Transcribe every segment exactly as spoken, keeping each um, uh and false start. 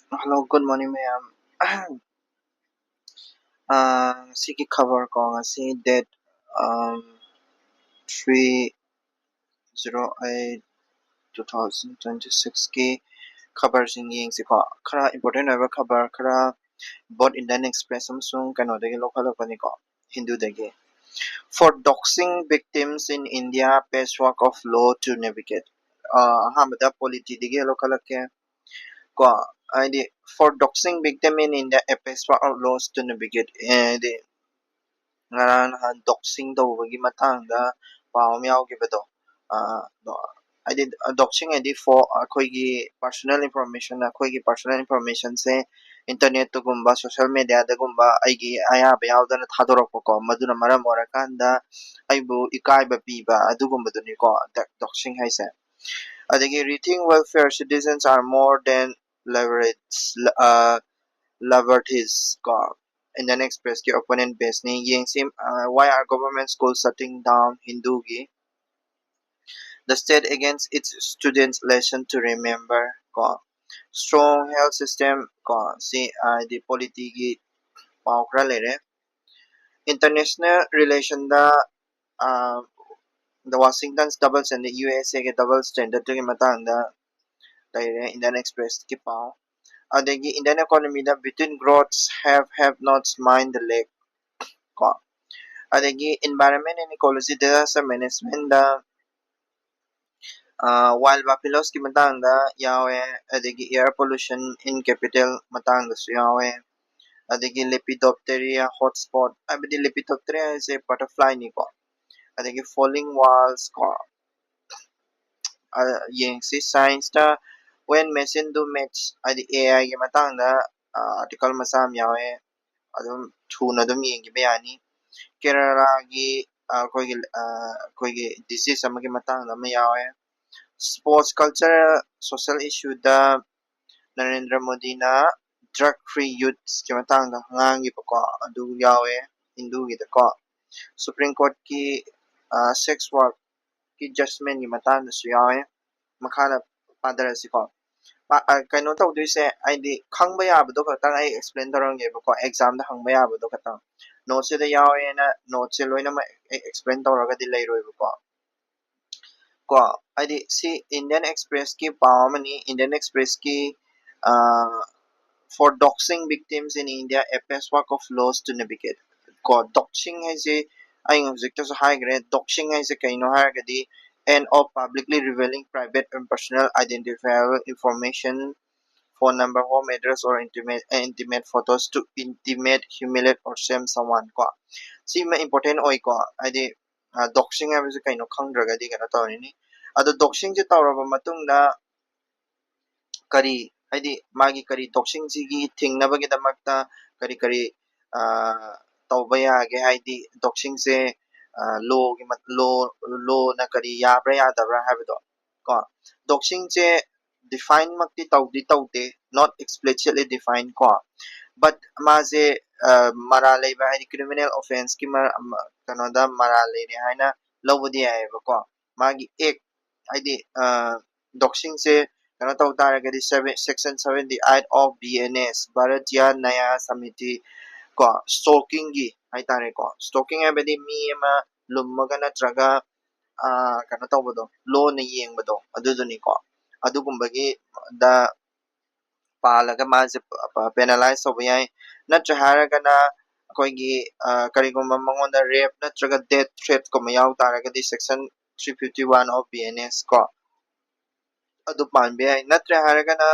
Hello, good morning, ꯃꯌꯥꯝ꯫ ꯑꯥ, ꯉꯁꯤꯒꯤ ꯈꯕꯔ ꯀꯣ, ꯉꯁꯤ date, ꯑꯝ, three zero eight two thousand twenty sixꯀꯤ ꯈꯕꯔꯁꯤꯡ ꯌꯦꯡꯁꯤꯀꯣ꯫ ꯈꯔ important ꯑꯣꯏꯕ ꯈꯕꯔ ꯈꯔ both Indian Express ꯑꯃꯁꯨꯡ ꯀꯩꯅꯣꯗꯒꯤ ꯂꯧꯈꯠꯂꯛꯄꯅꯤꯀꯣ, ꯍꯤꯟꯗꯨꯗꯒꯤ꯫ For doxing victims in India, patchwork of law to navigate. ꯑꯥ, ꯑꯍꯥꯟꯕꯗ ꯄꯣꯂꯤꯇꯤꯗꯒꯤ ꯂꯧꯈꯠꯂꯛꯀꯦ꯫ ꯀꯣ, ꯍꯥꯏꯗꯤ, for doxing victim in India, a patchwork of laws to navigate. ꯍꯥꯏꯗꯤ, ꯉꯔꯥꯡ ꯅꯍꯥꯟ doxing ꯇꯧꯕꯒꯤ ꯃꯇꯥꯡꯗ ꯄꯥꯎ ꯑꯃ ꯌꯥꯎꯈꯤꯕꯗꯣ꯫ ꯑꯥ, ꯗꯣ-, ꯍꯥꯏꯗꯤ, doxing ꯍꯥꯏꯗꯤ for ꯑꯩꯈꯣꯏꯒꯤ personal information, ꯑꯩꯈꯣꯏꯒꯤ personal informationꯁꯦ internetꯇꯒꯨꯝꯕ, social mediaꯗꯒꯨꯝꯕ ꯑꯩꯒꯤ ꯑꯌꯥꯕ ꯌꯥꯎꯗꯅ ꯊꯥꯗꯣꯔꯛꯄꯀꯣ, ꯃꯗꯨꯅ ꯃꯔꯝ ꯑꯣꯏꯔꯀꯥꯟꯗ ꯑꯩꯕꯨ ꯏꯀꯥꯏꯕ ꯄꯤꯕ ꯑꯗꯨꯒꯨꯝꯕꯗꯨꯅꯤꯀꯣ, ꯗ-, doxing ꯍꯥꯏꯁꯦ꯫ ꯑꯗꯒꯤ, rethink welfare, citizens are more than leverage, uh, liabilities ꯀꯣ, Indian Expressꯀꯤ opinion pageꯅꯤ꯫ ꯌꯦꯡꯁꯤ, uh, why are government schools shutting down, ꯍꯤꯟꯗꯨꯒꯤ꯫ The state against its students, lesson to remember ꯀꯣ, strong health system ꯀꯣ, ꯁꯤ ꯍꯥꯏꯗꯤ ꯄꯣꯂꯤꯇꯤꯒꯤ ꯄꯥꯎ ꯈꯔ ꯂꯩꯔꯦ꯫ International relationꯗ, ah, the Washington's double standard, USAꯒꯤ double standardꯗꯨꯒꯤ ꯃꯇꯥꯡꯗ ꯂꯩꯔꯦ Indian Expressꯀꯤ ꯄꯥꯎ꯫ ꯑꯗꯒꯤ Indian economyꯗ between growths have, have not mind the leg ꯀꯣ꯫ ꯑꯗꯒꯤ environment and ecology, disaster managementꯗ wild buffalosꯀꯤ ꯃꯇꯥꯡꯗ ꯌꯥꯎꯋꯦ, ꯑꯗꯒꯤ air pollution in capital ꯃꯇꯥꯡꯗꯁꯨ ꯌꯥꯎꯋꯦ, ꯑꯗꯒꯤ Lepidoptera hotspot, ꯍꯥꯏꯕꯗꯤ Lepidoptera ꯍꯥꯏꯁꯦ butterflyꯅꯤꯀꯣ, ꯑꯗꯒꯤ falling walls ꯀꯣ꯫ ꯑ, ꯌꯦꯡꯁꯤ, scienceꯇ when machine do maths, ꯍꯥꯏꯗꯤ AIꯒꯤ ꯃꯇꯥꯡꯗ, ꯑ, article ꯃꯆꯥ ꯑꯃ ꯌꯥꯎꯋꯦ, ꯑꯗꯨꯝ ꯊꯨꯅ ꯑꯗꯨꯝ ꯌꯦꯡꯈꯤꯕ ꯌꯥꯅꯤ꯫ ꯀꯦꯔꯂꯥꯒꯤ, ꯑ, ꯑꯩꯈꯣꯏꯒꯤ, ꯑ, ꯑꯩꯈꯣꯏꯒꯤ disease ꯑꯃꯒꯤ ꯃꯇꯥꯡꯗ ꯑꯃ ꯌꯥꯎꯋꯦ꯫ Sports culture, social issueꯗ ꯅꯔꯦꯟꯗ꯭ꯔ ꯃꯣꯗꯤꯅ drug free youthꯀꯤ ꯃꯇꯥꯡꯗ ꯉꯥꯡꯈꯤꯕꯀꯣ, ꯑꯗꯨ ꯌꯥꯎꯋꯦ ꯍꯤꯟꯗꯨꯒꯤꯗꯀꯣ꯫ Supreme Courtꯀꯤ, ꯑ, sex workꯀꯤ judgmentꯀꯤ ꯃꯇꯥꯡꯗꯁꯨ ꯌꯥꯎꯋꯦ꯫ ꯃꯈꯥꯗ ꯄꯥꯊꯔꯁꯤꯀꯣ꯫ ꯀꯩꯅꯣ ꯇꯧꯗꯣꯏꯁꯦ, ꯍꯥꯏꯗꯤ ꯈꯪꯕ ꯌꯥꯕꯗꯣ ꯈꯛꯇꯪ ꯑꯩ ꯑꯦꯛꯁꯄ꯭ꯂꯦꯟ ꯇꯧꯔꯝꯒꯦꯕꯀꯣ, ꯑꯦꯛꯖꯥꯝꯗ ꯍꯪꯕ ꯌꯥꯕꯗꯣ ꯈꯛꯇꯪ꯫ ꯅꯣꯠꯁꯤꯗ ꯌꯥꯎꯋꯦꯅ ꯅꯣꯠꯁꯦ ꯂꯣꯏꯅꯃꯛ ꯑꯩ ꯑꯦꯛꯁꯄ꯭ꯂꯦꯟ ꯇꯧꯔꯒꯗꯤ ꯂꯩꯔꯣꯏꯕꯀꯣ꯫ ꯀꯣ, ꯍꯥꯏꯗꯤ ꯁꯤ ꯏꯟꯗꯤꯌꯟ ꯑꯦꯛꯁꯄ꯭ꯔꯦꯁꯀꯤ ꯄꯥꯎ ꯑꯃꯅꯤ꯫ Indian ꯑꯦꯛꯁꯄ꯭ꯔꯦꯁꯀꯤ, "For doxing victims in India, a patchwork of laws to navigate." ꯀꯣ, ꯗꯣꯛꯁꯤꯡ ꯍꯥꯏꯁꯦ ꯑꯩ ꯍꯧꯖꯤꯛꯇꯁꯨ ꯍꯥꯏꯈ꯭ꯔꯦ꯫ ꯗꯣꯛꯁꯤꯡ ꯍꯥꯏꯁꯦ ꯀꯩꯅꯣ ꯍꯥꯏꯔꯒꯗꯤ, "An of publicly revealing private and personal identifiable information, phone number, home address or intimate, intimate photos to intimidate, humiliate or shame someone." ꯀꯣ, ꯁꯤꯃ important ꯑꯣꯏꯀꯣ, ꯍꯥꯏꯗꯤ ꯗꯣꯛꯁꯤꯡ ꯍꯥꯏꯕꯁꯤ ꯀꯩꯅꯣ ꯈꯪꯗ꯭ꯔꯒꯗꯤ ꯀꯩꯅꯣ ꯇꯧꯔꯤꯅꯤ꯫ ꯑꯗꯣ ꯗꯣꯛꯁꯤꯡꯁꯦ ꯇꯧꯔꯕ ꯃꯇꯨꯡꯗ ꯀꯔꯤ, ꯍꯥꯏꯗꯤ ꯃꯥꯒꯤ ꯀꯔꯤ, ꯗꯣꯛꯁꯤꯡꯁꯤꯒꯤ ꯊꯤꯡꯅꯕꯒꯤꯗꯃꯛꯇ ꯀꯔꯤ ꯀꯔꯤ ꯇꯧꯕ ꯌꯥꯒꯦ, ꯍꯥꯏꯗꯤ ꯗꯣꯛꯁꯤꯡꯁꯦ ꯂꯣꯒꯤ, ꯂꯣ, ꯂꯣꯅ ꯀꯔꯤ ꯌꯥꯕ꯭ꯔꯥ ꯌꯥꯗꯕ꯭ꯔꯥ ꯍꯥꯏꯕꯗꯣ ꯀꯣ꯫ ꯗꯣꯛꯁꯤꯡꯁꯦ ꯗꯤꯐꯥꯏꯟꯃꯛꯇꯤ ꯇꯧꯗꯤ ꯇꯧꯗꯦ, not explicitly defined ꯀꯣ, but ꯃꯥꯁꯦ ꯃꯔꯥꯜ ꯂꯩꯕ, ꯍꯥꯏꯗꯤ ꯀ꯭ꯔꯤꯃꯤꯅꯦꯜ ꯑꯣꯐꯦꯟꯁꯀꯤ ꯀꯩꯅꯣꯗ ꯃꯔꯥꯜ ꯂꯩꯔꯦ ꯍꯥꯏꯅ ꯂꯧꯕꯗꯤ ꯌꯥꯏꯑꯕꯀꯣ꯫ ꯃꯥꯒꯤ ꯑꯦꯛ, ꯍꯥꯏꯗꯤ ꯗꯣꯛꯁꯤꯡꯁꯦ ꯀꯩꯅꯣ ꯇꯧ ꯇꯥꯔꯒꯗꯤ, section seventy eight of B N S, Bharatiya Nyaya Samiti ꯀꯣ, ꯁ꯭ꯇꯣꯀꯤꯡꯒꯤ ꯍꯥꯏꯇꯥꯔꯦꯀꯣ꯫ ꯁ꯭ꯇꯣꯀꯤꯡ ꯍꯥꯏꯕꯗꯤ ꯃꯤ ꯑꯃ ꯂꯨꯝꯃꯒ ꯅꯠꯇ꯭ꯔꯒ ꯀꯩꯅꯣ ꯇꯧꯕꯗꯣ, ꯂꯣꯅ ꯌꯦꯡꯕꯗꯣ, ꯑꯗꯨꯗꯨꯅꯤꯀꯣ꯫ ꯑꯗꯨꯒꯨꯝꯕꯒꯤꯗ ꯄꯥꯜꯂꯒ ꯃꯥꯁꯦ ꯄꯦꯅꯥꯂꯥꯏꯁ ꯇꯧꯕ ꯌꯥꯏ꯫ ꯅꯠꯇ꯭ꯔꯦ ꯍꯥꯏꯔꯒꯅ ꯑꯩꯈꯣꯏꯒꯤ ꯀꯔꯤꯒꯨꯝꯕ ꯃꯉꯣꯟꯗ ꯔꯦꯞ ꯅꯠꯇ꯭ꯔꯒ ꯗꯦꯠ ꯊ꯭ꯔꯦꯠꯀꯨꯝꯕ ꯌꯥꯎ ꯇꯥꯔꯒꯗꯤ, section three fifty one of B N S ꯀꯣ, ꯑꯗꯨ ꯄꯥꯟꯕ ꯌꯥꯏ꯫ ꯅꯠꯇ꯭ꯔꯦ ꯍꯥꯏꯔꯒꯅ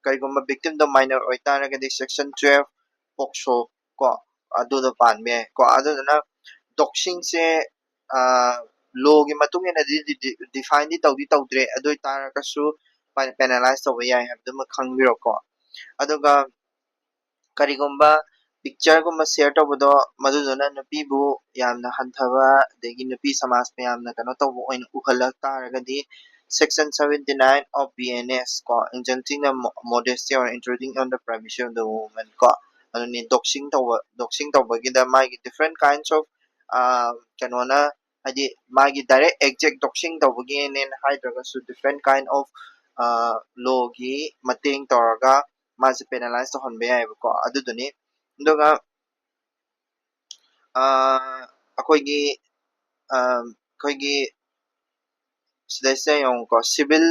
ꯀꯔꯤꯒꯨꯝꯕ ꯚꯤꯛꯇꯤꯝꯗꯣ ꯃꯥꯏꯅꯔ ꯑꯣꯏꯇꯥꯔꯒꯗꯤ, section twelve POCSO ꯀꯣ, ꯑꯗꯨꯗꯣ ꯄꯥꯟꯕ ꯌꯥꯏ ꯀꯣ꯫ ꯑꯗꯨꯗꯨꯅ ꯗꯣꯛꯁꯤꯡꯁꯦ ꯂꯣꯒꯤ ꯃꯇꯨꯡ ꯏꯟꯅꯗꯤ ꯗꯤꯐꯥꯏꯟꯗꯤ ꯇꯧꯗꯤ ꯇꯧꯗ꯭ꯔꯦ, ꯑꯗꯨ ꯑꯣꯏ ꯇꯥꯔꯒꯁꯨ ꯄꯦꯅꯥꯂꯥꯏꯁ ꯇꯧꯕ ꯌꯥꯏ ꯍꯥꯏꯕꯗꯨꯃ ꯈꯪꯕꯤꯔꯣꯀꯣ꯫ ꯑꯗꯨꯒ ꯀꯔꯤꯒꯨꯝꯕ ꯄꯤꯛꯆꯔꯒꯨꯝꯕ ꯁꯤꯌꯔ ꯇꯧꯕꯗꯣ, ꯃꯗꯨꯗꯨꯅ ꯅꯨꯄꯤꯕꯨ ꯌꯥꯝꯅ ꯍꯟꯊꯕ, ꯑꯗꯒꯤ ꯅꯨꯄꯤ ꯁꯃꯥꯖ ꯃꯌꯥꯝꯅ ꯀꯩꯅꯣ ꯇꯧꯕ ꯑꯣꯏꯅ ꯎꯍꯜꯂꯛ ꯇꯥꯔꯒꯗꯤ, section seventy nine of B N S ꯀꯣ, insulting the modesty or intruding on the privacy of the woman ꯀꯣ, ꯑꯗꯨꯅꯤ ꯗꯣꯛꯁꯤꯡ ꯇꯧꯕ, ꯗꯣꯛꯁꯤꯡ ꯇꯧꯕꯒꯤꯗ ꯃꯥꯒꯤ different kinds of ꯀꯩꯅꯣꯅ, ꯍꯥꯏꯗꯤ ꯃꯥꯒꯤ direct exact ꯗꯣꯛꯁꯤꯡ ꯇꯧꯕꯒꯤꯅꯦꯅ ꯍꯥꯏꯗ꯭ꯔꯒꯁꯨ, different kind of ꯂꯣꯒꯤ ꯃꯇꯦꯡ ꯇꯧꯔꯒ ꯃꯥꯁꯦ ꯄꯦꯅꯦꯂꯥꯏꯁ ꯇꯧꯍꯟꯕ ꯌꯥꯏꯑꯕꯀꯣ꯫ ꯑꯗꯨꯗꯨꯅꯤ꯫ ꯑꯗꯨꯒ ꯑꯩꯈꯣꯏꯒꯤ ꯑꯩꯈꯣꯏꯒꯤ ꯁꯤꯗꯩꯁꯤꯗ ꯌꯦꯡꯉꯨꯀꯣ, ꯁꯤꯚꯤꯜ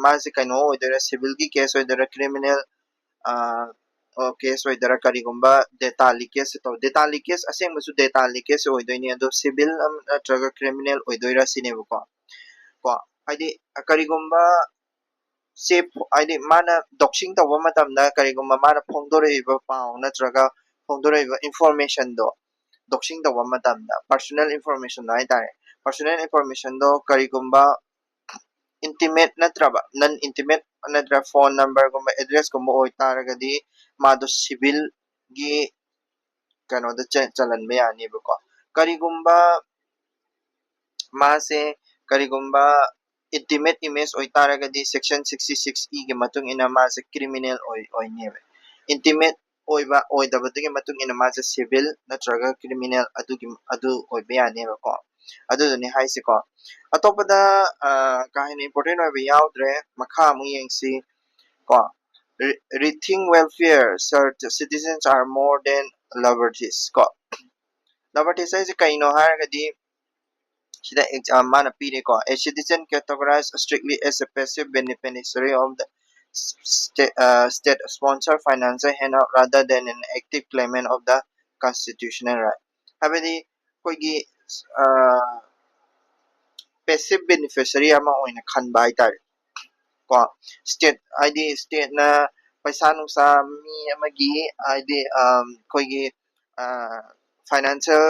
ꯃꯥꯁꯦ ꯀꯩꯅꯣ ꯑꯣꯏꯗꯣꯏꯔꯥ, ꯁꯤꯚꯤꯜꯒꯤ ꯀꯦꯁ ꯑꯣꯏꯗꯣꯏꯔꯥ, ꯀ꯭ꯔꯤꯃꯤꯅꯦꯜ ꯀꯦꯁ ꯑꯣꯏꯗꯣꯏꯔꯥ, ꯀꯔꯤꯒꯨꯝꯕ ꯗꯦꯇꯥ ꯂꯤꯀꯦꯖ ꯇꯧ ꯗꯦꯇꯥ ꯂꯤꯀꯦꯖ ꯑꯁꯦꯡꯕꯁꯨ ꯗꯦꯇꯥ ꯂꯤꯀꯦꯖ ꯑꯣꯏꯗꯣꯏꯅꯤ꯫ ꯑꯗꯣ ꯁꯤꯚꯤꯜ ꯅꯠꯇ꯭ꯔꯒ ꯀ꯭ꯔꯤꯃꯤꯅꯦꯜ ꯑꯣꯏꯗꯣꯏꯔꯥ ꯁꯤꯅꯦꯕꯀꯣ꯫ ꯀꯣ ꯍꯥꯏꯗꯤ ꯀꯔꯤꯒꯨꯝꯕ ꯁꯦ ꯍꯥꯏꯗꯤ ꯃꯥꯅ ꯗꯣꯛꯁꯤꯡ ꯇꯧꯕ ꯃꯇꯝꯗ ꯀꯔꯤꯒꯨꯝꯕ ꯃꯥꯅ ꯐꯣꯡꯗꯣꯔꯛꯏꯕ ꯄꯥꯎ ꯅꯠꯇ꯭ꯔꯒ ꯐꯣꯡꯗꯣꯔꯛꯏꯕ ꯏꯟꯐꯣꯔꯃꯦꯁꯟꯗꯣ ꯗꯣꯛꯁꯤꯡ ꯇꯧꯕ ꯃꯇꯝꯗ, ꯄꯔꯁꯣꯅꯦꯜ ꯏꯟꯐꯣꯔꯃꯦꯁꯟꯗꯣ ꯍꯥꯏꯇꯥꯔꯦ, ꯄꯔꯁꯣꯅꯦꯜ ꯏꯟꯐꯣꯔꯃꯦꯁꯟꯗꯣ ꯀꯔꯤꯒꯨꯝꯕ ꯏꯟꯇꯤꯃꯦꯠ ꯅꯠꯇ꯭ꯔꯕ ꯅꯟ ꯏꯟꯇꯤꯃꯦꯠ ꯅꯠꯇ꯭ꯔ ꯐꯣꯟ ꯅꯝꯕꯔꯒꯨꯝꯕ ꯑꯦꯗ꯭ꯔꯦꯁꯀꯨꯝꯕ ꯑꯣꯏꯇꯥꯔꯒꯗꯤ ꯃꯥꯗꯣ ꯁꯤꯚꯤꯜꯒꯤ ꯀꯩꯅꯣꯗ ꯆ- ꯆꯜꯍꯟꯕ ꯌꯥꯅꯤꯕꯀꯣ꯫ ꯀꯔꯤꯒꯨꯝꯕ ꯃꯥꯁꯦ ꯀꯔꯤꯒꯨꯝꯕ ꯏꯟꯇꯤꯃꯦꯠ ꯏꯃꯦꯖ ꯑꯣꯏꯇꯥꯔꯒꯗꯤ ꯁꯦꯛꯁꯟ ꯁꯤꯛꯁꯇꯤ ꯁꯤꯛꯁ ꯏꯒꯤ ꯃꯇꯨꯡ ꯏꯟꯅ ꯃꯥꯁꯦ ꯀ꯭ꯔꯤꯃꯤꯅꯦꯜ ꯑꯣꯏ ꯑꯣꯏꯅꯦꯕ꯫ ꯏꯟꯇꯤꯃꯦꯠ ꯑꯣꯏꯕ ꯑꯣꯏꯗꯕꯗꯨꯒꯤ ꯃꯇꯨꯡ ꯏꯟꯅ ꯃꯥꯁꯦ ꯁꯤꯚꯤꯜ ꯅꯠꯇ꯭ꯔꯒ ꯀ꯭ꯔꯤꯃꯤꯅꯦꯜ ꯑꯗꯨꯒꯤ ꯑꯗꯨ ꯑꯣꯏꯕ ꯌꯥꯅꯦꯕꯀꯣ꯫ ꯑꯗꯨꯗꯨꯅꯤ ꯍꯥꯏꯁꯤꯀꯣ꯫ ꯑꯇꯣꯞꯄꯗ ꯀꯥ ꯍꯦꯟꯅ ꯏꯝꯄꯣꯔꯇꯦꯟ ꯑꯣꯏꯕ ꯌꯥꯎꯗ꯭ꯔꯦ꯫ ꯃꯈꯥ ꯑꯃꯨꯛ ꯌꯦꯡꯁꯤ ꯀꯣ꯫ Rethink welfare, citizens are more than liabilities ꯀꯣ꯫ Liabilities ꯍꯥꯏꯁꯦ ꯀꯩꯅꯣ ꯍꯥꯏꯔꯒꯗꯤ ꯁꯤꯗ ꯃꯥꯅ ꯄꯤꯔꯦꯀꯣ, a citizen categorized strictly as a passive beneficiary of the state, uh, state sponsored financial handout rather than an active claimant of the constitutional right. ꯍꯥꯏꯕꯗꯤ ꯑꯩꯈꯣꯏꯒꯤ passive beneficiary ꯑꯃ ꯑꯣꯏꯅ ꯈꯟꯕ ꯍꯥꯏꯇꯥꯔꯦ ꯀꯣ꯫ ꯁ꯭ꯇꯦꯠ ꯍꯥꯏꯗꯤ ꯁ꯭ꯇꯦꯠꯅ ꯄꯩꯁꯥ ꯅꯨꯡꯁꯥ ꯃꯤ ꯑꯃꯒꯤ ꯍꯥꯏꯗꯤ ꯑꯩꯈꯣꯏꯒꯤ ꯐꯥꯏꯅꯥꯟꯁꯤꯌꯦꯜ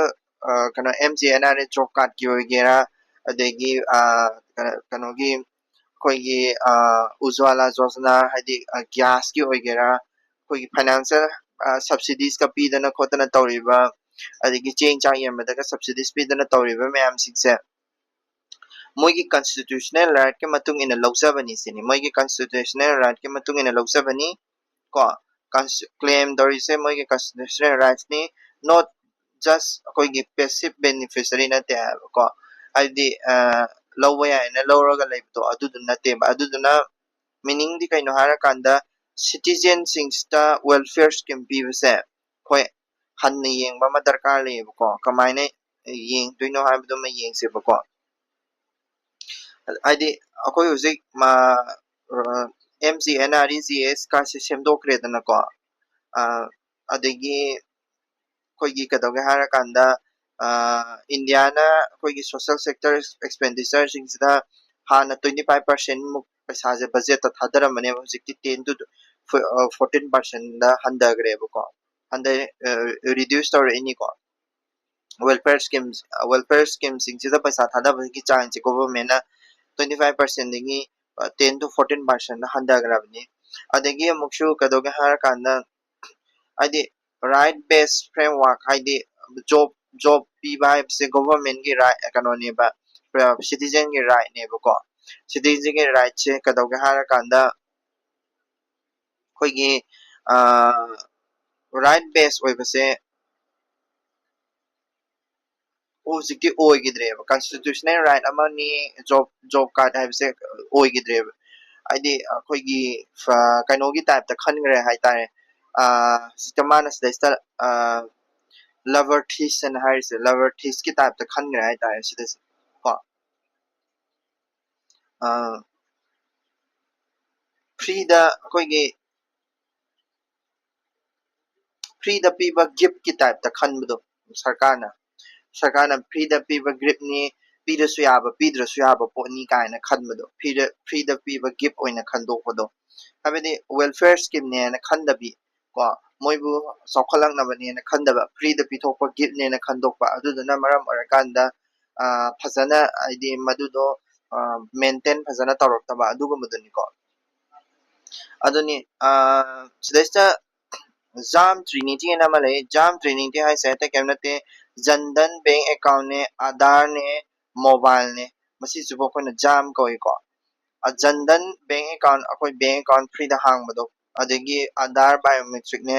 ꯀꯩꯅꯣ M G N R A job ꯀꯥꯔꯗꯀꯤ ꯑꯣꯏꯒꯦꯔꯥ, ꯑꯗꯒꯤ ꯀꯩꯅꯣꯒꯤ ꯑꯩꯈꯣꯏꯒꯤ ꯎꯖ꯭ꯋꯥꯂꯥ ꯌꯣꯖꯅꯥ ꯍꯥꯏꯗꯤ ꯒ꯭ꯌꯥꯁꯀꯤ ꯑꯣꯏꯒꯦꯔꯥ, ꯑꯩꯈꯣꯏꯒꯤ ꯐꯥꯏꯅꯥꯟꯁꯤꯌꯦꯜ ꯁꯕꯁꯤꯗꯤꯁꯀ ꯄꯤꯗꯅ ꯈꯣꯠꯇꯅ ꯇꯧꯔꯤꯕ, ꯑꯗꯒꯤ ꯆꯦꯡ ꯆꯥꯛ ꯌꯦꯟꯕꯗꯒ ꯁꯕꯁꯤꯗꯤꯁ ꯄꯤꯗꯅ ꯇꯧꯔꯤꯕ ꯃꯌꯥꯝꯁꯤꯡꯁꯦ ꯃꯣꯏꯒꯤ ꯀꯟꯁꯇꯤꯇ꯭ꯌꯨꯁꯅꯦꯜ ꯔꯥꯏꯠꯀꯤ ꯃꯇꯨꯡ ꯏꯟꯅ ꯂꯧꯖꯕꯅꯤ ꯁꯤꯅꯤ꯫ ꯃꯣꯏꯒꯤ ꯀꯟꯁꯇꯤꯇ꯭ꯌꯨꯁꯅꯦꯜ ꯔꯥꯏꯠꯀꯤ ꯃꯇꯨꯡ ꯏꯟꯅ ꯂꯧꯖꯕꯅꯤ ꯀꯣ꯫ ꯀ꯭ꯂꯦꯝ ꯇꯧꯔꯤꯁꯦ ꯃꯣꯏꯒꯤ ꯀꯟꯁꯇꯤꯇ꯭ꯌꯨꯁꯅꯦꯜ ꯔꯥꯏꯠꯁꯅꯤ, not just ꯑꯩꯈꯣꯏꯒꯤ ꯄꯦꯁꯤꯞ ꯕꯦꯅꯤꯐꯤꯁꯔꯤ ꯅꯠꯇꯦ ꯍꯥꯏꯕꯀꯣ꯫ ꯍꯥꯏꯗꯤ ꯂꯧꯕ ꯌꯥꯏꯅ ꯂꯧꯔꯒ ꯂꯩꯕꯗꯣ ꯑꯗꯨꯗꯨ ꯅꯠꯇꯦꯕ꯫ ꯑꯗꯨꯗꯨꯅ meaningꯗꯤ ꯀꯩꯅꯣ ꯍꯥꯏꯔꯀꯥꯟꯗ citizenꯁꯤꯡꯁꯤꯗ welfare scheme ꯄꯤꯕꯁꯦ ꯑꯩꯈꯣꯏ ꯍꯟꯅ ꯌꯦꯡꯕ ꯑꯃ ꯗꯔꯀꯥꯔ ꯂꯩꯌꯦꯕꯀꯣ꯫ ꯀꯃꯥꯏꯅ ꯌꯦꯡꯗꯣꯏꯅꯣ ꯍꯥꯏꯕꯗꯨꯃ ꯌꯦꯡꯁꯦꯕꯀꯣ꯫ ꯍꯥꯏꯗꯤ ꯑꯩꯈꯣꯏ ꯍꯧꯖꯤꯛ ꯃꯥ M G N R E G S ꯀꯥꯁꯦ ꯁꯦꯝꯗꯣꯛꯈ꯭ꯔꯦꯗꯅꯀꯣ꯫ ꯑꯗꯒꯤ ꯑꯩꯈꯣꯏꯒꯤ ꯀꯩꯗꯧꯒꯦ ꯍꯥꯏꯔꯀꯥꯟꯗ ꯏꯟꯗꯤꯌꯥꯅ ꯑꯩꯈꯣꯏꯒꯤ social sector expenditureꯁꯤꯡꯁꯤꯗ ꯍꯥꯟꯅ twenty five percentꯃꯨꯛ ꯄꯩꯁꯥꯁꯦ budgetꯇ ꯊꯥꯗꯔꯝꯕꯅꯦꯕ꯫ ꯍꯧꯖꯤꯛꯇꯤ ten to fourteen percentꯗ ꯍꯟꯊꯈ꯭ꯔꯦꯕꯀꯣ꯫ ꯍꯟꯊ reduce ꯇꯧꯔꯛꯏꯅꯤꯀꯣ꯫ Welfare schemes welfare schemeꯁꯤꯡꯁꯤꯗ ꯄꯩꯁꯥ ꯊꯥꯗꯕꯒꯤ ꯆꯥꯡꯁꯦ governmentꯅ twenty five percentꯗꯒꯤ ten to fourteen percentꯗ ꯍꯟꯊꯈ꯭ꯔꯕꯅꯤ꯫ ꯑꯗꯒꯤ ꯑꯃꯨꯛꯁꯨ ꯀꯩꯗꯧꯒꯦ ꯍꯥꯏꯔꯀꯥꯟꯗ ꯍꯥꯏꯗꯤ right based framework ꯍꯥꯏꯗꯤ job job ꯄꯤꯕ ꯍꯥꯏꯕꯁꯦ governmentꯀꯤ right ꯀꯩꯅꯣꯅꯦꯕ, citizenꯒꯤ rightꯅꯦꯕꯀꯣ꯫ Citizenꯒꯤ rightꯁꯦ ꯀꯩꯗꯧꯒꯦ ꯍꯥꯏꯔꯀꯥꯟꯗ ꯑꯩꯈꯣꯏꯒꯤ right based ꯑꯣꯏꯕꯁꯦ ꯍꯧꯖꯤꯛꯇꯤ ꯑꯣꯏꯈꯤꯗ꯭ꯔꯦꯕ꯫ Constitutional right ꯑꯃꯅꯤ job job card ꯍꯥꯏꯕꯁꯦ ꯑꯣꯏꯈꯤꯗ꯭ꯔꯦꯕ꯫ ꯍꯥꯏꯗꯤ ꯑꯩꯈꯣꯏꯒꯤ ꯀꯩꯅꯣꯒꯤ typeꯇ ꯈꯟꯈ꯭ꯔꯦ ꯍꯥꯏꯇꯥꯔꯦ꯫ ꯍꯧꯖꯤꯛꯇ ꯃꯥꯅ ꯁꯤꯗꯩꯁꯤꯗ lover thief ꯍꯥꯏꯅ ꯍꯥꯏꯔꯤꯁꯦ lover thiefꯀꯤ typeꯇ ꯈꯟꯈ꯭ꯔꯦ ꯍꯥꯏꯇꯥꯔꯦ ꯁꯤꯗꯁꯦ ꯀꯣ꯫ Freeꯗ ꯑꯩꯈꯣꯏꯒꯤ freeꯗ ꯄꯤꯕ giftꯀꯤ typeꯇ ꯈꯟꯕꯗꯣ ꯁꯔꯀꯥꯔꯅ ꯁꯔꯀꯥꯔꯅ freeꯗ ꯄꯤꯕ giftꯅꯤ, ꯄꯤꯔꯁꯨ ꯌꯥꯕ ꯄꯤꯗ꯭ꯔꯁꯨ ꯌꯥꯕ ꯄꯣꯠꯅꯤ ꯀꯥꯏꯅ ꯈꯟꯕꯗꯣ, freeꯗ freeꯗ ꯄꯤꯕ gift ꯑꯣꯏꯅ ꯈꯟꯗꯣꯛꯄꯗꯣ꯫ ꯍꯥꯏꯕꯗꯤ welfare schemeꯅꯦꯅ ꯈꯟꯗꯕꯤ ꯀꯣ, ꯃꯣꯏꯕꯨ ꯆꯥꯎꯈꯠꯂꯛꯅꯕꯅꯦꯅ ꯈꯟꯗꯕ, freeꯗ ꯄꯤꯊꯣꯛꯄ giftꯅꯦꯅ ꯈꯟꯗꯣꯛꯄ꯫ ꯑꯗꯨꯗꯨꯅ ꯃꯔꯝ ꯑꯣꯏꯔꯀꯥꯟꯗ ꯐꯖꯅ ꯍꯥꯏꯗꯤ ꯃꯗꯨꯗꯣ maintain ꯐꯖꯅ ꯇꯧꯔꯛꯇꯕ ꯑꯗꯨꯒꯨꯝꯕꯗꯨꯅꯤꯀꯣ꯫ ꯑꯗꯨꯅꯤ ꯁꯤꯗꯩꯁꯤꯗ JAM Trinity ꯍꯥꯏꯅ ꯑꯃ ꯂꯩ꯫ JAM Trinity ꯍꯥꯏꯁꯦ ꯑꯇꯩ ꯀꯩꯝ ꯅꯠꯇꯦ, Jan Dhan bank accountꯅꯦ, Aadhaarꯅꯦ, mobileꯅꯦ, ꯃꯁꯤꯁꯤꯕꯨ ꯑꯩꯈꯣꯏꯅ JAM ꯀꯧꯏꯀꯣ꯫ Jan Dhan bank account ꯑꯩꯈꯣꯏ bank account freeꯗ ꯍꯥꯡꯕꯗꯣ, ꯑꯗꯒꯤ Aadhaar biometricꯅꯦ,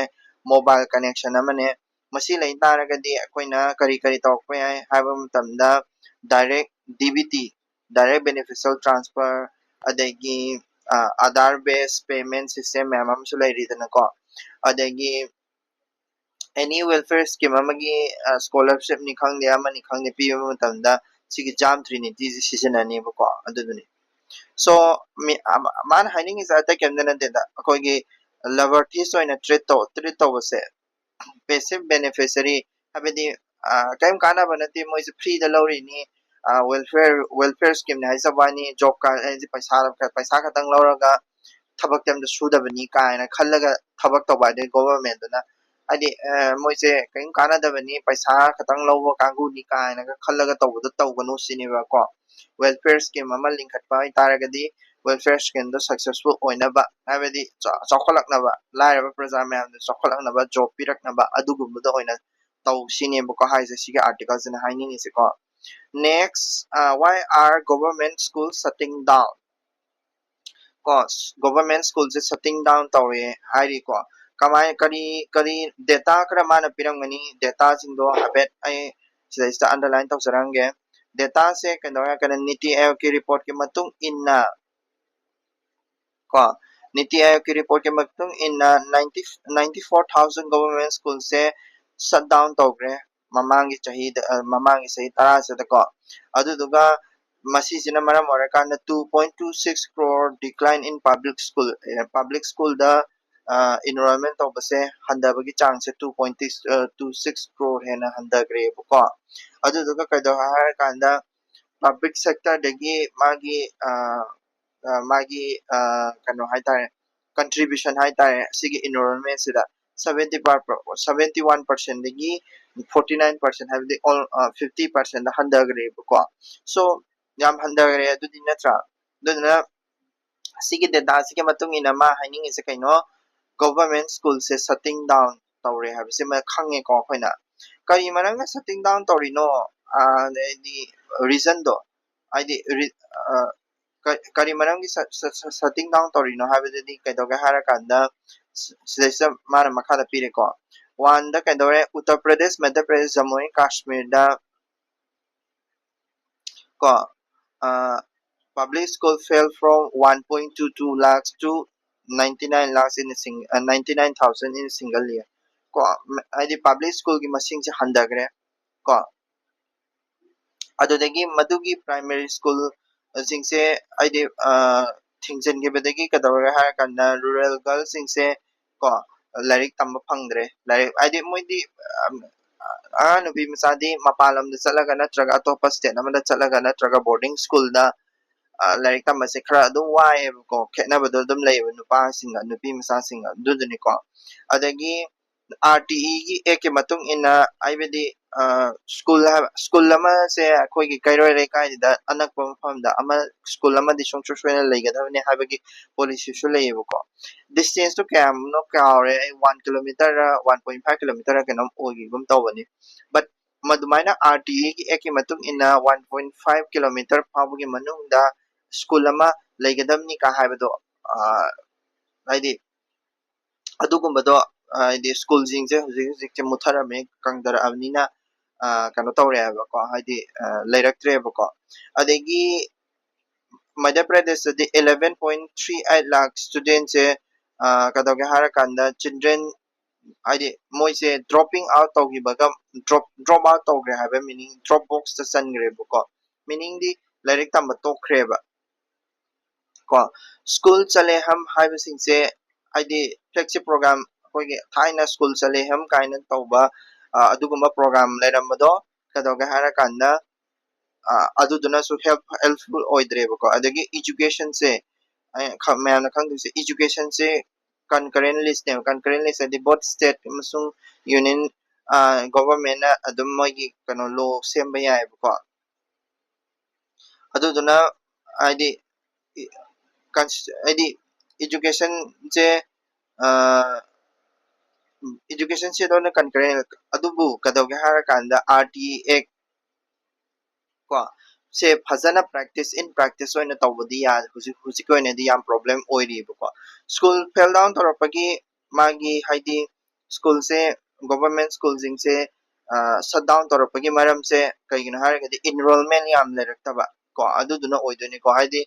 mobile connection ꯑꯃꯅꯦ꯫ ꯃꯁꯤ ꯂꯩ ꯇꯥꯔꯒꯗꯤ ꯑꯩꯈꯣꯏꯅ ꯀꯔꯤ ꯀꯔꯤ ꯇꯧꯔꯛꯄ ꯌꯥꯏ ꯍꯥꯏꯕ ꯃꯇꯝꯗ direct DBT direct beneficial transfer, ꯑꯗꯒꯤ ꯑꯥꯙꯥꯔ ꯕꯦꯁ ꯄꯦꯃꯦꯟ ꯁꯤꯁꯇꯦꯝ ꯃꯌꯥꯝ ꯑꯃꯁꯨ ꯂꯩꯔꯤꯗꯅꯀꯣ꯫ ꯑꯗꯒꯤ ꯑꯦꯅꯤ ꯋꯦꯜꯐꯤꯌꯔ ꯁ꯭ꯀꯤꯝ ꯑꯃꯒꯤ ꯁ꯭ꯀꯣꯂꯔꯁꯤꯞꯅꯤ ꯈꯪꯗꯦ, ꯑꯃꯅꯤ ꯈꯪꯗꯦ, ꯄꯤꯕ ꯃꯇꯝꯗ ꯁꯤꯒꯤ ꯖꯥꯝ ꯇ꯭ꯔꯤꯅꯤꯇꯤꯁꯦ ꯁꯤꯖꯤꯟꯅꯅꯦꯕꯀꯣ꯫ ꯑꯗꯨꯗꯨꯅꯤ꯫ ꯁꯣ ꯃꯥꯅ ꯍꯥꯏꯅꯤꯡꯉꯤꯁꯦ ꯑꯇꯩ ꯀꯩꯝꯇ ꯅꯠꯇꯦꯗ, ꯑꯩꯈꯣꯏꯒꯤ ꯂꯦꯕꯔꯇꯤꯁ ꯑꯣꯏꯅ ꯇ꯭ꯔꯤꯠ ꯇꯧ ꯇ꯭ꯔꯤꯠ ꯇꯧꯕꯁꯦ, ꯄꯦꯁꯤꯞ ꯕꯦꯅꯤꯐꯤꯁꯔꯤ ꯍꯥꯏꯕꯗꯤ ꯀꯔꯤꯝ ꯀꯥꯟꯅꯕ ꯅꯠꯇꯦ, ꯃꯣꯏꯁꯦ ꯐ꯭ꯔꯤꯗ ꯂꯧꯔꯤꯅꯤ꯫ ꯋꯦꯜꯐꯤꯌꯔ ꯋꯦꯜꯐꯤꯌꯔ ꯁ꯭ꯀꯤꯝꯅꯤ ꯍꯥꯏꯖꯕ ꯋꯥꯅꯤ, ꯖꯣꯕ ꯀꯥꯔꯗ ꯍꯥꯏꯁꯦ ꯄꯩꯁꯥ ꯄꯩꯁꯥ ꯈꯛꯇꯪ ꯂꯧꯔꯒ ꯊꯕꯛꯇꯤ ꯑꯝꯇ ꯁꯨꯗꯕꯅꯤ ꯀꯥꯏꯅ ꯈꯜꯂꯒ ꯊꯕꯛ ꯇꯧꯕ ꯍꯥꯏꯗꯤ ꯒꯣꯚꯔꯟꯃꯦꯟꯠꯇꯨꯅ ꯍꯥꯏꯗꯤ ꯃꯣꯏꯁꯦ ꯀꯔꯤꯝ ꯀꯥꯟꯅꯗꯕꯅꯤ, ꯄꯩꯁꯥ ꯈꯛꯇꯪ ꯂꯧꯕ ꯀꯥꯡꯕꯨꯅꯤ ꯀꯥꯏꯅꯒ ꯈꯜꯂꯒ ꯇꯧꯕꯗꯣ ꯇꯧꯒꯅꯨ ꯁꯤꯅꯦꯕꯀꯣ꯫ ꯋꯦꯜꯐꯤꯌꯔ ꯁ꯭ꯀꯤꯝ ꯑꯃ ꯂꯤꯡꯈꯠꯄ ꯍꯥꯏꯇꯥꯔꯒꯗꯤ ꯋꯦꯜꯐꯤꯌꯔ ꯁ꯭ꯀꯤꯝꯗꯣ ꯁꯛꯁꯦꯁꯐꯨꯜ ꯑꯣꯏꯅꯕ, ꯍꯥꯏꯕꯗꯤ ꯆꯥꯎꯈꯠꯂꯛꯅꯕ, ꯂꯥꯏꯔꯕ ꯄ꯭ꯔꯖꯥ ꯃꯌꯥꯝꯗ ꯆꯥꯎꯈꯠꯂꯛꯅꯕ, ꯖꯣꯕ ꯄꯤꯔꯛꯅꯕ, ꯑꯗꯨꯒꯨꯝꯕꯗ ꯑꯣꯏꯅ ꯇꯧ ꯁꯤꯅꯦꯕꯀꯣ ꯍꯥꯏꯁꯦ ꯁꯤꯒꯤ ꯑꯥꯔꯇꯤꯀꯜꯁꯤꯅ ꯍꯥꯏꯅꯤꯡꯉꯤꯁꯦꯀꯣ꯫ Next, why are government schools shutting down? ꯀꯣ, ꯒꯣꯚꯔꯟꯃꯦꯟꯠ ꯁ꯭ꯀꯨꯜꯁꯦ ꯁꯠꯇꯤꯡ ꯗꯥꯎꯟ ꯇꯧꯔꯦ ꯍꯥꯏꯔꯤꯀꯣ꯫ ꯀꯃꯥꯏ ꯀꯔꯤ ꯀꯔꯤ ꯗꯦꯇꯥ ꯈꯔ ꯃꯥꯅ ꯄꯤꯔꯝꯒꯅꯤ, ꯗꯦꯇꯥꯁꯤꯡꯗꯣ ꯍꯥꯏꯐꯦꯠ ꯑꯩ ꯁꯤꯗꯩꯁꯤꯗ ꯑꯟꯗꯔꯂꯥꯏꯟ ꯇꯧꯖꯔꯝꯒꯦ꯫ ꯗꯦꯇꯥꯁꯦ ꯀꯩꯗꯧꯔꯦ ꯍꯥꯏꯔ ꯀꯥꯟꯗ ꯅꯤꯇꯤ ꯑꯥꯌꯣꯒꯀꯤ ꯔꯤꯄꯣꯔꯠꯀꯤ ꯃꯇꯨꯡ ꯏꯟꯅ ꯀꯣ, ꯅꯤꯇꯤ ꯑꯥꯌꯣꯒꯀꯤ ꯔꯤꯄꯣꯔꯠꯀꯤ ꯃꯇꯨꯡ ꯏꯟꯅ ninety ninety four thousand government ꯁ꯭ꯀꯨꯜꯁꯦ ꯁꯠ ꯗꯥꯎꯟ ꯇꯧꯈ꯭ꯔꯦ ꯃꯃꯥꯡꯒꯤ ꯆꯍꯤꯗ ꯃꯃꯥꯡꯒꯤ ꯆꯍꯤ ꯇꯔꯥꯁꯤꯗꯀꯣ꯫ ꯑꯗꯨꯗꯨꯒ ꯃꯁꯤꯁꯤꯅ ꯃꯔꯝ ꯑꯣꯏꯔꯀꯥꯟꯗ two point two six crore decline in public school, public ꯁ꯭ꯀꯨꯜꯗ ꯏꯟꯔꯣꯜꯃꯦꯟ ꯇꯧꯕꯁꯦ ꯍꯟꯊꯕꯒꯤ ꯆꯥꯡꯁꯦ two point two six crore ꯍꯦꯟꯅ ꯍꯟꯊꯈ꯭ꯔꯦꯕꯀꯣ꯫ ꯑꯗꯨꯗꯨꯒ ꯀꯩꯗꯧꯔꯦ ꯍꯥꯏꯔꯀꯥꯟꯗ ꯄꯕ꯭ꯂꯤꯛ ꯁꯦꯛꯇꯔꯗꯒꯤ ꯃꯥꯒꯤ ꯃꯥꯒꯤ ꯀꯩꯅꯣ ꯍꯥꯏꯇꯥꯔꯦ, ꯀꯟꯇ꯭ꯔꯤꯕ꯭ꯌꯨꯁꯟ ꯍꯥꯏꯇꯥꯔꯦ, ꯁꯤꯒꯤ ꯏꯟꯔꯣꯜꯃꯦꯟꯁꯤꯗ seventy per seventy one percentꯗꯒꯤ forty nine percent, ꯍꯥꯏꯕꯗꯤ ꯑꯣꯜ fifty percentꯗ ꯍꯟꯊꯈ꯭ꯔꯦꯕꯀꯣ꯫ ꯁꯣ ꯌꯥꯝ ꯍꯟꯊꯈ꯭ꯔꯦ ꯑꯗꯨꯗꯤ, ꯅꯠꯇ꯭ꯔꯥ? ꯑꯗꯨꯗꯨꯅ ꯁꯤꯒꯤ ꯗꯦꯇꯥꯁꯤꯒꯤ ꯃꯇꯨꯡ ꯏꯟꯅ ꯃꯥ ꯍꯥꯏꯅꯤꯡꯉꯤꯁꯦ ꯀꯩꯅꯣ? ꯒꯣꯚꯔꯟꯃꯦꯟꯠ ꯁ꯭ꯀꯨꯜꯁꯦ ꯁꯠꯇꯤꯡ ꯗꯥꯎꯟ ꯇꯧꯔꯦ ꯍꯥꯏꯕꯁꯤꯃ ꯈꯪꯉꯦꯀꯣ ꯑꯩꯈꯣꯏꯅ꯫ ꯀꯔꯤ ꯃꯔꯝꯅ ꯁꯠꯇꯤꯡ ꯗꯥꯎꯟ ꯇꯧꯔꯤꯅꯣ? ꯑꯗꯩꯗꯤ ꯔꯤꯖꯟꯗꯣ, ꯍꯥꯏꯗꯤ ꯀꯔꯤ ꯃꯔꯝꯒꯤ ꯁꯠꯇꯤꯡ ꯗꯥꯎꯟ ꯇꯧꯔꯤꯅꯣ ꯍꯥꯏꯕꯗꯨꯗꯤ ꯀꯩꯗꯧꯒꯦ ꯍꯥꯏꯔꯀꯥꯟꯗ ꯁꯤꯗꯩꯁꯤꯗ ꯃꯥꯅ ꯃꯈꯥꯗ ꯄꯤꯔꯦꯀꯣ꯫ ꯋꯥꯟꯗ ꯀꯩꯗꯧꯔꯦ? ꯎꯠꯇꯔ ꯄ꯭ꯔꯗꯦꯁ, ꯃꯙ꯭ꯌ ꯄ꯭ꯔꯗꯦꯁ, ꯖꯝꯃꯨ ꯑꯦꯟ ꯀꯥꯁꯃꯤꯔꯗ ꯀꯣ uh, public school fell from one point two two lakhs to ninety nine lakhs in a sing uh, ninety nine thousand in a single year. ꯀꯣ ꯍꯥꯏꯗꯤ ꯄꯕ꯭ꯂꯤꯛ ꯁ꯭ꯀꯨꯜꯒꯤ ꯃꯁꯤꯡꯁꯦ ꯍꯟꯊꯈ꯭ꯔꯦ꯫ ꯀꯣ ꯑꯗꯨꯗꯒꯤ ꯃꯗꯨꯒꯤ ꯄ꯭ꯔꯥꯏꯃꯔꯤ ꯁ꯭ꯀꯨꯜꯁꯤꯡꯁꯦ ꯍꯥꯏꯗꯤ ꯊꯤꯡꯖꯤꯟꯈꯤꯕꯗꯒꯤ ꯀꯩꯗꯧꯔꯦ ꯍꯥꯏꯔ ꯀꯥꯟꯗ ꯔꯨꯔꯦꯜ ꯒꯔꯜꯁꯤꯡꯁꯦ ꯀꯣ ꯂꯥꯏꯔꯤꯛ ꯇꯝꯕ ꯐꯪꯗ꯭ꯔꯦ꯫ ꯂꯥꯏꯔꯤꯛ ꯍꯥꯏꯗꯤ ꯃꯣꯏꯗꯤ ꯑꯉꯥꯡ ꯅꯨꯄꯤ ꯃꯆꯥꯗꯤ ꯃꯄꯥꯟ ꯂꯝꯗ ꯆꯠꯂꯒ ꯅꯠꯇ꯭ꯔꯒ ꯑꯇꯣꯞꯄ ꯁ꯭ꯇꯦꯠ ꯑꯃꯗ ꯆꯠꯂꯒ ꯅꯠꯇ꯭ꯔꯒ ꯕꯣꯔꯗꯤꯡ ꯁ꯭ꯀꯨꯜꯗ ꯂꯥꯏꯔꯤꯛ ꯇꯝꯕꯁꯦ ꯈꯔ ꯑꯗꯨꯝ ꯋꯥꯏꯑꯦꯕꯀꯣ꯫ ꯈꯦꯠꯅꯕꯗꯣ ꯑꯗꯨꯝ ꯂꯩꯌꯦꯕ ꯅꯨꯄꯥꯁꯤꯡꯒ ꯅꯨꯄꯤ ꯃꯆꯥꯁꯤꯡꯒ ꯑꯗꯨꯗꯨꯅꯤꯀꯣ꯫ ꯑꯗꯒꯤ ꯑꯥꯔ ꯇꯤ ꯏꯒꯤ ꯑꯦꯛꯀꯤ ꯃꯇꯨꯡ ꯏꯟꯅ ꯍꯥꯏꯕꯗꯤ ꯁ꯭ꯀꯨꯜ ꯍꯥꯏꯕ ꯁ꯭ꯀꯨꯜ ꯑꯃꯁꯦ ꯑꯩꯈꯣꯏꯒꯤ ꯀꯩꯔꯣꯏ ꯂꯩꯀꯥꯏꯁꯤꯗ ꯑꯅꯛꯄ ꯃꯐꯝꯗ ꯑꯃ ꯁ꯭ꯀꯨꯜ ꯑꯃꯗꯤ ꯁꯨꯡꯁꯣꯏ ꯁꯣꯏꯗꯅ ꯂꯩꯒꯗꯕꯅꯤ ꯍꯥꯏꯕꯒꯤ ꯄꯣꯂꯤꯁꯤꯁꯨ ꯂꯩꯌꯦꯕꯀꯣ꯫ ꯗꯤꯁꯇꯦꯟꯁꯇꯣ ꯀꯌꯥꯃꯨꯛꯅꯣ ꯀꯥꯎꯔꯦ ꯑꯩ, ꯋꯥꯟ ꯀꯤꯂꯣꯃꯤꯇꯔ ꯔ ꯋꯥꯟ ꯄꯣꯏꯟ ꯐꯥꯏꯚ ꯀꯤꯂꯣꯃꯤꯇꯔ ꯔ ꯀꯩꯅꯣꯝ ꯑꯣꯏꯈꯤꯒꯨꯝ ꯇꯧꯕꯅꯤ꯫ ꯕꯠ ꯃꯗꯨꯃꯥꯏꯅ ꯑꯥꯔ ꯇꯤ ꯏꯒꯤ ꯑꯦꯛꯀꯤ ꯃꯇꯨꯡ ꯏꯟꯅ ꯋꯥꯟ ꯄꯣꯏꯟ ꯐꯥꯏꯚ ꯀꯤꯂꯣꯃꯤꯇꯔ ꯐꯥꯎꯕꯒꯤ ꯃꯅꯨꯡꯗ ꯁ꯭ꯀꯨꯜ ꯑꯃ ꯂꯩꯒꯗꯕꯅꯤꯒ ꯍꯥꯏꯕꯗꯣ ꯍꯥꯏꯗꯤ ꯑꯗꯨꯒꯨꯝꯕꯗꯣ ꯍꯥꯏꯗꯤ ꯁ꯭ꯀꯨꯜꯁꯤꯡꯁꯦ ꯍꯧꯖꯤꯛ ꯍꯧꯖꯤꯛꯁꯦ ꯃꯨꯠꯊꯔꯝꯃꯦ, ꯀꯪꯊꯔꯛꯑꯕꯅꯤꯅ ꯀꯩꯅꯣ ꯇꯧꯔꯦ ꯍꯥꯏꯕꯀꯣ, ꯍꯥꯏꯗꯤ ꯂꯩꯔꯛꯇ꯭ꯔꯦꯕꯀꯣ꯫ ꯑꯗꯒꯤ ꯃꯙ꯭ꯌ ꯄ꯭ꯔꯗꯦꯁꯇꯗꯤ eleven point three eight lakh studentꯁꯦ ꯀꯩꯗꯧꯒꯦ ꯍꯥꯏꯔꯀꯥꯟꯗ children ꯍꯥꯏꯗꯤ ꯃꯣꯏꯁꯦ dropping out ꯇꯧꯈꯤꯕꯒ drop drop out ꯇꯧꯈ꯭ꯔꯦ ꯍꯥꯏꯕ meaning drop boxꯇ ꯆꯟꯈ꯭ꯔꯦꯕꯀꯣ꯫ Meaningꯗꯤ ꯂꯥꯏꯔꯤꯛ ꯇꯝꯕ ꯇꯣꯛꯈ꯭ꯔꯦꯕ꯫ ꯀꯣ ꯁ꯭ꯀꯨꯜ ꯆꯂꯦꯍꯝ ꯍꯥꯏꯕꯁꯤꯡꯁꯦ ꯍꯥꯏꯗꯤ flagship program ꯑꯩꯈꯣꯏꯒꯤ ꯊꯥꯏꯅ ꯁ꯭ꯀꯨꯜ ꯆꯂꯦꯍꯝ ꯀꯥꯏꯅ ꯇꯧꯕ ꯑꯗꯨꯒꯨꯝꯕ program ꯂꯩꯔꯝꯕꯗꯣ ꯀꯩꯗꯧꯒꯦ ꯍꯥꯏꯔꯀꯥꯟꯗ ꯑꯗꯨꯗꯨꯅꯁꯨ help helpful ꯑꯣꯏꯗ꯭ꯔꯦꯕꯀꯣ꯫ ꯑꯗꯒꯤ educationꯁꯦ ꯃꯌꯥꯝꯅ ꯈꯪꯗꯣꯏꯁꯦ educationꯁꯦ concurrent listꯅꯦꯕ꯫ Concurrent list ꯍꯥꯏꯗꯤ both state ꯑꯃꯁꯨꯡ union governmentꯅ ꯑꯗꯨꯝ ꯃꯣꯏꯒꯤ ꯀꯩꯅꯣ law ꯁꯦꯝꯕ ꯌꯥꯏꯑꯕꯀꯣ꯫ ꯑꯗꯨꯗꯨꯅ ꯍꯥꯏꯗꯤ ꯍꯥꯏꯗꯤ educationꯁꯦ educationꯁꯦ ꯂꯣꯏꯅ concurrent, ꯑꯗꯨꯕꯨ ꯀꯩꯗꯧꯒꯦ ꯍꯥꯏꯔꯀꯥꯟꯗ R T Act ꯀꯣ ꯁꯦ ꯐꯖꯅ practice in practice ꯑꯣꯏꯅ ꯇꯧꯕꯗꯤ ꯌꯥ ꯍꯧꯖꯤꯛ ꯍꯧꯖꯤꯛꯀꯤ ꯑꯣꯏꯅꯗꯤ ꯌꯥꯝ problem ꯑꯣꯏꯔꯤꯕꯀꯣ꯫ School fail down ꯇꯧꯔꯛꯄꯒꯤ ꯃꯥꯒꯤ ꯍꯥꯏꯗꯤ ꯁ꯭ꯀꯨꯜꯁꯦ government ꯁ꯭ꯀꯨꯜꯁꯤꯡꯁꯦ shut down ꯇꯧꯔꯛꯄꯒꯤ ꯃꯔꯝꯁꯦ ꯀꯩꯒꯤꯅꯣ ꯍꯥꯏꯔꯒꯗꯤ enrollment ꯌꯥꯝ ꯂꯩꯔꯛꯇꯕ ꯀꯣ, ꯑꯗꯨꯗꯨꯅ ꯑꯣꯏꯗꯣꯏꯅꯤꯀꯣ꯫ ꯍꯥꯏꯗꯤ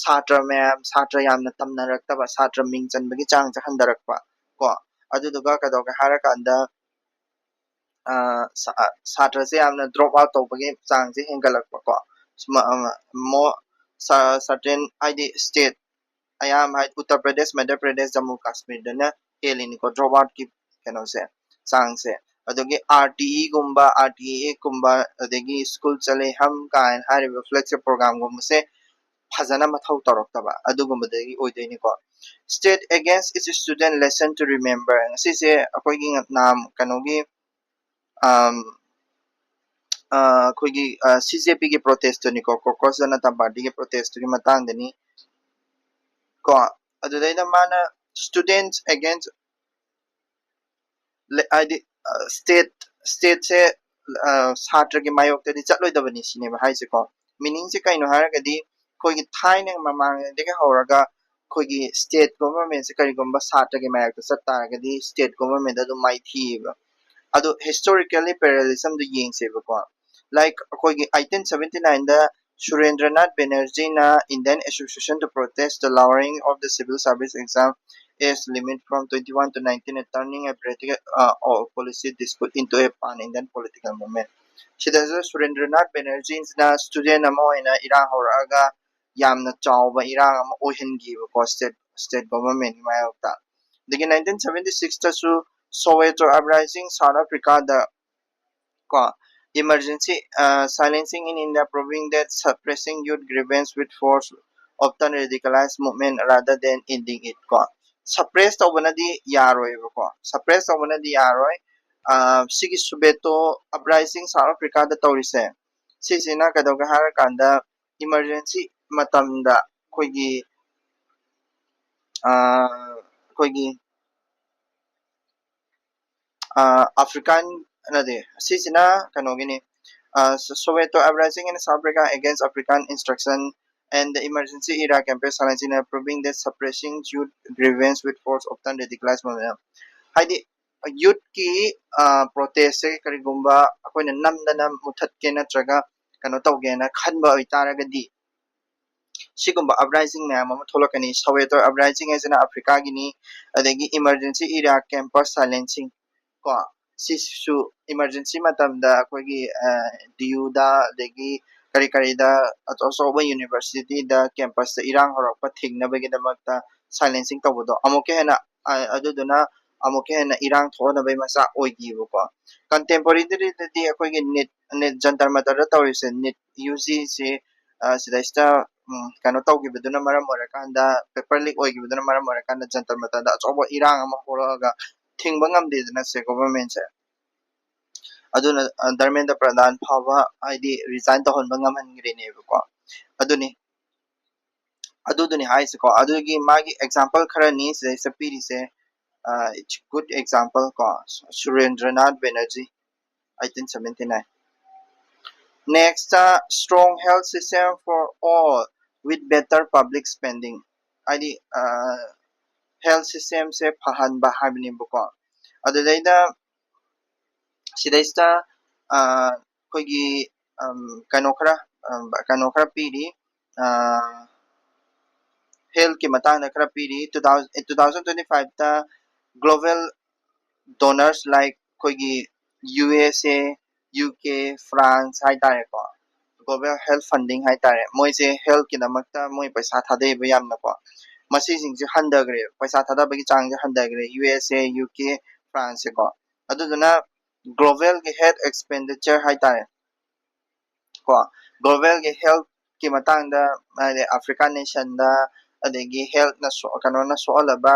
ꯁꯥꯇ꯭ꯔ ꯃꯌꯥꯝ, ꯁꯥꯇ꯭ꯔ ꯌꯥꯝꯅ ꯇꯝꯅꯔꯛꯇꯕ, ꯁꯥꯇ꯭ꯔ ꯃꯤꯡ ꯆꯟꯕꯒꯤ ꯆꯥꯡꯁꯦ ꯍꯟꯊꯔꯛꯄ ꯀꯣ꯫ ꯑꯗꯨꯗꯨꯒ ꯀꯩꯗꯧꯒꯦ ꯍꯥꯏꯔꯀꯥꯟꯗ, ꯑ, ꯁꯥ-, ꯑ, ꯁꯥꯇ꯭ꯔꯁꯦ ꯌꯥꯝꯅ drop out ꯇꯧꯕꯒꯤ ꯆꯥꯡꯁꯦ ꯍꯦꯟꯒꯠꯂꯛꯄ ꯀꯣ꯫ ꯁꯨꯃ-, ꯑ, ꯃꯣ-, ꯁ-, certain ꯍꯥꯏꯗꯤ state ꯑꯌꯥꯝꯕ ꯍꯥꯏꯗꯤ ꯎꯠꯇꯔ ꯄ꯭ꯔꯗꯦꯁ, ꯃꯙ꯭ꯌ ꯄ꯭ꯔꯗꯦꯁ, ꯖꯝꯃꯨ ꯀꯥꯁꯃꯤꯔꯗꯅ ꯍꯦꯜꯂꯤꯅꯤꯀꯣ drop outꯀꯤ ꯀꯩꯅꯣꯁꯦ, ꯆꯥꯡꯁꯦ꯫ ꯑꯗꯒꯤ RTEꯒꯨꯝꯕ, RTAꯒꯨꯝꯕ, ꯑꯗꯒꯤ ꯁ꯭ꯀꯨꯜ ꯆꯠꯂꯦ ꯍꯝ ꯀꯥꯏꯅ ꯍꯥꯏꯔꯤꯕ flagship programꯒꯨꯝꯕꯁꯦ ꯐꯖꯅ ꯃꯊꯧ ꯇꯧꯔꯛꯇꯕ ꯑꯗꯨꯒꯨꯝꯕꯗꯒꯤ ꯑꯣꯏꯗꯣꯏꯅꯤꯀꯣ꯫ State against its student lesson to remember꯫ ꯁꯤꯁꯦ ꯑꯩꯈꯣꯏꯒꯤ ꯅꯍꯥꯟ ꯀꯩꯅꯣꯒꯤ, ꯑꯝ, ꯑ, ꯑꯩꯈꯣꯏꯒꯤ, ꯑ, CJPꯒꯤ protestꯇꯨꯅꯤꯀꯣ, Congress Janata Partyꯒꯤ protestꯇꯨꯒꯤ ꯃꯇꯥꯡꯗꯅꯤ ꯀꯣ꯫ ꯑꯗꯨꯗꯩꯗ ꯃꯥꯅ students against ꯍꯥꯏꯗꯤ state, stateꯁꯦ ꯁꯥꯇ꯭ꯔꯒꯤ ꯃꯥꯌꯣꯛꯇꯗꯤ ꯆꯠꯂꯣꯏꯗꯕꯅꯤ ꯁꯤꯅꯦꯕ ꯍꯥꯏꯁꯦꯀꯣ꯫ Meaningꯁꯦ ꯀꯩꯅꯣ ꯍꯥꯏꯔꯒꯗꯤ, ꯑꯩꯈꯣꯏꯒꯤ ꯊꯥꯏꯅ ꯃꯃꯥꯡꯉꯩꯗꯒꯤ ꯍꯧꯔꯒ ꯑꯩꯈꯣꯏꯒꯤ state governmentꯁꯦ ꯀꯔꯤꯒꯨꯝꯕ ꯁꯥꯇ꯭ꯔꯒꯤ ꯃꯥꯌꯣꯛꯇ ꯆꯠ ꯇꯥꯔꯒꯗꯤ state government ꯑꯗꯨꯝ ꯃꯥꯏꯊꯤꯌꯦꯕ꯫ ꯑꯗꯣ historically parallelismꯗꯨ ꯌꯦꯡꯁꯦꯕꯀꯣ꯫ Like ꯑꯩꯈꯣꯏꯒꯤ eighteen seventy nineꯗ Surendranath Banerjeeꯅ Indian Association to Protest the Lowering of the Civil Service Exam Age Limit from twenty-one to nineteen and Turning a Political, uh, or Policy Dispute into a Pan-Indian Political Movement꯫ ꯁꯤꯗꯁꯨ ꯁꯨꯔꯦꯟꯗ꯭ꯔꯅꯥꯊ ꯕꯦꯅꯔꯖꯤꯅ student ꯑꯃ ꯑꯣꯏꯅ ꯏꯔꯥꯡ ꯍꯧꯔꯛꯑꯒ ꯌꯥꯝꯅ ꯆꯥꯎꯕ ꯏꯔꯥꯡ ꯑꯃ ꯑꯣꯏꯍꯟꯈꯤꯕꯀꯣ state, state governmentꯀꯤ ꯃꯥꯌꯣꯛꯇ꯫ ꯑꯗꯒꯤ nineteen seventy sixꯇꯁꯨ Soweto uprising South Africaꯗ ꯀꯣ, emergency, uh, silencing in India, proving that suppressing youth grievance with force often radicalize movement rather than ending it ꯀꯣ꯫ Suppress ꯇꯧꯕꯅꯗꯤ ꯌꯥꯔꯣꯏꯕꯀꯣ, suppress ꯇꯧꯕꯅꯗꯤ ꯌꯥꯔꯣꯏ꯫ ꯑ, ꯁꯤꯒꯤ Soweto uprising South Africaꯗ ꯇꯧꯔꯤꯁꯦ, ꯁꯤꯁꯤꯅ ꯀꯩꯗꯧꯒꯦ ꯍꯥꯏꯔꯀꯥꯟꯗ emergency ꯃꯇꯝꯗ ꯑꯩꯈꯣꯏꯒꯤ, ꯑ, ꯑꯩꯈꯣꯏꯒꯤ ꯑ, African ꯅꯠꯇꯦ, ꯁꯤꯁꯤꯅ ꯀꯩꯅꯣꯒꯤꯅꯤ, ꯑ, Soweto uprising in South Africa against African instruction and the emergency era campaign silencing and proving that suppressing youth grievance with force often radicalize movement꯫ ꯍꯥꯏꯗꯤ youthꯀꯤ, ꯑ, protestꯁꯦ ꯀꯔꯤꯒꯨꯝꯕ ꯑꯩꯈꯣꯏꯅ ꯅꯝꯗꯅ ꯃꯨꯊꯠꯀꯦ ꯅꯠꯇ꯭ꯔꯒ ꯀꯩꯅꯣ ꯇꯧꯒꯦꯅ ꯈꯟꯕ ꯑꯣꯏꯇꯥꯔꯒꯗꯤ, ꯁꯤꯒꯨꯝꯕ uprising ꯃꯌꯥꯝ ꯑꯃ ꯊꯣꯛꯂꯛꯀꯅꯤ꯫ Soweto uprising ꯍꯥꯏꯁꯤꯅ ꯑꯐ꯭ꯔꯤꯀꯥꯒꯤꯅꯤ꯫ ꯑꯗꯒꯤ emergency area campus silencing ꯀꯣ, ꯁꯤꯁꯤꯁꯨ emergency ꯃꯇꯝꯗ ꯑꯩꯈꯣꯏꯒꯤ ꯗꯤ ꯌꯨꯗ, ꯑꯗꯒꯤ ꯀꯔꯤ ꯀꯔꯤꯗ, ꯑꯆꯧ ꯑꯆꯧꯕ universityꯗ campusꯇ ꯏꯔꯥꯡ ꯍꯧꯔꯛꯄ ꯊꯤꯡꯅꯕꯒꯤꯗꯃꯛꯇ silencing ꯇꯧꯕꯗꯣ ꯑꯃꯨꯛꯀ ꯍꯦꯟꯅ, ꯑ, ꯑꯗꯨꯗꯨꯅ ꯑꯃꯨꯛꯀ ꯍꯦꯟꯅ ꯏꯔꯥꯡ ꯊꯣꯛꯍꯟꯅꯕꯒꯤ ꯃꯆꯥꯛ ꯑꯣꯏꯈꯤꯕꯀꯣ꯫ Contemporaryꯗꯗꯤ ꯑꯩꯈꯣꯏꯒꯤ ꯅꯤꯠ ꯅꯤꯠ ꯖꯟꯇꯔ ꯃꯟꯇꯔꯗ ꯇꯧꯔꯤꯁꯦ, ꯅꯤꯠ ꯌꯨ ꯖꯤꯁꯦ, ꯑ, ꯁꯤꯗꯩꯁꯤꯗ, ꯎꯝ, ꯀꯩꯅꯣ ꯇꯧꯈꯤꯕꯗꯨꯅ ꯃꯔꯝ ꯑꯣꯏꯔꯀꯥꯟꯗ, paper leak ꯑꯣꯏꯈꯤꯕꯗꯨꯅ ꯃꯔꯝ ꯑꯣꯏꯔꯀꯥꯟꯗ ꯖꯟꯇꯔ ꯃꯟꯇꯔꯗ ꯑꯆꯧꯕ ꯏꯔꯥꯡ ꯑꯃ ꯍꯧꯔꯛꯑꯒ ꯊꯤꯡꯕ ꯉꯝꯗꯦꯗꯅ ꯁꯦ governmentꯁꯦ꯫ ꯑꯗꯨꯅ, ꯑ, ꯙꯔꯃꯦꯟꯗ꯭ꯔ ꯄ꯭ꯔꯙꯥꯟ ꯐꯥꯎꯕ ꯍꯥꯏꯗꯤ resign ꯇꯧꯍꯟꯕ ꯉꯝꯍꯟꯈ꯭ꯔꯤꯅꯦꯕꯀꯣ꯫ ꯑꯗꯨꯅꯤ, ꯑꯗꯨꯗꯨꯅꯤ ꯍꯥꯏꯁꯦꯀꯣ꯫ ꯑꯗꯨꯒꯤ ꯃꯥꯒꯤ example ꯈꯔꯅꯤ ꯁꯤꯗꯩꯁꯤꯗ ꯄꯤꯔꯤꯁꯦ꯫ ꯑ, it's good example ꯀꯣ, ꯁꯨꯔꯦꯟꯗ꯭ꯔꯅꯥꯊ Banerjee, eighteen seventy nine꯫ Next, strong health system for all with better public spending꯫ ꯍꯥꯏꯗꯤ, ꯑ, health systemꯁꯦ ꯐꯍꯟꯕ ꯍꯥꯏꯕꯅꯦꯕꯀꯣ꯫ ꯑꯗꯨꯗꯩꯗ ꯁꯤꯗꯩꯁꯤꯗ, ꯑ, ꯑꯩꯈꯣꯏꯒꯤ, ꯑꯝ, ꯀꯩꯅꯣ ꯈꯔ, ꯑꯝ, ꯀꯩꯅꯣ ꯈꯔ ꯄꯤꯔꯤ꯫ ꯑ, healthꯀꯤ ꯃꯇꯥꯡꯗ ꯈꯔ ꯄꯤꯔꯤ꯫ Two thousand, two thousand twenty fiveꯇ global donors like ꯑꯩꯈꯣꯏꯒꯤ ꯌꯨ ꯑꯦꯁ ꯑꯦ, ꯌꯨ ꯀꯦ, ꯐ꯭ꯔꯥꯟꯁ ꯍꯥꯏꯇꯥꯔꯦꯀꯣ, global health funding ꯍꯥꯏꯇꯥꯔꯦ, ꯃꯣꯏꯁꯦ healthꯀꯤꯗꯃꯛꯇ ꯃꯣꯏ ꯄꯩꯁꯥ ꯊꯥꯗꯩꯕ ꯌꯥꯝꯅꯀꯣ꯫ ꯃꯁꯤꯁꯤꯡꯁꯦ ꯍꯟꯊꯈ꯭ꯔꯦ, ꯄꯩꯁꯥ ꯊꯥꯗꯕꯒꯤ ꯆꯥꯡꯁꯦ ꯍꯟꯊꯈ꯭ꯔꯦ, ꯌꯨ ꯑꯦꯁ ꯑꯦ, ꯌꯨ ꯀꯦ, ꯐ꯭ꯔꯥꯟꯁꯁꯦꯀꯣ꯫ ꯑꯗꯨꯗꯨꯅ globalꯒꯤ health expenditure ꯍꯥꯏꯇꯥꯔꯦ ꯀꯣ, globalꯒꯤ healthꯀꯤ ꯃꯇꯥꯡꯗ, ꯍꯥꯏꯗꯤ Africa nationꯗ, ꯑꯗꯒꯤ healthꯅ ꯁꯣ-, ꯀꯩꯅꯣꯅ ꯁꯣꯛꯍꯜꯂꯕ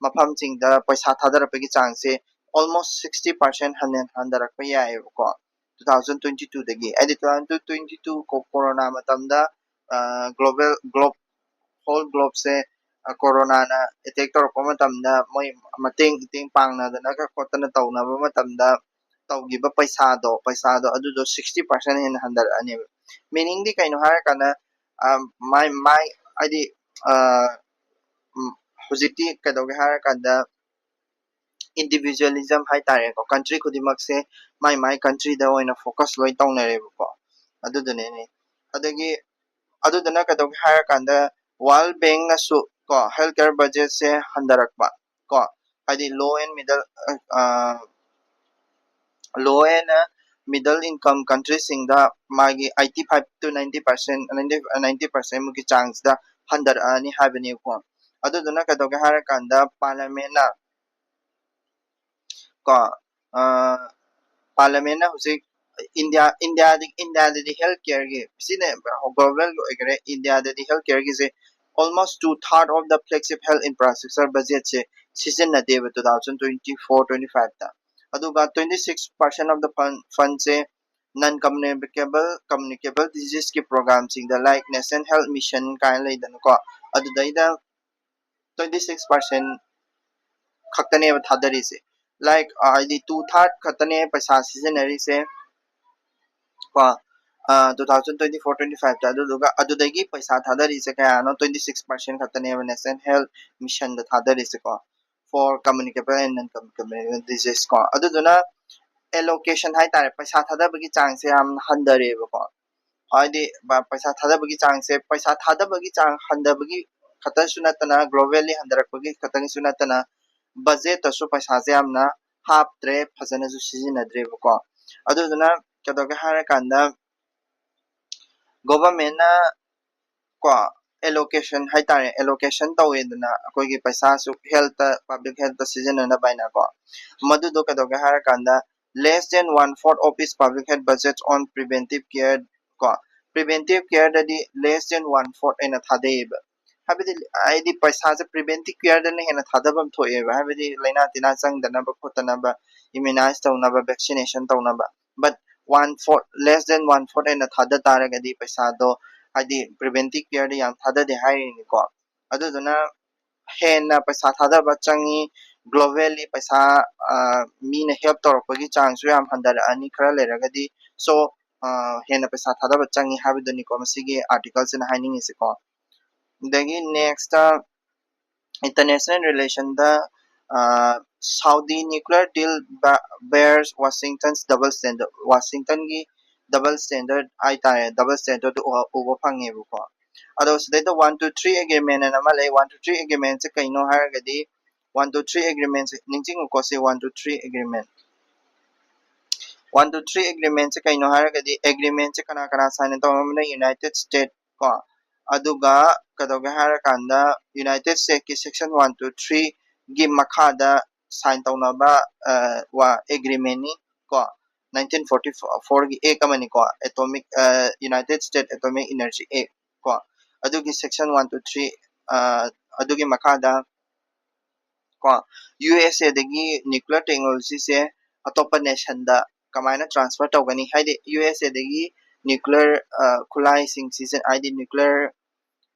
ꯃꯐꯝꯁꯤꯡꯗ ꯄꯩꯁꯥ ꯊꯥꯗꯔꯛꯄꯒꯤ ꯆꯥꯡꯁꯦ almost sixty percent ꯍꯟ-, ꯍꯟꯊꯔꯛꯄ ꯌꯥꯏꯑꯕꯀꯣ, two thousand twenty twoꯗꯒꯤ꯫ ꯍꯥꯏꯗꯤ two thousand twenty two ꯀꯣ-, ꯀꯣꯔꯣꯅꯥ ꯃꯇꯝꯗ, ꯑ, global, globe, whole globeꯁꯦ, ꯑ, ꯀꯣꯔꯣꯅꯥꯅ attack ꯇꯧꯔꯛꯄ ꯃꯇꯝꯗ ꯃꯣꯏ ꯃꯇꯦꯡ ꯏꯇꯦꯡ ꯄꯥꯡꯅꯗꯅꯒ ꯈꯣꯠꯇꯅ ꯇꯧꯅꯕ ꯃꯇꯝꯗ ꯇꯧꯈꯤꯕ ꯄꯩꯁꯥꯗꯣ, ꯄꯩꯁꯥꯗꯣ ꯑꯗꯨꯗꯣ sixty percent ꯍꯦꯟꯅ ꯍꯟꯊꯔꯛꯑꯅꯦꯕ꯫ Meaningꯗꯤ ꯀꯩꯅꯣ ꯍꯥꯏꯔꯀꯥꯟꯗ, ꯑ, ꯃꯥꯏ, ꯃꯥꯏ, ꯍꯥꯏꯗꯤ, ꯑ, ꯎꯝ, ꯍꯧꯖꯤꯛꯇꯤ ꯀꯩꯗꯧꯒꯦ ꯍꯥꯏꯔꯀꯥꯟꯗ individualism ꯍꯥꯏꯇꯥꯔꯦꯀꯣ, country ꯈꯨꯗꯤꯡꯃꯛꯁꯦ ꯃꯥꯏ ꯃꯥꯏ countryꯗ ꯑꯣꯏꯅ focus ꯂꯣꯏ ꯇꯧꯅꯔꯦꯕꯀꯣ꯫ ꯑꯗꯨꯗꯨꯅꯦꯅꯦ꯫ ꯑꯗꯒꯤ ꯑꯗꯨꯗꯨꯅ ꯀꯩꯗꯧꯒꯦ ꯍꯥꯏꯔꯀꯥꯟꯗ World Bank ꯅꯁꯨ ꯀꯣ health care budget ꯁꯦ ꯍꯟꯊꯔꯛꯄ ꯀꯣ, ꯍꯥꯏꯗꯤ low and middle low and middle income country ꯁꯤꯡꯗ ꯃꯥꯒꯤ eighty five to ninety percent ninety ninety percent ꯃꯨꯛꯀꯤ ꯆꯥꯡꯁꯤꯗ ꯍꯟꯊꯔꯛꯑꯅꯤ ꯍꯥꯏꯕꯅꯦꯕꯀꯣ꯫ ꯑꯗꯨꯗꯨꯅ ꯀꯩꯗꯧꯒꯦ ꯍꯥꯏꯔꯀꯥꯟꯗ parliament ꯅ ꯀꯣ parliament ꯅ ꯍꯧꯖꯤꯛ ꯏꯟꯗꯤꯌꯥ ꯏꯟꯗꯤꯌꯥꯗꯤ ꯏꯟꯗꯤꯌꯥꯗꯗꯤ health care ꯒꯤ ꯁꯤꯅ global ꯒꯤ ꯑꯣꯏꯒꯦꯔꯥ, ꯏꯟꯗꯤꯌꯥꯗꯗꯤ health care ꯒꯤꯁꯦ almost two third of the flagship health infrastructure budget say ꯁꯤꯖꯤꯟꯅꯗꯦꯕ two thousand twenty four twenty five ꯇ꯫ ꯑꯗꯨꯒ twenty six percent of the fund fund say non communicable communicable disease ꯀꯤ program ꯁꯤꯡꯗ, like National Health Mission ꯀꯥꯏꯅ ꯂꯩꯗꯅꯀꯣ, ꯑꯗꯨꯗꯩꯗ twenty six percent ꯈꯛꯇꯅꯦꯕ ꯊꯥꯗꯔꯤꯁꯦ꯫ Like ꯍꯥꯏꯗꯤ two third ꯈꯛꯇꯅꯦ ꯄꯩꯁꯥ ꯁꯤꯖꯤꯟꯅꯔꯤꯁꯦ ꯀꯣ two thousand twenty four twenty five ꯇ꯫ ꯑꯗꯨꯗꯨꯒ ꯑꯗꯨꯗꯒꯤ ꯄꯩꯁꯥ ꯊꯥꯗꯔꯤꯁꯦ ꯀꯌꯥꯅꯣ? Twenty six percent ꯈꯛꯇꯅꯦꯕ National Health Mission the ꯊꯥꯗꯔꯤꯁꯦꯀꯣ, for communicable and non communicable disease ꯀꯣ꯫ ꯑꯗꯨꯗꯨꯅ allocation ꯍꯥꯏꯇꯥꯔꯦ, ꯄꯩꯁꯥ ꯊꯥꯗꯕꯒꯤ ꯆꯥꯡꯁꯦ ꯌꯥꯝ ꯍꯟꯊꯔꯦꯕꯀꯣ꯫ ꯍꯥꯏꯗꯤ ꯄꯩꯁꯥ ꯊꯥꯗꯕꯒꯤ ꯆꯥꯡꯁꯦ, ꯄꯩꯁꯥ ꯊꯥꯗꯕꯒꯤ ꯆꯥꯡ ꯍꯟꯊꯕꯒꯤ ꯈꯛꯇꯁꯨ ꯅꯠꯇꯅ, globally ꯍꯟꯊꯔꯛꯄꯒꯤ ꯈꯛꯇꯪꯁꯨ ꯅꯠꯇꯅ, budget ꯇꯁꯨ ꯄꯩꯁꯥꯁꯦ ꯌꯥꯝꯅ ꯍꯥꯞꯇ꯭ꯔꯦ, ꯐꯖꯅꯁꯨ ꯁꯤꯖꯤꯟꯅꯗ꯭ꯔꯦꯕꯀꯣ꯫ ꯑꯗꯨꯗꯨꯅ ꯀꯩꯗꯧꯒꯦ ꯍꯥꯏꯔꯀꯥꯟꯗ government ꯅ ꯀꯣ allocation ꯍꯥꯏꯇꯥꯔꯦ, allocation ꯇꯧꯋꯦꯗꯅ, ꯑꯩꯈꯣꯏꯒꯤ ꯄꯩꯁꯥꯁꯨ health ꯇ, public health ꯇ ꯁꯤꯖꯤꯟꯅꯅꯕ ꯍꯥꯏꯅꯀꯣ꯫ ꯃꯗꯨꯗꯣ ꯀꯩꯗꯧꯒꯦ ꯍꯥꯏꯔꯀꯥꯟꯗ less than one fourth of its public health budget on preventive care ꯀꯣ꯫ Preventive care ꯗꯗꯤ less than one fourth ꯑꯣꯏꯅ ꯊꯥꯗꯩꯌꯦꯕ꯫ ꯍꯥꯏꯕꯗꯤ ꯍꯥꯏꯗꯤ ꯄꯩꯁꯥꯁꯦ preventive care ꯗꯅ ꯍꯦꯟꯅ ꯊꯥꯗꯐꯝ ꯊꯣꯛꯑꯦꯕ, ꯍꯥꯏꯕꯗꯤ ꯂꯥꯏꯅꯥ ꯇꯤꯟꯅꯥ ꯆꯪꯗꯅꯕ ꯈꯣꯠꯇꯅꯕ, immunize ꯇꯧꯅꯕ, vaccination ꯇꯧꯅꯕ꯫ But one fourth, less than one fourth ꯑꯣꯏꯅ ꯊꯥꯗ ꯇꯥꯔꯒꯗꯤ ꯄꯩꯁꯥꯗꯣ, ꯍꯥꯏꯗꯤ preventive care ꯗ ꯌꯥꯝ ꯊꯥꯗꯗꯦ ꯍꯥꯏꯔꯤꯅꯤꯀꯣ꯫ ꯑꯗꯨꯗꯨꯅ ꯍꯦꯟꯅ ꯄꯩꯁꯥ ꯊꯥꯗꯕ ꯆꯪꯉꯤ꯫ Globally ꯄꯩꯁꯥ ꯃꯤꯅ help ꯇꯧꯔꯛꯄꯒꯤ ꯆꯥꯡꯁꯨ ꯌꯥꯝ ꯍꯟꯊꯔꯛꯑꯅꯤ ꯈꯔ ꯂꯩꯔꯒꯗꯤ꯫ So ꯍꯦꯟꯅ ꯄꯩꯁꯥ ꯊꯥꯗꯕ ꯆꯪꯉꯤ ꯍꯥꯏꯕꯗꯨꯅꯤꯀꯣ ꯃꯁꯤꯒꯤ article ꯁꯤꯅ ꯍꯥꯏꯅꯤꯡꯉꯤꯁꯦꯀꯣ꯫ ꯑꯗꯒꯤ next international relation ꯗ Saudi nuclear deal bears Washington's double standard꯫ Washington ꯒꯤ double standard ꯍꯥꯏꯇꯥꯔꯦ, double standard ꯎꯕ ꯐꯪꯉꯦꯕꯀꯣ꯫ ꯑꯗꯣ ꯁꯤꯗꯩꯗ one two three agreement ꯑꯅ ꯑꯃ ꯂꯩ꯫ One two three agreement ꯁꯦ ꯀꯩꯅꯣ ꯍꯥꯏꯔꯒꯗꯤ, one two three agreement ꯁꯦ ꯅꯤꯡꯁꯤꯡꯉꯨꯀꯣ, ꯁꯤ one two three agreement one two three agreement ꯁꯦ ꯀꯩꯅꯣ ꯍꯥꯏꯔꯒꯗꯤ, agreement ꯁꯦ ꯀꯅꯥ ꯀꯅꯥ sign ꯇꯧꯅꯕꯅ? United States ꯀꯣ, ꯑꯗꯨꯒ ꯀꯩꯗꯧꯒꯦ ꯍꯥꯏꯔꯀꯥꯟꯗ, United States ꯀꯤ section one two three ꯒꯤ ꯃꯈꯥꯗ sign ꯇꯧꯅꯕ ꯑ, ꯋꯥ agreement ꯅꯤ ꯀꯣ꯫ Nineteen forty four ꯒꯤ act ꯑꯃꯅꯤꯀꯣ, Atomic ꯑ, United States Atomic Energy Act ꯀꯣ꯫ ꯑꯗꯨꯒꯤ section one two three ꯑ, ꯑꯗꯨꯒꯤ ꯃꯈꯥꯗ ꯀꯣ, U S A ꯗꯒꯤ nuclear technology ꯁꯦ ꯑꯇꯣꯞꯄ nation ꯗ ꯀꯃꯥꯏꯅ transfer ꯇꯧꯒꯅꯤ? ꯍꯥꯏꯗꯤ U S A ꯗꯒꯤ nuclear ꯑ, ꯈꯨꯠꯂꯥꯏꯁꯤꯡ ꯁꯤꯖꯤꯟ ꯍꯥꯏꯗꯤ nuclear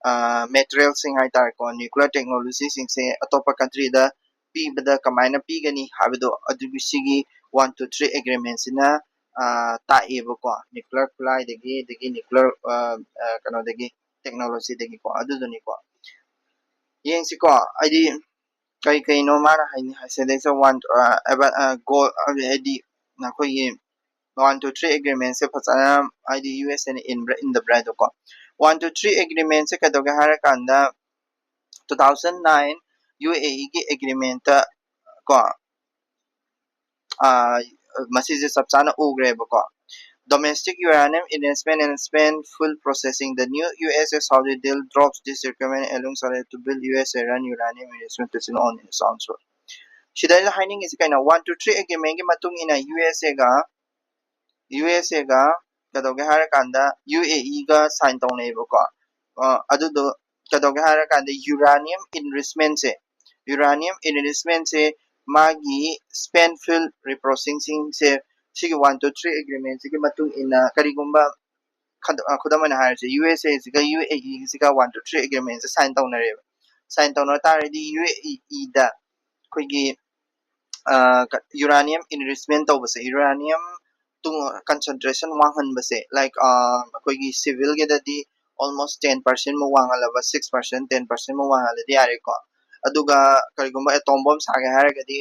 ꯑ, material ꯁꯤꯡ ꯍꯥꯏꯇꯥꯔꯦꯀꯣ, nuclear technology ꯁꯤꯡꯁꯦ ꯑꯇꯣꯞꯄ country ꯗ ꯄꯤꯕꯗ ꯀꯃꯥꯏꯅ ꯄꯤꯒꯅꯤ ꯍꯥꯏꯕꯗꯣ, ꯑꯗꯨꯒꯤ ꯁꯤꯒꯤ one two three agreement ꯁꯤꯅ ꯑ, ꯇꯥꯛꯑꯦꯕꯀꯣ, nuclear ꯈꯨꯠꯂꯥꯏꯗꯒꯤ, ꯑꯗꯒꯤ nuclear ꯑ, ꯑ, ꯀꯩꯅꯣꯗꯒꯤ, technology ꯗꯒꯤꯀꯣ, ꯑꯗꯨꯗꯨꯅꯤꯀꯣ꯫ ꯌꯦꯡꯁꯤꯀꯣ, ꯍꯥꯏꯗꯤ ꯀꯩ ꯀꯩꯅꯣ ꯃꯥꯅ ꯍꯥꯏꯅꯤ ꯍꯥꯏꯁꯦ, ꯁꯤꯗꯩꯁꯤꯗ one ꯑ, ꯑꯕ- ꯑ, goal ꯍꯥꯏꯗꯤ ꯑꯩꯈꯣꯏꯒꯤ one two three agreement ꯁꯦ ꯐꯖꯅ ꯍꯥꯏꯗꯤ U S A ꯅ ꯏꯟꯕ꯭ꯔꯥ ꯏꯟꯗꯕ꯭ꯔꯥ ꯍꯥꯏꯗꯣꯀꯣ꯫ One two three agreement ꯁꯦ ꯀꯩꯗꯧꯒꯦ ꯍꯥꯏꯔꯀꯥꯟꯗ, two thousand nine U A E ꯒꯤ agreement ꯀꯣ, ꯑ, ꯃꯁꯤꯁꯦ ꯆꯞ ꯆꯥꯅ ꯎꯈ꯭ꯔꯦꯕꯀꯣ꯫ Domestic uranium enrichment and spent fuel processing, the new U S A Saudi deal drops this requirement, allowing Saudi to build U S A run uranium enrichment facility on its own soil. ꯁꯤꯗꯩꯗ ꯍꯥꯏꯅꯤꯡꯉꯤꯁꯤ ꯀꯩꯅꯣ, one two three agreement ꯀꯤ ꯃꯇꯨꯡ ꯏꯟꯅ U S A ꯒ U S A ꯒ ꯀꯩꯗꯧꯒꯦ ꯍꯥꯏꯔꯀꯥꯟꯗ U A E ꯒ sign ꯇꯧꯅꯩꯕꯀꯣ꯫ ꯑ, ꯑꯗꯨꯗꯣ ꯀꯩꯗꯧꯒꯦ ꯍꯥꯏꯔꯀꯥꯟꯗ uranium enrichment ꯁꯦ, uranium enrichment ꯁꯦ ꯃꯥꯒꯤ spent fuel reprocessing ꯁꯦ ꯁꯤꯒꯤ one two three agreement ꯁꯤꯒꯤ ꯃꯇꯨꯡ ꯏꯟꯅ ꯀꯔꯤꯒꯨꯝꯕ ꯈꯗ- ꯑ, ꯈꯨꯗꯝ ꯑꯣꯏꯅ ꯍꯥꯏꯔꯁꯦ, U S A ꯁꯤꯒ U A E ꯁꯤꯒ one two three agreement ꯁꯦ sign ꯇꯧꯅꯔꯦꯕ꯫ Sign ꯇꯧꯅ ꯇꯥꯔꯗꯤ U A E ꯗ ꯑꯩꯈꯣꯏꯒꯤ ꯑ, ꯀ- uranium enrichment ꯇꯧꯕꯁꯦ, uranium ꯇꯨꯡ concentration ꯋꯥꯡꯍꯟꯕꯁꯦ, like ꯑ, ꯑꯩꯈꯣꯏꯒꯤ civil ꯒꯤꯗꯗꯤ almost ten percent ꯃꯨꯛ ꯋꯥꯡꯍꯜꯂꯕ, six percent, ten percent ꯃꯨꯛ ꯋꯥꯡꯍꯜꯂꯗꯤ ꯌꯥꯔꯦꯀꯣ꯫ ꯑꯗꯨꯒ ꯀꯔꯤꯒꯨꯝꯕ atom bomb ꯁꯥꯒꯦ ꯍꯥꯏꯔꯒꯗꯤ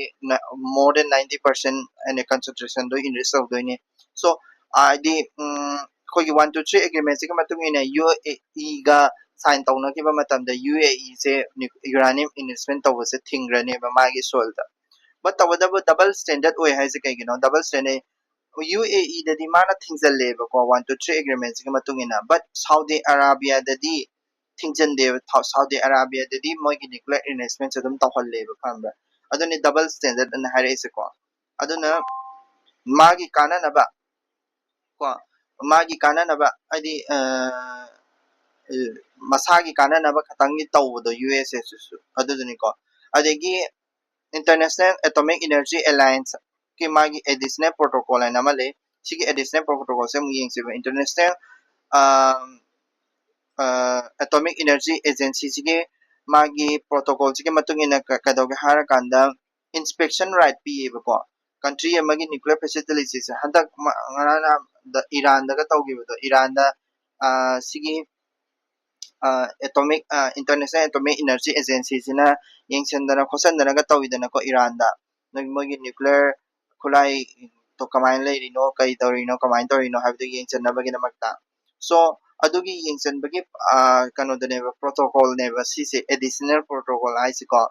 more than ninety percent ꯑꯩꯅ concentration ꯗꯣ enrich ꯇꯧꯗꯣꯏꯅꯦ꯫ So ꯍꯥꯏꯗꯤ ꯎꯝ, ꯑꯩꯈꯣꯏꯒꯤ ꯋꯥꯟ ꯇꯨ ꯊ꯭ꯔꯤ ꯑꯦꯒ꯭ꯔꯤꯃꯦꯟꯁꯤꯒꯤ ꯃꯇꯨꯡ ꯏꯟꯅ ꯌꯨ ꯑꯦ ꯏꯒ ꯁꯥꯏꯟ ꯇꯧꯅꯈꯤꯕ ꯃꯇꯝꯗ ꯌꯨ ꯑꯦ ꯏꯁꯦ ꯌꯨꯔꯥꯅꯤꯌꯝ ꯏꯟꯚꯦꯁꯃꯦꯟ ꯇꯧꯕꯁꯦ ꯊꯤꯡꯈ꯭ꯔꯅꯦꯕ ꯃꯥꯒꯤ ꯁꯣꯏꯜꯗ꯫ ꯕꯠ ꯇꯧꯕꯇꯕꯨ ꯗꯕꯜ ꯁ꯭ꯇꯦꯟꯗꯔꯠ ꯑꯣꯏ ꯍꯥꯏꯁꯦ ꯀꯩꯒꯤꯅꯣ? ꯗꯕꯜ ꯁ꯭ꯇꯦꯟꯗꯔꯠ ꯌꯨ ꯑꯦ ꯏꯗꯗꯤ ꯃꯥꯅ ꯊꯤꯡꯖꯤꯜꯂꯦꯕꯀꯣ ꯋꯥꯟ ꯇꯨ ꯊ꯭ꯔꯤ ꯑꯦꯒ꯭ꯔꯤꯃꯦꯟꯁꯤꯒꯤ ꯃꯇꯨꯡ ꯏꯟꯅ, ꯕꯠ ꯁꯥꯎꯗꯤ ꯑꯔꯥꯕꯤꯌꯥꯗꯗꯤ ꯊꯤꯡꯖꯤꯟꯗꯦꯕ꯫ ꯊꯥꯎ- ꯁꯥꯎꯗꯤ ꯑꯔꯥꯕꯤꯌꯥꯗꯗꯤ ꯃꯣꯏꯒꯤ ꯅ꯭ꯌꯨꯀ꯭ꯂꯤꯌꯔ ꯏꯟꯚꯦꯁꯃꯦꯟꯁꯦ ꯑꯗꯨꯝ ꯇꯧꯍꯜꯂꯦꯕ, ꯈꯪꯕ꯭ꯔꯥ? ꯑꯗꯨꯅꯤ ꯗꯕꯜ ꯁ꯭ꯇꯦꯟꯗꯔꯠ ꯑꯅ ꯍꯥꯏꯔꯛꯏꯁꯦꯀꯣ꯫ ꯑꯗꯨꯅ ꯃꯥꯒꯤ ꯀꯥꯟꯅꯅꯕ ꯀꯣ, ꯃꯥꯒꯤ ꯀꯥꯟꯅꯅꯕ ꯍꯥꯏꯗꯤ ꯑ, ꯑ, ꯃꯁꯥꯒꯤ ꯀꯥꯟꯅꯅꯕ ꯈꯇꯪꯒꯤ ꯇꯧꯕꯗꯣ ꯌꯨ ꯑꯦꯁ ꯑꯦꯁꯤꯁꯨ ꯑꯗꯨꯗꯨꯅꯤꯀꯣ꯫ ꯑꯗꯒꯤ International Atomic Energy Allianceꯀꯤ ꯃꯥꯒꯤ ꯑꯦꯗꯤꯁꯅꯦꯜ ꯄ꯭ꯔꯣꯇꯣꯀꯣꯜ ꯍꯥꯏꯅ ꯑꯃ ꯂꯩ꯫ ꯁꯤꯒꯤ ꯑꯦꯗꯤꯁꯅꯦꯜ ꯄ꯭ꯔꯣꯇꯣꯀꯣꯜꯁꯦ ꯑꯃꯨꯛ ꯌꯦꯡꯁꯦꯕ꯫ ꯏꯟꯇꯔꯅꯦꯁꯅꯦꯜ ꯑꯦꯇꯣꯃꯤꯛ ꯏꯅꯔꯖꯤ ꯑꯦꯖꯦꯟꯁꯤꯁꯤꯒꯤ ꯃꯥꯒꯤ ꯄ꯭ꯔꯣꯇꯣꯀꯣꯜꯁꯤꯒꯤ ꯃꯇꯨꯡ ꯏꯟꯅ ꯀ- ꯀꯩꯗꯧꯒꯦ ꯍꯥꯏꯔꯀꯥꯟꯗ, ꯏꯟꯁꯄꯦꯛꯁꯟ ꯔꯥꯏꯠ ꯄꯤꯌꯦꯕꯀꯣ꯫ ꯀꯟꯇ꯭ꯔꯤ ꯑꯃꯒꯤ ꯅ꯭ꯌꯨꯀ꯭ꯂꯤꯌꯔ ꯐꯦꯁꯤꯂꯤꯇꯤꯁꯦ ꯍꯟꯗꯛ ꯃ- ꯉꯔꯥꯡ ꯅꯍꯥꯟꯗ ꯏꯔꯥꯟꯗꯒ ꯇꯧꯈꯤꯕꯗꯣ, ꯏꯔꯥꯟꯗ ꯑ, ꯁꯤꯒꯤ ꯑꯦꯇꯣꯃꯤꯛ ꯏꯟꯇꯔꯅꯦꯁꯅꯦꯜ ꯑꯦꯇꯣꯃꯤꯛ ꯏꯅꯔꯖꯤ ꯑꯦꯖꯦꯟꯁꯤꯁꯤꯅ ꯌꯦꯡꯁꯤꯟꯗꯅ ꯈꯣꯠꯆꯟꯗꯅꯒ ꯇꯧꯋꯤꯗꯅꯀꯣ ꯏꯔꯥꯟꯗ꯫ ꯅꯣꯏ- ꯃꯣꯏꯒꯤ ꯅ꯭ꯌꯨꯀ꯭ꯂꯤꯌꯔ ꯈꯨꯠꯂꯥꯏꯗꯣ ꯀꯃꯥꯏꯅ ꯂꯩꯔꯤꯅꯣ, ꯀꯩ ꯇꯧꯔꯤꯅꯣ, ꯀꯃꯥꯏꯅ ꯇꯧꯔꯤꯅꯣ ꯍꯥꯏꯕꯗꯨ ꯌꯦꯡꯁꯤꯟꯅꯕꯒꯤꯗꯃꯛꯇ꯫ ꯁꯣ ꯑꯗꯨꯒꯤ ꯌꯦꯡꯁꯤꯟꯕꯒꯤ ꯑ, ꯀꯩꯅꯣꯗꯨꯅꯦꯕ, ꯄ꯭ꯔꯣꯇꯣꯀꯣꯜꯅꯦꯕ ꯁꯤꯁꯦ, ꯑꯦꯗꯤꯁꯅꯦꯜ ꯄ꯭ꯔꯣꯇꯣꯀꯣꯜ ꯍꯥꯏꯁꯤꯀꯣ꯫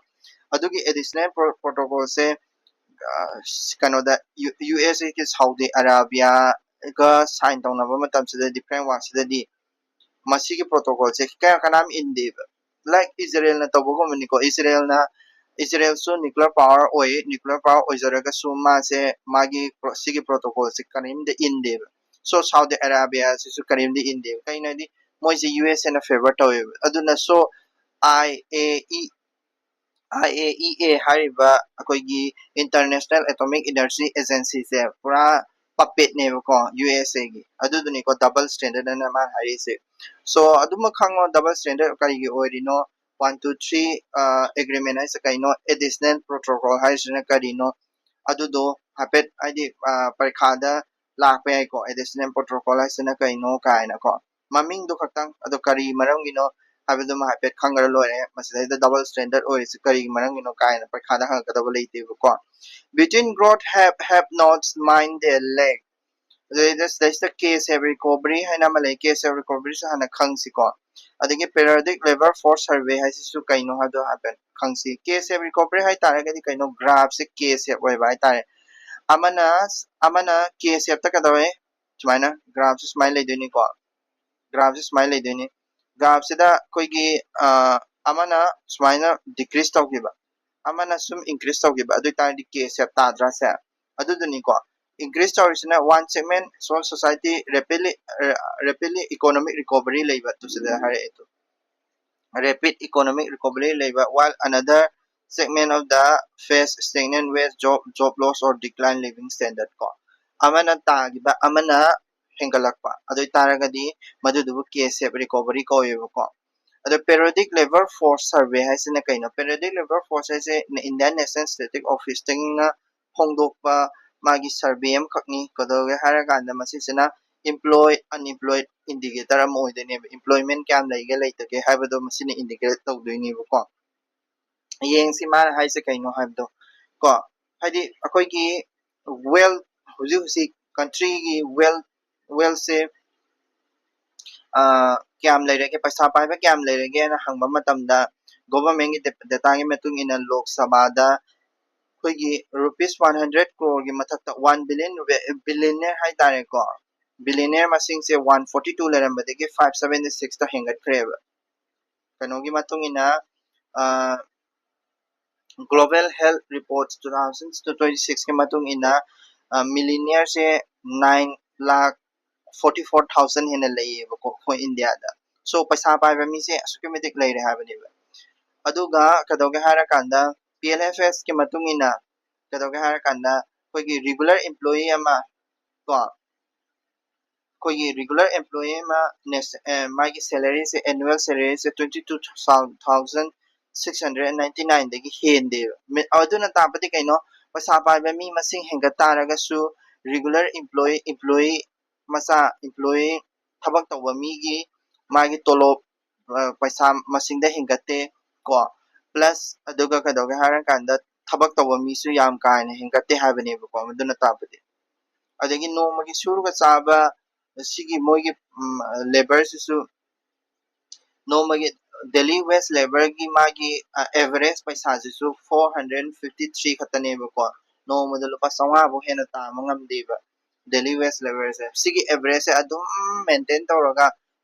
ꯑꯗꯨꯒꯤ ꯑꯦꯗꯤꯁꯅꯦꯜ ꯄ꯭ꯔꯣꯇꯣꯀꯣꯜꯁꯦ ꯀꯩꯅꯣꯗ ꯌꯨ ꯑꯦꯁ ꯑꯦꯒꯤ ꯁꯥꯎꯗꯤ ꯑꯔꯥꯕꯤꯌꯥꯒ ꯁꯥꯏꯟ ꯇꯧꯅꯕ ꯃꯇꯝꯁꯤꯗꯗꯤ, ꯐ꯭ꯔꯦꯝꯋꯥꯔꯛꯁꯤꯗꯗꯤ ꯃꯁꯤꯒꯤ ꯄ꯭ꯔꯣꯇꯣꯀꯣꯜꯁꯦ ꯀꯌꯥ ꯀꯅꯥꯝ ꯏꯟꯗꯦꯕ꯫ ꯂꯥꯏꯛ ꯏꯖꯔꯦꯜꯅ ꯇꯧꯕꯒꯨꯝꯕꯅꯤꯀꯣ꯫ ꯏꯖꯔꯦꯜꯅ ꯏꯖꯔꯦꯜꯁꯨ ꯅ꯭ꯌꯨꯀ꯭ꯂꯤꯌꯔ ꯄꯥꯋꯔ ꯑꯣꯏ꯫ ꯅ꯭ꯌꯨꯀ꯭ꯂꯤꯌꯔ ꯄꯥꯋꯔ ꯑꯣꯏꯖꯔꯒꯁꯨ ꯃꯥꯁꯦ ꯃꯥꯒꯤ ꯄ꯭ꯔꯣ- ꯁꯤꯒꯤ ꯄ꯭ꯔꯣꯇꯣꯀꯣꯜꯁꯦ ꯀꯔꯤꯝꯇ ꯏꯟꯗꯦꯕ꯫ ꯁꯣ ꯁꯥꯎꯗꯤ ꯑꯔꯥꯕꯤꯌꯥꯁꯤꯁꯨ ꯀꯔꯤꯝꯇ ꯏꯟꯗꯦꯕ꯫ ꯀꯩꯅꯣ ꯍꯥꯏꯗꯤ ꯃꯣꯏꯁꯦ ꯌꯨ ꯑꯦꯁ ꯑꯦꯅ ꯐꯦꯚꯔ ꯇꯧꯋꯦꯕ꯫ ꯑꯗꯨꯅ so I A E I A E ꯑꯦ ꯍꯥꯏꯔꯤꯕ ꯑꯩꯈꯣꯏꯒꯤ ꯏꯟꯇꯔꯅꯦꯁꯅꯦꯜ ꯑꯦꯇꯣꯃꯤꯛ ꯏꯅꯔꯖꯤ ꯑꯦꯖꯦꯟꯁꯤꯁꯦ ꯄꯨꯔꯥ ꯄꯄꯦꯠꯅꯦꯕꯀꯣ ꯌꯨ ꯑꯦꯁ ꯑꯦꯒꯤ꯫ ꯑꯗꯨꯗꯨꯅꯤꯀꯣ ꯗꯕꯜ ꯁ꯭ꯇꯦꯟꯗꯔꯠ ꯑꯅ ꯃꯥꯅ ꯍꯥꯏꯔꯤꯁꯦ꯫ ꯁꯣ ꯑꯗꯨꯃꯛ ꯈꯪꯉꯣ, ꯗꯕꯜ ꯁ꯭ꯇꯦꯟꯗꯔꯠ ꯀꯔꯤꯒꯤ ꯑꯣꯏꯔꯤꯅꯣ, ꯋꯥꯟ ꯇꯨ ꯊ꯭ꯔꯤ ꯑꯦꯒ꯭ꯔꯤꯃꯦꯟ ꯍꯥꯏꯁꯦ ꯀꯩꯅꯣ, ꯑꯦꯗꯤꯁꯅꯦꯜ ꯄ꯭ꯔꯣꯇꯣꯀꯣꯜ ꯍꯥꯏꯁꯤꯅ ꯀꯔꯤꯅꯣ, ꯑꯗꯨꯗꯣ ꯍꯥꯏꯐꯦꯠ ꯍꯥꯏꯗꯤ ꯑ, ꯄꯔꯤꯈꯥꯗ ꯂꯥꯛꯄ ꯌꯥꯏꯀꯣ, ꯑꯦꯗꯤꯁꯅꯦꯜ ꯄ꯭ꯔꯣꯇꯣꯀꯣꯜ ꯍꯥꯏꯁꯤꯅ ꯀꯩꯅꯣ ꯀꯥꯏꯅꯀꯣ꯫ ꯃꯃꯤꯡꯗꯣ ꯈꯛꯇꯪ, ꯑꯗꯣ ꯀꯔꯤ ꯃꯔꯝꯒꯤꯅꯣ ꯍꯥꯏꯕꯗꯨꯃ ꯍꯥꯏꯐꯦꯠ ꯈꯪꯈ꯭ꯔ ꯂꯣꯏꯔꯦ꯫ ꯃꯁꯤꯗꯩꯗ ꯗꯕꯜ ꯁ꯭ꯇꯦꯟꯗꯔꯠ ꯑꯣꯏꯔꯤꯁꯤ ꯀꯔꯤꯒꯤ ꯃꯔꯝꯒꯤꯅꯣ ꯀꯥꯏꯅ ꯄꯔꯤꯈꯥꯗ ꯍꯪꯉꯛꯀꯗꯕ ꯂꯩꯇꯦꯕꯀꯣ꯫ Between growth have, have not mind their leg. ꯑꯗꯨꯗꯩꯗ ꯁꯤꯗꯩꯁꯤꯗ K-shaped recovery ꯍꯥꯏꯅ ꯑꯃ ꯂꯩ꯫ K-shaped recovery ꯁꯨ ꯍꯥꯟꯅ ꯈꯪꯁꯤꯀꯣ꯫ ꯑꯗꯒꯤ periodic labour force survey ꯍꯥꯏꯁꯤꯁꯨ ꯀꯩꯅꯣ ꯍꯥꯏꯕꯗꯣ ꯍꯥꯏꯐꯦꯠ ꯈꯪꯁꯤ꯫ K-shaped recovery ꯍꯥꯏꯇꯥꯔꯒꯗꯤ ꯀꯩꯅꯣ, graph ꯁꯦ K-shape ꯑꯣꯏꯕ ꯍꯥꯏꯇꯥꯔꯦ꯫ ꯑꯃꯅ ꯑꯃꯅ K-shape ꯇ ꯀꯩꯗꯧꯋꯦ, ꯁꯨꯃꯥꯏꯅ graph ꯁꯦ ꯁꯨꯃꯥꯏꯅ ꯂꯩꯗꯣꯏꯅꯤꯀꯣ꯫ Graph ꯁꯦ ꯁꯨꯃꯥꯏꯅ ꯂꯩꯗꯣꯏꯅꯤ꯫ Graph ꯁꯤꯗ ꯑꯩꯈꯣꯏꯒꯤ ꯑ, ꯑꯃꯅ ꯁꯨꯃꯥꯏꯅ decrease ꯇꯧꯈꯤꯕ, ꯑꯃꯅ ꯁꯨꯝ increase ꯇꯧꯈꯤꯕ, ꯑꯗꯨ ꯑꯣꯏꯇꯥꯔꯗꯤ K-shape ꯇꯥꯗ꯭ꯔꯥ ꯁꯦ? ꯑꯗꯨꯗꯨꯅꯤꯀꯣ꯫ Increase ꯇꯧꯔꯤꯁꯤꯅ one segment, so society rapidly rapidly economic recovery ꯂꯩꯕ, ꯑꯗꯨ ꯁꯤꯗ ꯍꯥꯏꯔꯛꯑꯦ꯫ ꯑꯗꯨ rapid economic recovery ꯂꯩꯕ, while another segment of the face stagnant wage, job job loss or decline living standard ꯀꯣ꯫ ꯑꯃꯅ ꯇꯥꯈꯤꯕ, ꯑꯃꯅ ꯍꯦꯟꯒꯠꯂꯛꯄ, ꯑꯗꯨ ꯑꯣꯏꯇꯥꯔꯒꯗꯤ ꯃꯗꯨꯗꯨꯕꯨ K-shape recovery ꯀꯧꯋꯦꯕꯀꯣ꯫ ꯑꯗꯣ periodic labour force survey ꯍꯥꯏꯁꯤꯅ ꯀꯩꯅꯣ? Periodic labour force ꯍꯥꯏꯁꯦ Indian National Statistic Office ꯇꯒꯤꯅ ꯐꯣꯡꯗꯣꯛꯄ ꯃꯥꯒꯤ survey ꯑꯃꯈꯛꯅꯤ꯫ ꯀꯩꯗꯧꯒꯦ ꯍꯥꯏꯔꯀꯥꯟꯗ ꯃꯁꯤꯁꯤꯅ employed unemployed indicator ꯑꯃ ꯑꯣꯏꯗꯣꯏꯅꯦꯕ꯫ Employment ꯀꯌꯥꯝ ꯂꯩꯒꯦ ꯂꯩꯇꯒꯦ ꯍꯥꯏꯕꯗꯣ ꯃꯁꯤꯅ indicate ꯇꯧꯗꯣꯏꯅꯦꯕꯀꯣ꯫ ꯌꯦꯡꯁꯤ ꯃꯥꯅ ꯍꯥꯏꯁꯦ ꯀꯩꯅꯣ ꯍꯥꯏꯕꯗꯣ ꯀꯣ꯫ ꯍꯥꯏꯗꯤ ꯑꯩꯈꯣꯏꯒꯤ wealth, ꯍꯧꯖꯤꯛ ꯍꯧꯖꯤꯛ country ꯒꯤ wealth, wealth ꯁꯦ ꯑ, ꯀꯌꯥꯝ ꯂꯩꯔꯒꯦ, ꯄꯩꯁꯥ ꯄꯥꯏꯕ ꯀꯌꯥꯝ ꯂꯩꯔꯒꯦꯅ ꯍꯪꯕ ꯃꯇꯝꯗ, government ꯀꯤ data ꯒꯤ ꯃꯇꯨꯡ ꯏꯟꯅ ꯂꯣꯛ ꯁꯚꯥꯗ ꯑꯩꯈꯣꯏꯒꯤ rupees one hundred crore ꯒꯤ ꯃꯊꯛꯇ one billion, billionaire ꯍꯥꯏꯇꯥꯔꯦꯀꯣ, billionaire ꯃꯁꯤꯡꯁꯦ one forty two ꯂꯩꯔꯝꯕꯗꯒꯤ five seventy six ꯇ ꯍꯦꯟꯒꯠꯈ꯭ꯔꯦꯕ꯫ ꯀꯩꯅꯣꯒꯤ ꯃꯇꯨꯡ ꯏꯟꯅ, ꯑ, Global Health Report two thousand twenty six ꯀꯤ ꯃꯇꯨꯡ ꯏꯟꯅ, ꯑ, millionaire ꯁꯦ nine lakh forty four thousand ꯍꯦꯟꯅ ꯂꯩꯌꯦꯕꯀꯣ ꯑꯩꯈꯣꯏ ꯏꯟꯗꯤꯌꯥꯗ꯫ So ꯄꯩꯁꯥ ꯄꯥꯏꯕ ꯃꯤꯁꯦ ꯑꯁꯨꯛꯀꯤ ꯃꯇꯤꯛ ꯂꯩꯔꯦ ꯍꯥꯏꯕꯅꯦꯕ꯫ ꯑꯗꯨꯒ ꯀꯩꯗꯧꯒꯦ ꯍꯥꯏꯔꯀꯥꯟꯗ, P L F S ꯀꯤ ꯃꯇꯨꯡ ꯏꯟꯅ ꯀꯩꯗꯧꯒꯦ ꯍꯥꯏꯔꯀꯥꯟꯗ, ꯑꯩꯈꯣꯏꯒꯤ regular employee ꯑꯃ ꯀꯣ, ꯑꯩꯈꯣꯏꯒꯤ regular employee ꯑꯃ ꯅꯦꯁ-, ꯑꯦ, ꯃꯥꯒꯤ salary ꯁꯦ, annual salary ꯁꯦ twenty two thousand six hundred ninety nine ꯗꯒꯤ ꯍꯦꯟꯗꯦꯕ꯫ ꯃꯤ-, ꯑꯗꯨꯅ ꯇꯥꯛꯄꯗꯤ ꯀꯩꯅꯣ? ꯄꯩꯁꯥ ꯄꯥꯏꯕ ꯃꯤ ꯃꯁꯤꯡ ꯍꯦꯟꯒꯠ ꯇꯥꯔꯒꯁꯨ regular employee, employee ꯃꯆꯥ, employee ꯊꯕꯛ ꯇꯧꯕ ꯃꯤꯒꯤ ꯃꯥꯒꯤ ꯇꯣꯂꯣꯞ, ꯑ, ꯄꯩꯁꯥ ꯃꯁꯤꯡꯗ ꯍꯦꯟꯒꯠꯇꯦ ꯀꯣ꯫ Plus ꯑꯗꯨꯒ ꯀꯩꯗꯧꯒꯦ ꯍꯥꯏꯔꯀꯥꯟꯗ ꯊꯕꯛ ꯇꯧꯕ ꯃꯤꯁꯨ ꯌꯥꯝ ꯀꯥ ꯍꯦꯟꯅ ꯍꯦꯟꯒꯠꯇꯦ ꯍꯥꯏꯕꯅꯦꯕꯀꯣ꯫ ꯃꯗꯨꯅ ꯇꯥꯛꯄꯗꯤ ꯑꯗꯒꯤ ꯅꯣꯡꯃꯒꯤ ꯁꯨꯔꯒ ꯆꯥꯕ ꯁꯤꯒꯤ ꯃꯣꯏꯒꯤ ꯂꯦꯕꯔꯁꯤꯁꯨ ꯅꯣꯡꯃꯒꯤ daily wage labourꯒꯤ ꯃꯥꯒꯤ ꯑꯦꯚꯔꯦꯖ ꯄꯩꯁꯥꯁꯤꯁꯨ ꯐꯣꯔ ꯍꯟꯗ꯭ꯔꯦꯠ ꯐꯤꯐꯇꯤ ꯊ꯭ꯔꯤ ꯈꯛꯇꯅꯦꯕꯀꯣ꯫ ꯅꯣꯡꯃꯗ ꯂꯨꯄꯥ ꯆꯥꯝꯃꯉꯥꯐꯧ ꯍꯦꯟꯅ ꯇꯥꯕ ꯉꯝꯗꯦꯕ daily wage labourꯁꯦ꯫ ꯁꯤꯒꯤ ꯑꯦꯚꯔꯦꯖꯁꯦ ꯑꯗꯨꯝ ꯃꯦꯟꯇꯦꯟ ꯇꯧꯔꯒ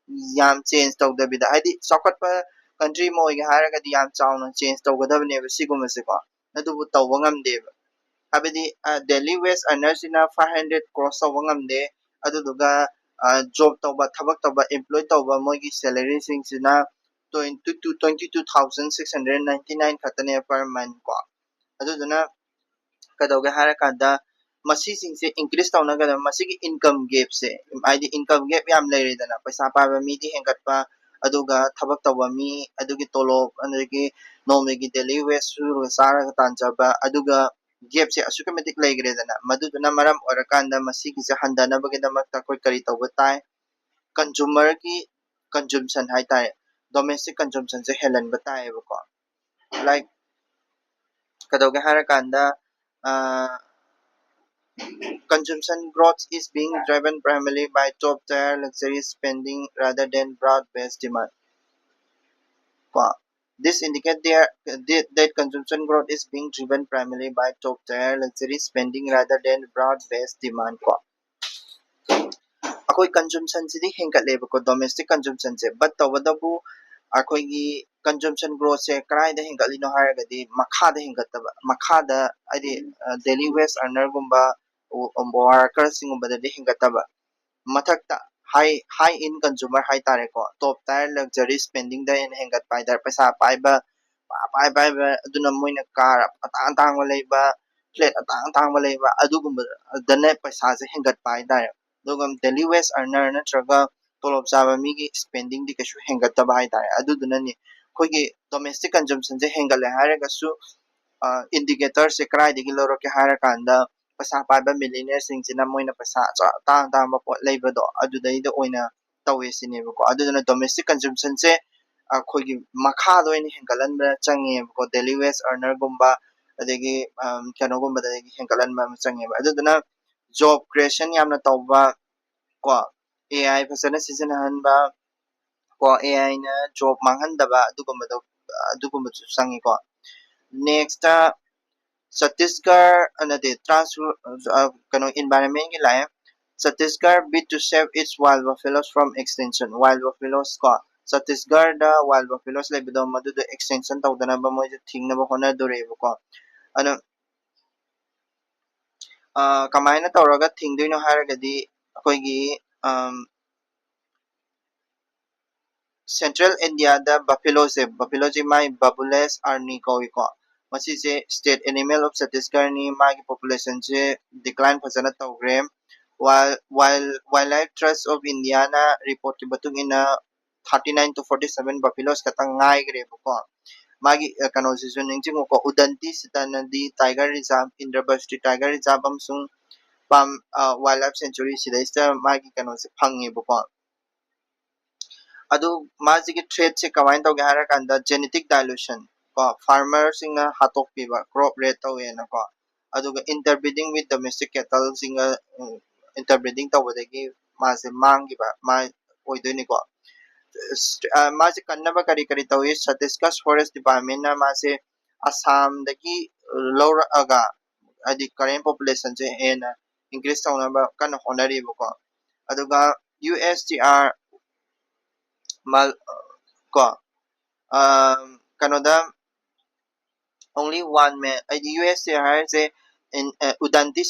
ꯌꯥꯝ ꯆꯦꯟꯖ ꯇꯧꯗꯕꯤꯗ, ꯍꯥꯏꯗꯤ ꯆꯥꯎꯈꯠꯄ ꯀꯟꯇ꯭ꯔꯤ ꯑꯃ ꯑꯣꯏꯒꯦ ꯍꯥꯏꯔꯒꯗꯤ ꯌꯥꯝ ꯆꯥꯎꯅ ꯆꯦꯟꯖ ꯇꯧꯒꯗꯕꯅꯦꯕ ꯁꯤꯒꯨꯝꯕꯁꯦꯀꯣ꯫ ꯑꯗꯨꯕꯨ ꯇꯧꯕ ꯉꯝꯗꯦꯕ꯫ ꯍꯥꯏꯕꯗꯤ daily wage earnerꯁꯤꯅ ꯐꯥꯏꯚ ꯍꯟꯗ꯭ꯔꯦꯠ ꯀ꯭ꯔꯣꯁ ꯇꯧꯕ ꯉꯝꯗꯦ꯫ ꯑꯗꯨꯗꯨꯒ ꯖꯣꯕ ꯇꯧꯕ, ꯊꯕꯛ ꯇꯧꯕ, ꯑꯦꯝꯄ꯭ꯂꯣꯏ ꯇꯧꯕ ꯃꯣꯏꯒꯤ ꯁꯦꯂꯔꯤꯁꯤꯡꯁꯤꯅ twenty two twenty two thousand six hundred ninety nine ꯈꯛꯇꯅꯦ ꯄꯔ ꯃꯟ ꯀꯣ꯫ ꯑꯗꯨꯗꯨꯅ ꯀꯩꯗꯧꯒꯦ ꯍꯥꯏꯔꯀꯥꯟꯗ ꯃꯁꯤꯁꯤꯡꯁꯦ ꯏꯟꯀ꯭ꯔꯤꯁ ꯇꯧꯅꯒꯗꯕ, ꯃꯁꯤꯒꯤ ꯏꯟꯀꯝ ꯒꯦꯞꯁꯦ, ꯍꯥꯏꯗꯤ ꯏꯟꯀꯝ ꯒꯦꯞ ꯌꯥꯝ ꯂꯩꯔꯦꯗꯅ, ꯄꯩꯁꯥ ꯄꯥꯏꯕ ꯃꯤꯗꯤ ꯍꯦꯟꯒꯠꯄ, ꯑꯗꯨꯒ ꯊꯕꯛ ꯇꯧꯕ ꯃꯤ, ꯑꯗꯨꯒꯤ ꯇꯣꯂꯣꯞ, ꯑꯗꯒꯤ ꯅꯣꯡꯃꯒꯤ daily wage ꯁꯨꯔꯒ ꯆꯥꯔꯒ ꯇꯥꯟꯖꯕ, ꯑꯗꯨꯒ ꯒꯦꯞꯁꯦ ꯑꯁꯨꯛꯀꯤ ꯃꯇꯤꯛ ꯂꯩꯈ꯭ꯔꯦꯗꯅ꯫ ꯃꯗꯨꯗꯨꯅ ꯃꯔꯝ ꯑꯣꯏꯔꯀꯥꯟꯗ ꯃꯁꯤꯒꯤꯁꯦ ꯍꯟꯊꯅꯕꯒꯤꯗꯃꯛꯇ ꯑꯩꯈꯣꯏ ꯀꯔꯤ ꯇꯧꯕ ꯇꯥꯏ? ꯀꯟꯖꯨꯃꯔꯒꯤ ꯀꯟꯖꯨꯝꯁꯟ ꯍꯥꯏꯇꯥꯔꯦ, ꯗꯣꯃꯦꯁꯇꯤꯛ ꯀꯟꯖꯨꯝꯁꯟꯁꯦ ꯍꯦꯜꯍꯟꯕ ꯇꯥꯏꯌꯦꯕꯀꯣ꯫ ꯂꯥꯏꯛ ꯀꯩꯗꯧꯒꯦ ꯍꯥꯏꯔꯀꯥꯟꯗ consumption growth is being driven primarily by top tier luxury spending rather than broad based demand ꯀꯣ꯫ This indicate there that consumption growth is being driven primarily by top tier luxury spending rather than broad based demand ꯀꯣ꯫ ꯑꯩꯈꯣꯏ ꯀꯟꯖꯨꯝꯁꯟꯁꯤꯗꯤ ꯍꯦꯟꯒꯠꯂꯦꯕꯀꯣ, domestic ꯀꯟꯖꯨꯝꯁꯟꯁꯦ, but ꯇꯧꯕꯇꯕꯨ ꯑꯩꯈꯣꯏꯒꯤ consumption ꯒ꯭ꯔꯣꯠꯁꯦ ꯀꯗꯥꯏꯗ ꯍꯦꯟꯒꯠꯂꯤꯅꯣ ꯍꯥꯏꯔꯒꯗꯤ ꯃꯈꯥꯗ ꯍꯦꯟꯒꯠꯇꯕ, ꯃꯈꯥꯗ ꯍꯥꯏꯗꯤ daily wage earnerꯒꯨꯝꯕ ꯋꯥꯔꯀꯔꯁꯤꯡꯒꯨꯝꯕꯗꯗꯤ ꯍꯦꯟꯒꯠꯇꯕ, ꯃꯊꯛꯇ ꯍꯥꯏ ꯍꯥꯏ ꯏꯟ ꯀꯟꯖꯨꯃꯔ ꯍꯥꯏꯇꯥꯔꯦꯀꯣ, ꯇꯣꯞ ꯇꯥꯏꯌꯔ ꯂꯛꯖꯔꯤ ꯁ꯭ꯄꯦꯟꯗꯤꯡꯗ ꯍꯦꯟꯅ ꯍꯦꯟꯒꯠꯄ ꯍꯥꯏꯇꯥꯔꯦ꯫ ꯄꯩꯁꯥ ꯄꯥꯏꯕ ꯄꯥꯏ ꯄꯥꯏꯕ ꯑꯗꯨꯅ ꯃꯣꯏꯅ ꯀꯥꯔ ꯑꯇꯥꯡ ꯑꯇꯥꯡꯕ ꯂꯩꯕ, ꯐ꯭ꯂꯦꯠ ꯑꯇꯥꯡ ꯑꯇꯥꯡꯕ ꯂꯩꯕ, ꯑꯗꯨꯒꯨꯝꯕꯗꯅ ꯄꯩꯁꯥꯁꯦ ꯍꯦꯟꯒꯠꯄ ꯍꯥꯏꯇꯥꯔꯦ꯫ ꯑꯗꯨꯒ daily wage earner ꯅꯠꯇ꯭ꯔꯒ ꯇꯣꯂꯣꯞ ꯆꯥꯕ ꯃꯤꯒꯤ ꯁ꯭ꯄꯦꯟꯗꯤꯡꯗꯤ ꯀꯩꯁꯨ ꯍꯦꯟꯒꯠꯇꯕ ꯍꯥꯏꯇꯥꯔꯦ꯫ ꯑꯗꯨꯗꯨꯅꯅꯤ ꯑꯩꯈꯣꯏꯒꯤ ꯗꯣꯃꯦꯁꯇꯤꯛ ꯀꯟꯖꯝꯁꯟꯁꯦ ꯍꯦꯟꯒꯠꯂꯦ ꯍꯥꯏꯔꯒꯁꯨ, ꯏꯟꯗꯤꯀꯦꯇꯔꯁꯦ ꯀꯗꯥꯏꯗꯒꯤ ꯂꯧꯔꯛꯀꯦ ꯍꯥꯏꯔꯀꯥꯟꯗ ꯄꯩꯁꯥ ꯄꯥꯏꯕ ꯃꯤꯂꯤꯅꯤꯌꯔꯁꯤꯡꯁꯤꯅ ꯃꯣꯏꯅ ꯄꯩꯁꯥ ꯑꯆ- ꯑꯇꯥꯡ ꯑꯇꯥꯡꯕ ꯄꯣꯠ ꯂꯩꯕꯗꯣ ꯑꯗꯨꯗꯩꯗ ꯑꯣꯏꯅ ꯇꯧꯋꯦ ꯁꯤꯅꯦꯕꯀꯣ꯫ ꯑꯗꯨꯗꯨꯅ ꯗꯣꯃꯦꯁꯇꯤꯛ ꯀꯟꯖꯝꯁꯟꯁꯦ ꯑꯩꯈꯣꯏꯒꯤ ꯃꯈꯥꯗ ꯑꯣꯏꯅ ꯍꯦꯟꯒꯠꯍꯟꯕ ꯆꯪꯉꯦꯕꯀꯣ, ꯗꯦꯂꯤ ꯋꯦꯖ ꯑꯔꯅꯔꯒꯨꯝꯕ ꯑꯗꯒꯤ ꯀꯩꯅꯣꯒꯨꯝꯕꯗꯒꯤ ꯍꯦꯟꯒꯠꯍꯟꯕ ꯑꯃ ꯆꯪꯉꯦꯕ꯫ ꯑꯗꯨꯗꯨꯅ job creation ꯌꯥꯝꯅ ꯇꯧꯕ ꯀꯣ, AI ꯐꯖꯅ ꯁꯤꯖꯤꯟꯅꯍꯟꯕ ꯀꯣ, AIꯅ job ꯃꯥꯡꯍꯟꯗꯕ ꯑꯗꯨꯒꯨꯝꯕꯗꯣ, ꯑꯗꯨꯒꯨꯝꯕꯁꯨ ꯆꯪꯉꯤꯀꯣ꯫ Next ꯆꯇꯤꯁꯒꯔ ꯅꯠꯇꯦ, trans ꯀꯩꯅꯣ environment ꯀꯤ ꯂꯥꯛꯑꯦ꯫ Chhattisgarh bid to save its wild buffalos from extinction. Wild buffalos ꯀꯣ, ꯆꯇꯤꯁꯒꯔꯗ wild buffalos ꯂꯩꯕꯗꯣ ꯃꯗꯨꯗꯣ extinction ꯇꯧꯗꯅꯕ ꯃꯣꯏꯁꯦ ꯊꯤꯡꯅꯕ ꯍꯣꯠꯅꯗꯣꯔꯦꯕꯀꯣ꯫ ꯑꯗꯣ ꯀꯃꯥꯏꯅ ꯇꯧꯔꯒ ꯊꯤꯡꯗꯣꯏꯅꯣ ꯍꯥꯏꯔꯒꯗꯤ ꯑꯩꯈꯣꯏꯒꯤ central India ꯗ buffalo ꯁꯦ, buffalo ꯁꯦ ꯃꯥꯏ Babulus arni ꯀꯧꯏꯀꯣ꯫ ꯃꯁꯤꯁꯦ state animal of Chhattisgarh ꯅꯤ꯫ ꯃꯥꯒꯤ population ꯁꯦ decline ꯐꯖꯅ ꯇꯧꯈ꯭ꯔꯦ꯫ Wild Wild Wildlife Trust of India ꯅ report ꯀꯤ ꯃꯇꯨꯡ ꯏꯟꯅ thirty nine to forty seven buffalos ꯈꯛꯇꯪ ꯉꯥꯏꯈ꯭ꯔꯦꯕꯀꯣ꯫ ꯃꯥꯒꯤ ꯀꯩꯅꯣꯁꯤꯁꯨ ꯅꯤꯡꯁꯤꯡꯉꯨꯀꯣ, Udanti Sitanathi Tiger Reserve, Indrabasti Tiger Reserve ꯑꯃꯁꯨꯡ Palm Wildlife Sanctuary ꯁꯤꯗꯩꯁꯤꯗ ꯃꯥꯒꯤ ꯀꯩꯅꯣꯁꯦ ꯐꯪꯉꯦꯕꯀꯣ꯫ ꯑꯗꯨ ꯃꯥꯁꯤꯒꯤ threat ꯁꯦ ꯀꯃꯥꯏꯅ ꯇꯧꯒꯦ ꯍꯥꯏꯔꯀꯥꯟꯗ genetic dilution ꯀꯣ, farmer ꯁꯤꯡꯅ ꯍꯥꯠꯇꯣꯛꯄꯤꯕ, crop raid ꯇꯧꯋꯦꯅꯀꯣ, ꯑꯗꯨꯒ interbreeding with domestic cattle ꯁꯤꯡꯒ interbreeding ꯇꯧꯕꯗꯒꯤ ꯃꯥꯁꯦ ꯃꯥꯡꯈꯤꯕ ꯃꯥ ꯑꯣꯏꯗꯣꯏꯅꯤꯀꯣ꯫ ꯃꯥꯁꯦ ꯀꯟꯅꯕ ꯀꯔꯤ ꯀꯔꯤ ꯇꯧꯏ? Chhattisgarh Forest Department ꯅ ꯃꯥꯁꯦ ꯑꯁꯥꯝꯗꯒꯤ ꯂꯧꯔꯛꯑꯒ, ꯍꯥꯏꯗꯤ current population ꯁꯦ ꯍꯦꯟꯅ increase ꯇꯧꯅꯕ ꯀꯟꯅ ꯍꯣꯠꯅꯔꯤꯕꯀꯣ꯫ ꯑꯗꯨꯒ USTR ꯀꯣ, ꯀꯩꯅꯣꯗ only one male, ꯍꯥꯏꯗꯤ USTR ꯍꯥꯏꯔꯤꯁꯦ Udanti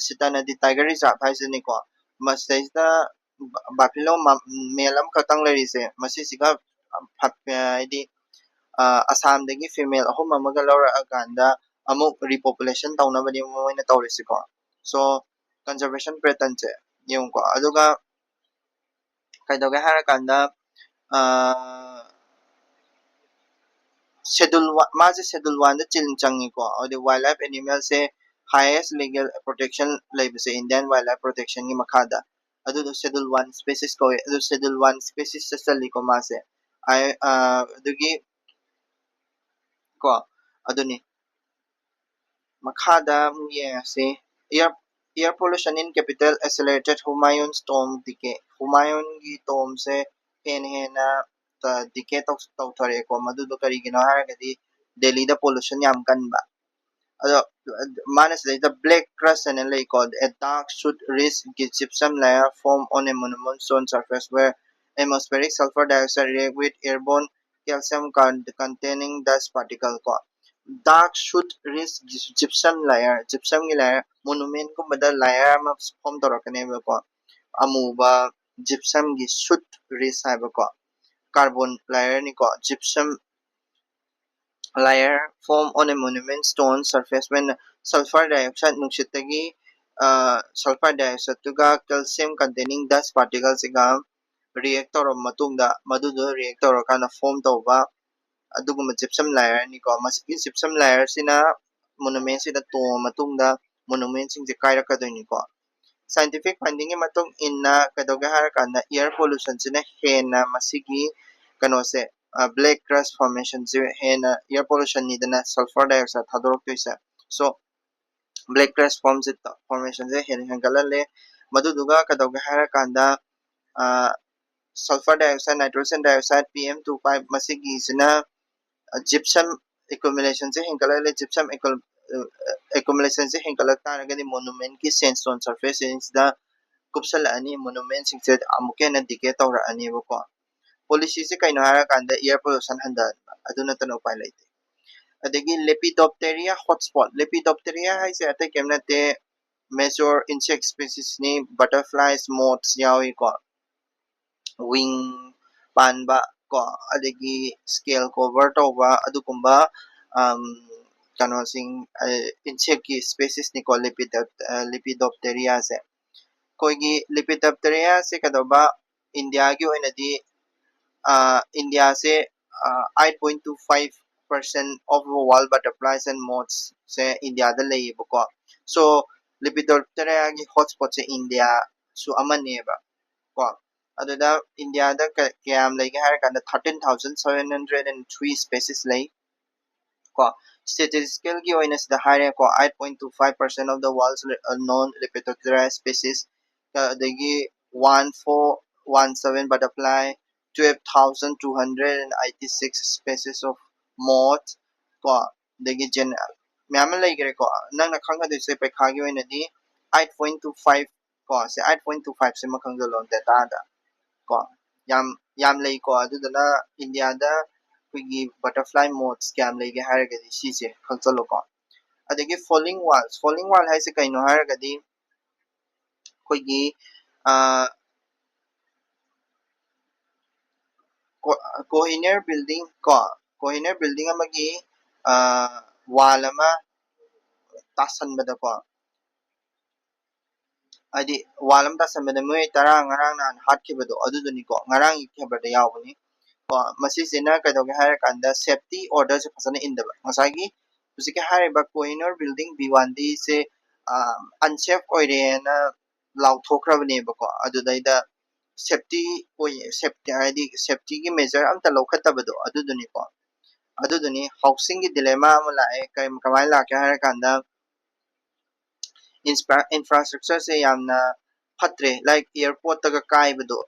Sitanathi Tiger Reserve ꯍꯥꯏꯁꯤꯅꯤꯀꯣ꯫ ꯃꯁꯤꯗꯩꯁꯤꯗ buffalo male ꯑꯃꯈꯛꯇꯪ ꯂꯩꯔꯤꯁꯦ, ꯃꯁꯤꯁꯤꯒ ꯍꯥꯏꯗꯤ ꯑꯁꯥꯝꯗꯒꯤ female ꯑꯍꯨꯝ ꯑꯃꯒ ꯂꯧꯔꯛꯑꯀꯥꯟꯗ ꯑꯃꯨꯛ repopulation ꯇꯧꯅꯕꯅꯤ ꯃꯣꯏꯅ ꯇꯧꯔꯤꯁꯤꯀꯣ꯫ So conservation pattern ꯁꯦ ꯌꯦꯡꯉꯨꯀꯣ꯫ ꯑꯗꯨꯒ ꯀꯩꯗꯧꯒꯦ ꯍꯥꯏꯔꯀꯥꯟꯗ schedule ꯃꯥꯁꯦ schedule one ꯗ ꯆꯤꯜ ꯆꯪꯉꯤꯀꯣ꯫ ꯑꯗꯨꯗꯤ wildlife animal ꯁꯦ highest legal protection ꯂꯩꯕꯁꯦ Indian Wildlife Protection ꯒꯤ ꯃꯈꯥꯗ, ꯑꯗꯨꯗꯣ schedule one species ꯀꯧꯋꯦ꯫ ꯑꯗꯨ schedule one species ꯇ ꯆꯜꯂꯤꯀꯣ ꯃꯥꯁꯦ꯫ ꯑꯗꯨꯒꯤ ꯀꯣ, ꯑꯗꯨꯅꯤ꯫ ꯃꯈꯥꯗ ꯑꯃꯨꯛ ꯌꯦꯡꯉꯁꯤ꯫ Air Air pollution in capital accelerated Humayun's tomb decay. ꯍꯨꯃꯥꯌꯨꯟꯒꯤ ꯇꯣꯝꯁꯦ ꯍꯦꯟꯅ ꯍꯦꯟꯅ ꯗꯤꯀꯦ ꯇꯧꯊꯔꯛꯑꯦꯀꯣ꯫ ꯃꯗꯨꯗꯣ ꯀꯔꯤꯒꯤꯅꯣ ꯍꯥꯏꯔꯒꯗꯤ ꯗꯦꯜꯂꯤꯗ ꯄꯣꯂꯨꯁꯟ ꯌꯥꯝ ꯀꯟꯕ꯫ ꯑꯗꯣ ꯃꯥꯅ ꯁꯤꯗꯩꯗ black crust ꯍꯥꯏꯅ ꯂꯩꯀꯣ, a dark soot rich gypsum layer form on a monument stone surface where atmospheric sulfur dioxide react with airborne calcium containing dust particle ꯀꯣ꯫ Dark soot rich gypsum layer, gypsumꯒꯤ layer, monumentꯀꯨꯝꯕꯗ layer ꯑꯃ form ꯇꯧꯔꯛꯀꯅꯦꯕꯀꯣ꯫ ꯑꯃꯨꯕ gypsumꯒꯤ soot rich ꯍꯥꯏꯕꯀꯣ, carbon layerꯅꯤꯀꯣ꯫ Gypsum layer form on a monument stone surface when sulfur dioxide, ꯅꯨꯡꯁꯤꯠꯇꯒꯤ sulfur dioxideꯇꯨꯒ calcium containing dust particleꯁꯤꯒ react ꯇꯧꯔꯕ ꯃꯇꯨꯡꯗ, ꯃꯗꯨꯗꯣ react ꯇꯧꯔꯀꯥꯟꯗ form ꯇꯧꯕ ꯑꯗꯨꯒꯨꯝꯕ gypsum layerꯅꯤꯀꯣ꯫ ꯃꯁꯤꯒꯤ gypsum layerꯁꯤꯅ monumentꯁꯤꯗ ꯇꯣꯡꯉ ꯃꯇꯨꯡꯗ monumentꯁꯤꯡꯁꯦ ꯀꯥꯏꯔꯛꯀꯗꯣꯏꯅꯤꯀꯣ꯫ Scientific findingꯒꯤ ꯃꯇꯨꯡ ꯏꯟꯅ ꯀꯩꯗꯧꯒꯦ ꯍꯥꯏꯔꯀꯥꯟꯗ air pollutionꯁꯤꯅ ꯍꯦꯟꯅ ꯃꯁꯤꯒꯤ ꯀꯩꯅꯣꯁꯦ, black crust formationꯁꯦ ꯍꯦꯟꯅ air pollutionꯅꯤꯗꯅ sulfur dioxide ꯊꯥꯗꯣꯔꯛꯇꯣꯏꯁꯦ꯫ So black crust formꯁꯦ, formationꯁꯦ ꯍꯦꯟꯅ ꯍꯦꯟꯒꯠꯍꯜꯂꯦ꯫ ꯃꯗꯨꯗꯨꯒ ꯀꯩꯗꯧꯒꯦ ꯍꯥꯏꯔꯀꯥꯟꯗ sulfur dioxide, nitrogen dioxide, PM two five ꯃꯁꯤꯒꯤꯁꯤꯅ gypsum accumulationꯁꯦ ꯍꯦꯟꯒꯠꯍꯜꯂꯦ꯫ Gypsum accumulationꯁꯦ ꯍꯦꯟꯒꯠꯂꯛ ꯇꯥꯔꯒꯗꯤ monumentꯀꯤ sandstone surfaceꯁꯤꯡꯁꯤꯗ ꯀꯨꯞꯁꯜꯂꯛꯑꯅꯤ, monumentꯁꯤꯡꯁꯦ ꯑꯃꯨꯛꯀ ꯍꯦꯟꯅ decay ꯇꯧꯔꯛꯑꯅꯦꯕꯀꯣ꯫ Policyꯁꯦ ꯀꯩꯅꯣ ꯍꯥꯏꯔꯀꯥꯟꯗ air pollution ꯍꯟꯊꯍꯟꯕ, ꯑꯗꯨ ꯅꯠꯇꯅ ꯎꯄꯥꯏ ꯂꯩꯇꯦ꯫ ꯑꯗꯒꯤ Lepidoptera hotspot, Lepidoptera ꯍꯥꯏꯁꯦ ꯑꯇꯩ ꯀꯩꯝ ꯅꯠꯇꯦ, major insect speciesꯅꯤ, butterflies, moths ꯌꯥꯎꯏꯀꯣ, wing ꯄꯥꯟꯕ ꯀꯣ, ꯑꯗꯒꯤ scale cover ꯇꯧꯕ ꯑꯗꯨꯒꯨꯝꯕ ꯀꯩꯅꯣꯁꯤꯡ, insectꯀꯤ speciesꯅꯤꯀꯣ Lepidopteraꯁꯦ꯫ ꯑꯩꯈꯣꯏꯒꯤ Lepidopteraꯁꯦ ꯀꯩꯗꯧꯕ, ꯏꯟꯗꯤꯌꯥꯒꯤ ꯑꯣꯏꯅꯗꯤ ꯏꯟꯗꯤꯌꯥꯁꯦ eight point two five percent of world butterflies and mothsꯁꯦ ꯏꯟꯗꯤꯌꯥꯗ ꯂꯩꯌꯦꯕꯀꯣ꯫ So Lepidopteraꯒꯤ hotspotꯁꯦ ꯏꯟꯗꯤꯌꯥꯁꯨ ꯑꯃꯅꯦꯕ ꯀꯣ꯫ ꯑꯗꯨꯗ ꯏꯟꯗꯤꯌꯥꯗ ꯀꯌꯥꯝ ꯂꯩꯒꯦ ꯍꯥꯏꯔ ꯀꯥꯟꯗ thirteen thousand seven hundred and three species ꯂꯩ ꯀꯣ꯫ Statisticalꯒꯤ ꯑꯣꯏꯅ ꯁꯤꯗ ꯍꯥꯏꯔꯦꯀꯣ, eight point two five percent of the world's known Lepidoptera species, ꯑꯗꯒꯤ one four one seven butterfly, twelve thousand two hundred and eighty six species of moth, ꯀꯣ, ꯑꯗꯒꯤ ꯖꯦꯟ ꯃꯌꯥꯝ ꯑꯃ ꯂꯩꯈ꯭ꯔꯦꯀꯣ꯫ ꯅꯪꯅ ꯈꯪꯒꯗꯣꯏꯁꯦ ꯄꯩꯈꯥꯒꯤ ꯑꯣꯏꯅꯗꯤ eight point two five, ꯀꯣ, ꯁꯦ eight point two five ꯁꯤꯃ ꯈꯪꯖꯜꯂꯣ ꯗꯦꯇꯥꯗ, ꯀꯣ꯫ ꯌꯥꯝ ꯌꯥꯝ ꯂꯩꯀꯣ꯫ ꯑꯗꯨꯗꯨꯅ ꯏꯟꯗꯤꯌꯥꯗ ꯑꯩꯈꯣꯏꯒꯤ butterfly moths ꯀꯌꯥꯝ ꯂꯩꯒꯦ ꯍꯥꯏꯔꯒꯗꯤ ꯁꯤꯁꯦ ꯈꯪꯖꯜꯂꯣꯀꯣ꯫ ꯑꯗꯒꯤ falling walls, falling wall ꯍꯥꯏꯁꯦ ꯀꯩꯅꯣ ꯍꯥꯏꯔꯒꯗꯤ ꯑꯩꯈꯣꯏꯒꯤ Kohinoor building, ꯀꯣ, Kohinoor building ꯑꯃꯒꯤ wall ꯑꯃ ꯇꯥꯁꯟꯕꯗꯀꯣ, ꯍꯥꯏꯗꯤ wall ꯑꯃ ꯇꯥꯁꯟꯕꯗ ꯃꯤꯑꯣꯏ ꯇꯔꯥ ꯉꯔꯥꯡ ꯅꯍꯥꯟ ꯍꯥꯠꯈꯤꯕꯗꯣ ꯑꯗꯨꯗꯨꯅꯤꯀꯣ, ꯉꯔꯥꯡꯒꯤ ꯈꯕꯔꯗ ꯌꯥꯎꯕꯅꯤ꯫ ꯀꯣ, ꯃꯁꯤꯁꯤꯅ ꯀꯩꯗꯧꯒꯦ ꯍꯥꯏꯔꯀꯥꯟꯗ safety orderꯁꯦ ꯐꯖꯅ ꯏꯟꯗꯕ꯫ ꯉꯁꯥꯏꯒꯤ ꯍꯧꯖꯤꯛꯀꯤ ꯍꯥꯏꯔꯤꯕ Kohinoor building B one Dꯁꯦ unsafe ꯑꯣꯏꯔꯦꯅ ꯂꯥꯎꯊꯣꯛꯈ꯭ꯔꯕꯅꯦꯕꯀꯣ꯫ ꯑꯗꯨꯗꯩꯗ safety ꯑꯣꯏ, safety ꯍꯥꯏꯗꯤ safetyꯒꯤ measure ꯑꯝꯇ ꯂꯧꯈꯠꯇꯕꯗꯣ ꯑꯗꯨꯗꯨꯅꯤꯀꯣ꯫ ꯑꯗꯨꯗꯨꯅꯤ housingꯒꯤ dilemma ꯑꯃ ꯂꯥꯛꯑꯦ꯫ ꯀꯔꯤ, ꯀꯃꯥꯏꯅ ꯂꯥꯛꯀꯦ ꯍꯥꯏꯔꯀꯥꯟꯗ infrastructureꯁꯦ ꯌꯥꯝꯅ ꯐꯠꯇ꯭ꯔꯦ, like airportꯇꯒ ꯀꯥꯏꯕꯗꯣ,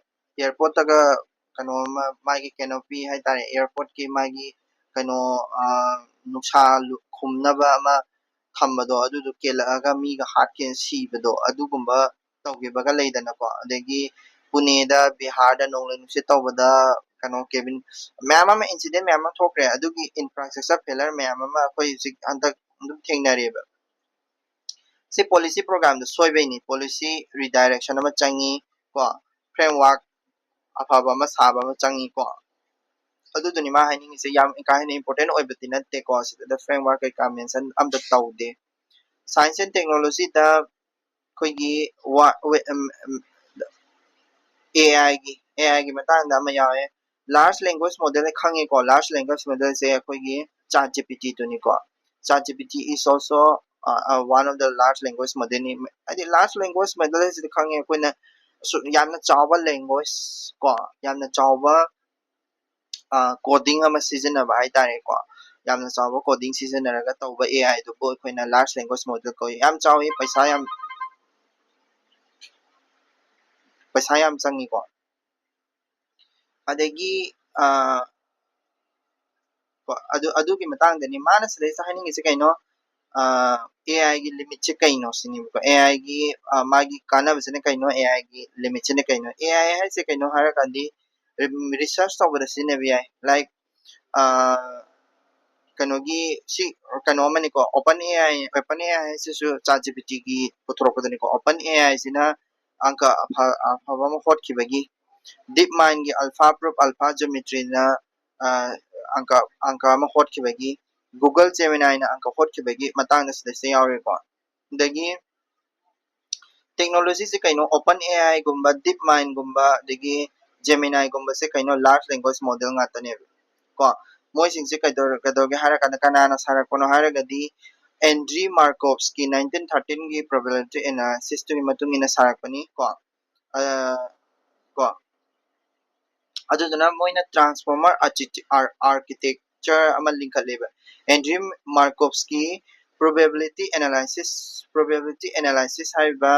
airportꯇꯒ ꯀꯩꯅꯣ ꯑꯃ ꯃꯥꯒꯤ canopy ꯍꯥꯏꯇꯥꯔꯦ, airportꯀꯤ ꯃꯥꯒꯤ ꯀꯩꯅꯣ ꯅꯨꯡꯁꯥ ꯈꯨꯝꯅꯕ ꯑꯃ ꯊꯝꯕꯗꯣ ꯑꯗꯨꯗꯣ ꯀꯦꯜꯂꯛꯑꯒ ꯃꯤꯒ ꯍꯥꯠꯈꯤꯅ ꯁꯤꯕꯗꯣ ꯑꯗꯨꯒꯨꯝꯕ ꯇꯧꯈꯤꯕꯒ ꯂꯩꯗꯅꯀꯣ꯫ ꯑꯗꯒꯤ ꯄꯨꯅꯦꯗ, ꯕꯤꯍꯥꯔꯗ ꯅꯣꯡꯂꯩ ꯅꯨꯡꯁꯤꯠ ꯇꯧꯕꯗ ꯀꯩꯅꯣ cabin ꯃꯌꯥꯝ ꯑꯃ incident ꯃꯌꯥꯝ ꯑꯃ ꯊꯣꯛꯈ꯭ꯔꯦ꯫ ꯑꯗꯨꯒꯤ infrastructure failure ꯃꯌꯥꯝ ꯑꯃ ꯑꯩꯈꯣꯏ ꯍꯧꯖꯤꯛ ꯍꯟꯗꯛ ꯑꯗꯨꯝ ꯊꯦꯡꯅꯔꯦꯕ꯫ ꯁꯤ policy programꯗ ꯁꯣꯏꯕꯩꯅꯤ꯫ Policy redirection ꯑꯃ ꯆꯪꯉꯤ ꯀꯣ, framework ꯑꯐꯕ ꯑꯃ ꯁꯥꯕ ꯑꯃ ꯆꯪꯉꯤ ꯀꯣ꯫ ꯑꯗꯨꯗꯨꯅꯤ ꯃꯥ ꯍꯥꯏꯅꯤꯡꯉꯤꯁꯦ꯫ ꯌꯥꯝ ꯀꯥ ꯍꯦꯟꯅ important ꯑꯣꯏꯕꯗꯤ ꯅꯠꯇꯦꯀꯣ꯫ ꯁꯤꯗ framework ꯀꯩꯀꯥ mention ꯑꯝꯇ ꯇꯧꯗꯦ꯫ Science and technologyꯗ ꯑꯩꯈꯣꯏꯒꯤ AI ꯒꯤ AI ꯒꯤ ꯃꯇꯥꯡꯗ ꯑꯃ ꯌꯥꯎꯋꯦ꯫ Large language model ꯈꯪꯉꯦꯀꯣ꯫ Large language modelꯁꯦ ꯑꯩꯈꯣꯏꯒꯤ ChatGPT ꯗꯨꯅꯤꯀꯣ꯫ ChatGPT is also one of the large language modelꯅꯤ꯫ ꯍꯥꯏꯗꯤ large language model ꯍꯥꯏꯁꯤꯗꯤ ꯈꯪꯉꯦ ꯑꯩꯈꯣꯏꯅ, ꯌꯥꯝꯅ ꯆꯥꯎꯕ language ꯀꯣ, ꯌꯥꯝꯅ ꯆꯥꯎꯕ coding ꯑꯃ ꯁꯤꯖꯤꯟꯅꯕ ꯍꯥꯏꯇꯥꯔꯦꯀꯣ꯫ ꯌꯥꯝꯅ ꯆꯥꯎꯕ coding ꯁꯤꯖꯤꯟꯅꯔꯒ ꯇꯧꯕ AI ꯗꯨꯕꯨ ꯑꯩꯈꯣꯏꯅ large language model ꯀꯧꯏ꯫ ꯌꯥꯝ ꯆꯥꯎꯏ, ꯄꯩꯁꯥ ꯌꯥꯝ ꯄꯩꯁꯥ ꯌꯥꯝ ꯆꯪꯉꯤꯀꯣ꯫ ꯑꯗꯒꯤ ꯑꯥ, ꯀꯣ, ꯑꯗꯨ ꯑꯗꯨꯒꯤ ꯃꯇꯥꯡꯗꯅꯤ ꯃꯥꯅ ꯁꯤꯗꯩꯁꯤꯗ ꯍꯥꯏꯅꯤꯡꯉꯤꯁꯦ ꯀꯩꯅꯣ, ꯑꯥ, AI ꯒꯤ limit ꯁꯦ ꯀꯩꯅꯣ ꯁꯤꯅꯦꯕꯀꯣ꯫ AI ꯒꯤ ꯑꯥ, ꯃꯥꯒꯤ ꯀꯥꯟꯅꯕꯁꯤꯅ ꯀꯩꯅꯣ, AI ꯒꯤ limit ꯁꯤꯅ ꯀꯩꯅꯣ? AI ꯍꯥꯏꯁꯦ ꯀꯩꯅꯣ ꯍꯥꯏꯔꯀꯥꯟꯗꯤ ꯔꯤ-, research ꯇꯧꯕꯗ ꯁꯤꯖꯤꯟꯅꯕ ꯌꯥꯏ꯫ Like ꯑꯥ, ꯀꯩꯅꯣꯒꯤ ꯁꯤ ꯀꯩꯅꯣ ꯑꯃꯅꯤꯀꯣ, OpenAI, OpenAI ꯍꯥꯏꯁꯤꯁꯨ ChatGPT ꯒꯤ ꯄꯨꯊꯣꯔꯛꯄꯗꯨꯅꯤꯀꯣ꯫ OpenAI ꯁꯤꯅ ꯑꯪꯀ ꯑꯐ-, ꯑꯐꯕ ꯑꯃ ꯍꯣꯠꯈꯤꯕꯒꯤ, DeepMind ꯒꯤ AlphaProof, AlphaGeometry ꯅ ꯑꯥ, ꯑꯪꯀ ꯑꯪꯀ ꯑꯃ ꯍꯣꯠꯈꯤꯕꯒꯤ, Google Gemini ꯅ ꯑꯪꯀ ꯍꯣꯠꯈꯤꯕꯒꯤ ꯃꯇꯥꯡꯗ ꯁꯤꯗꯩꯁꯤꯗ ꯌꯥꯎꯔꯤꯀꯣ꯫ ꯑꯗꯒꯤ technology ꯁꯦ ꯀꯩꯅꯣ, OpenAI ꯒꯨꯝꯕ, DeepMind ꯒꯨꯝꯕ, ꯑꯗꯒꯤ Gemini ꯒꯨꯝꯕꯁꯦ ꯀꯩꯅꯣ, large language model ꯉꯥꯛꯇꯅꯦꯕ ꯀꯣ꯫ ꯃꯣꯏꯁꯤꯡꯁꯦ ꯀꯩꯗꯧꯔ-, ꯀꯩꯗꯧꯒꯦ ꯍꯥꯏꯔ ꯀꯥꯟꯗ ꯀꯅꯥꯅ ꯁꯥꯔꯛꯄꯅꯣ ꯍꯥꯏꯔꯒꯗꯤ Andrew Markovsky nineteen thirteen ꯒꯤ probability analysis ꯇꯨꯒꯤ ꯃꯇꯨꯡ ꯏꯟꯅ ꯁꯥꯔꯛꯄꯅꯤ ꯀꯣ꯫ ꯑꯥ, ꯀꯣ꯫ ꯑꯗꯨꯗꯨꯅ ꯃꯣꯏꯅ transformer architect-, ar-, architecture ꯑꯃ ꯂꯤꯡꯈꯠꯂꯦꯕ꯫ Andrew Markovsky probability analysis, probability analysis ꯍꯥꯏꯔꯤꯕ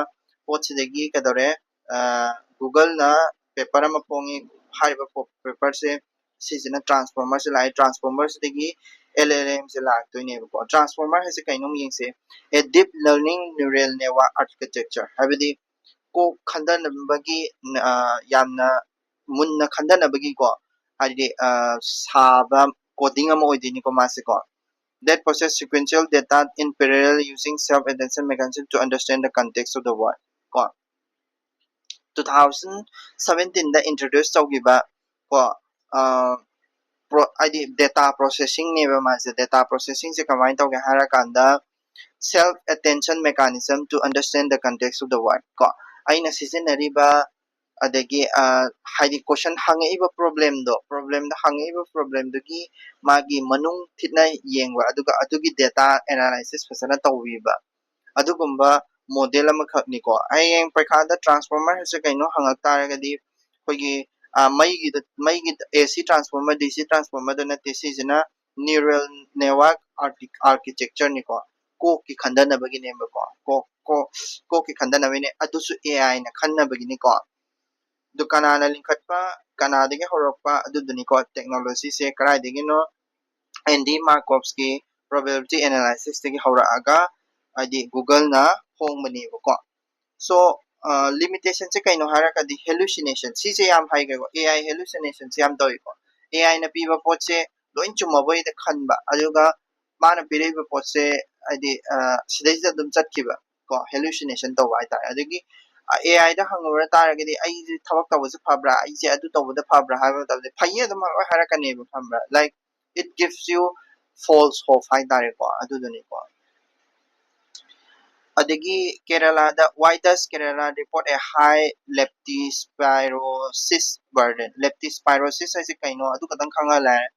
ꯄꯣꯠꯁꯤꯗꯒꯤ ꯀꯩꯗꯧꯔꯦ, ꯑꯥ, Google ꯅ paper ꯑꯃ ꯐꯣꯡꯉꯤ꯫ ꯍꯥꯏꯔꯤꯕ ꯄꯣ-, paper ꯁꯦ ꯁꯤꯁꯤꯅ transformer ꯁꯦ ꯂꯥꯛꯑꯦ꯫ Transformer ꯁꯤꯗꯒꯤ LLM ꯁꯦ ꯂꯥꯛꯇꯣꯏꯅꯦꯕꯀꯣ꯫ Transformer ꯍꯥꯏꯁꯦ ꯀꯩꯅꯣ ꯑꯃꯨꯛ ꯌꯦꯡꯁꯦ꯫ A deep learning neural network architecture ꯍꯥꯏꯕꯗꯤ ꯀꯣꯛ ꯈꯟꯊꯅꯕꯒꯤ, ꯑꯥ, ꯌꯥꯝꯅ ꯃꯨꯟꯅ ꯈꯟꯊꯅꯕꯒꯤꯀꯣ, ꯍꯥꯏꯗꯤ, ꯑꯥ, ꯁꯥꯕ coding ꯑꯃ ꯑꯣꯏꯗꯣꯏꯅꯤꯀꯣ ꯃꯥꯁꯦꯀꯣ꯫ That process sequential data in parallel using self attention mechanism to understand the context of the world ꯀꯣ꯫ Two thousand seventeen ꯗ introduce ꯇꯧꯈꯤꯕ ꯀꯣ, ꯑꯥ, pro-, ꯍꯥꯏꯗꯤ data processing ꯅꯦꯕ ꯃꯥꯁꯦ꯫ Data processing ꯁꯦ ꯀꯃꯥꯏꯅ ꯇꯧꯒꯦ ꯍꯥꯏꯔꯀꯥꯟꯗ, self attention mechanism to understand the context of the world ꯀꯣ꯫ ꯑꯩꯅ ꯁꯤꯖꯤꯟꯅꯔꯤꯕ, ꯑꯗꯒꯤ, ꯑꯥ, ꯍꯥꯏꯗꯤ question ꯍꯪꯉꯛꯏꯕ problem ꯗꯣ, problem ꯗ ꯍꯪꯉꯛꯏꯕ problem ꯗꯨꯒꯤ ꯃꯥꯒꯤ ꯃꯅꯨꯡ ꯊꯤꯠꯅ ꯌꯦꯡꯕ, ꯑꯗꯨꯒ ꯑꯗꯨꯒꯤ data analysis ꯐꯖꯅ ꯇꯧꯕꯤꯕ, ꯑꯗꯨꯒꯨꯝꯕ model ꯑꯃꯈꯛꯅꯤꯀꯣ꯫ ꯍꯌꯦꯡ ꯄꯩꯈꯥꯗ transformer ꯍꯥꯏꯁꯦ ꯀꯩꯅꯣ ꯍꯪꯉꯛ ꯇꯥꯔꯒꯗꯤ, ꯑꯩꯈꯣꯏꯒꯤ, ꯑꯥ, ꯃꯩꯒꯤꯗ, ꯃꯩꯒꯤ AC transformer, DC transformer ꯗꯨ ꯅꯠꯇꯦ꯫ ꯁꯤꯁꯤꯅ neural network architecture ꯅꯤꯀꯣ꯫ ꯀꯣꯛꯀꯤ ꯈꯟꯊꯅꯕꯒꯤꯅꯦꯕꯀꯣ꯫ ꯀꯣꯛ ꯀꯣꯛ ꯀꯣꯛꯀꯤ ꯈꯟꯊꯅꯕꯒꯤꯅꯦ꯫ ꯑꯗꯨꯁꯨ AI ꯅ ꯈꯟꯅꯕꯒꯤꯅꯤꯀꯣ꯫ ꯑꯗꯨ ꯀꯅꯥꯅ ꯂꯤꯡꯈꯠꯄ, ꯀꯅꯥꯗꯒꯤ ꯍꯧꯔꯛꯄ, ꯑꯗꯨꯗꯨꯅꯤꯀꯣ꯫ Technology ꯁꯦ ꯀꯗꯥꯏꯗꯒꯤꯅꯣ? Andy Markov's ꯀꯤ probability analysis ꯇꯒꯤ ꯍꯧꯔꯛꯑꯒ, ꯍꯥꯏꯗꯤ Google ꯅ ꯍꯣꯡꯕꯅꯦꯕꯀꯣ꯫ So, limitation ꯁꯦ ꯀꯩꯅꯣ ꯍꯥꯏꯔꯒꯗꯤ hallucination꯫ ꯁꯤꯁꯦ ꯌꯥꯝ ꯍꯩꯈ꯭ꯔꯦꯀꯣ꯫ AI hallucination ꯁꯦ ꯌꯥꯝ ꯇꯧꯏꯀꯣ꯫ AI ꯅ ꯄꯤꯕ ꯄꯣꯠꯁꯦ ꯂꯣꯏ ꯆꯨꯝꯃꯕꯣꯏꯗ ꯈꯟꯕ, ꯑꯗꯨꯒ ꯃꯥꯅ ꯄꯤꯔꯛꯏꯕ ꯄꯣꯠꯁꯦ ꯍꯥꯏꯗꯤ, ꯑ, ꯁꯤꯗꯩꯁꯤꯗ ꯑꯗꯨꯝ ꯆꯠꯈꯤꯕ ꯀꯣ꯫ Hallucination ꯇꯧꯕ ꯍꯥꯏꯇꯥꯔꯦ꯫ ꯑꯗꯒꯤ, ꯑ, AI ꯗ ꯍꯪꯉꯨꯔ ꯇꯥꯔꯒꯗꯤ, "ꯑꯩꯁꯦ ꯊꯕꯛ ꯇꯧꯕꯁꯦ ꯐꯕ꯭ꯔꯥ? ꯑꯩꯁꯦ ꯑꯗꯨ ꯇꯧꯕꯗ ꯐꯕ꯭ꯔꯥ?" ꯍꯥꯏꯕ ꯃꯇꯝꯗ, "ꯐꯩꯌꯦ" ꯑꯗꯨꯝ ꯂꯣꯏ ꯍꯥꯏꯔꯛꯀꯅꯦꯕ, ꯈꯪꯕ꯭ꯔꯥ? Like, it gives you false hope ꯍꯥꯏꯇꯥꯔꯦꯀꯣ꯫ ꯑꯗꯨꯗꯨꯅꯤꯀꯣ꯫ ꯑꯗꯒꯤ ꯀꯦꯔꯂꯥꯗ, "Why does Kerala report a high leptospirosis burden?" Leptospirosis ꯍꯥꯏꯁꯦ ꯀꯩꯅꯣ? ꯑꯗꯨ ꯈꯛꯇꯪ ꯈꯪꯉ ꯂꯩꯔꯦ꯫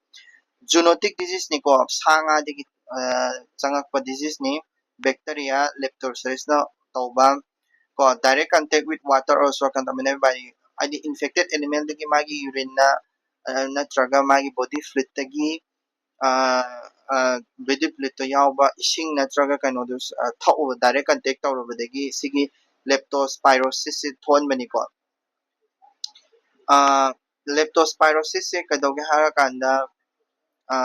Zoonotic disease ꯅꯤꯀꯣ, ꯁꯥ ꯉꯥꯗꯒꯤ, ꯑ, ꯆꯪꯉꯛꯄ disease ꯅꯤ꯫ Bacteria leptospirosis ꯅ ꯇꯧꯕ ꯀꯣ꯫ Direct contact with water or soil contaminated by, ꯍꯥꯏꯗꯤ infected animal ꯗꯒꯤ ꯃꯥꯒꯤ urine ꯅ, ꯑ, ꯅꯠꯇ꯭ꯔꯒ ꯃꯥꯒꯤ body fluid ꯇꯒꯤ, ꯑ, ꯑ, body fluid ꯇ ꯌꯥꯎꯕ ꯏꯁꯤꯡ ꯅꯠꯇ꯭ꯔꯒ ꯀꯩꯅꯣꯗꯨ, ꯑ, ꯊꯛꯎꯕ, direct contact ꯇꯧꯔꯨꯕꯗꯒꯤ ꯁꯤꯒꯤ leptospirosis ꯁꯦ ꯊꯣꯛꯍꯟꯕꯅꯤꯀꯣ꯫ ꯑ, leptospirosis ꯁꯦ ꯀꯩꯗꯧꯒꯦ ꯍꯥꯏꯔꯀꯥꯟꯗ, ꯑ,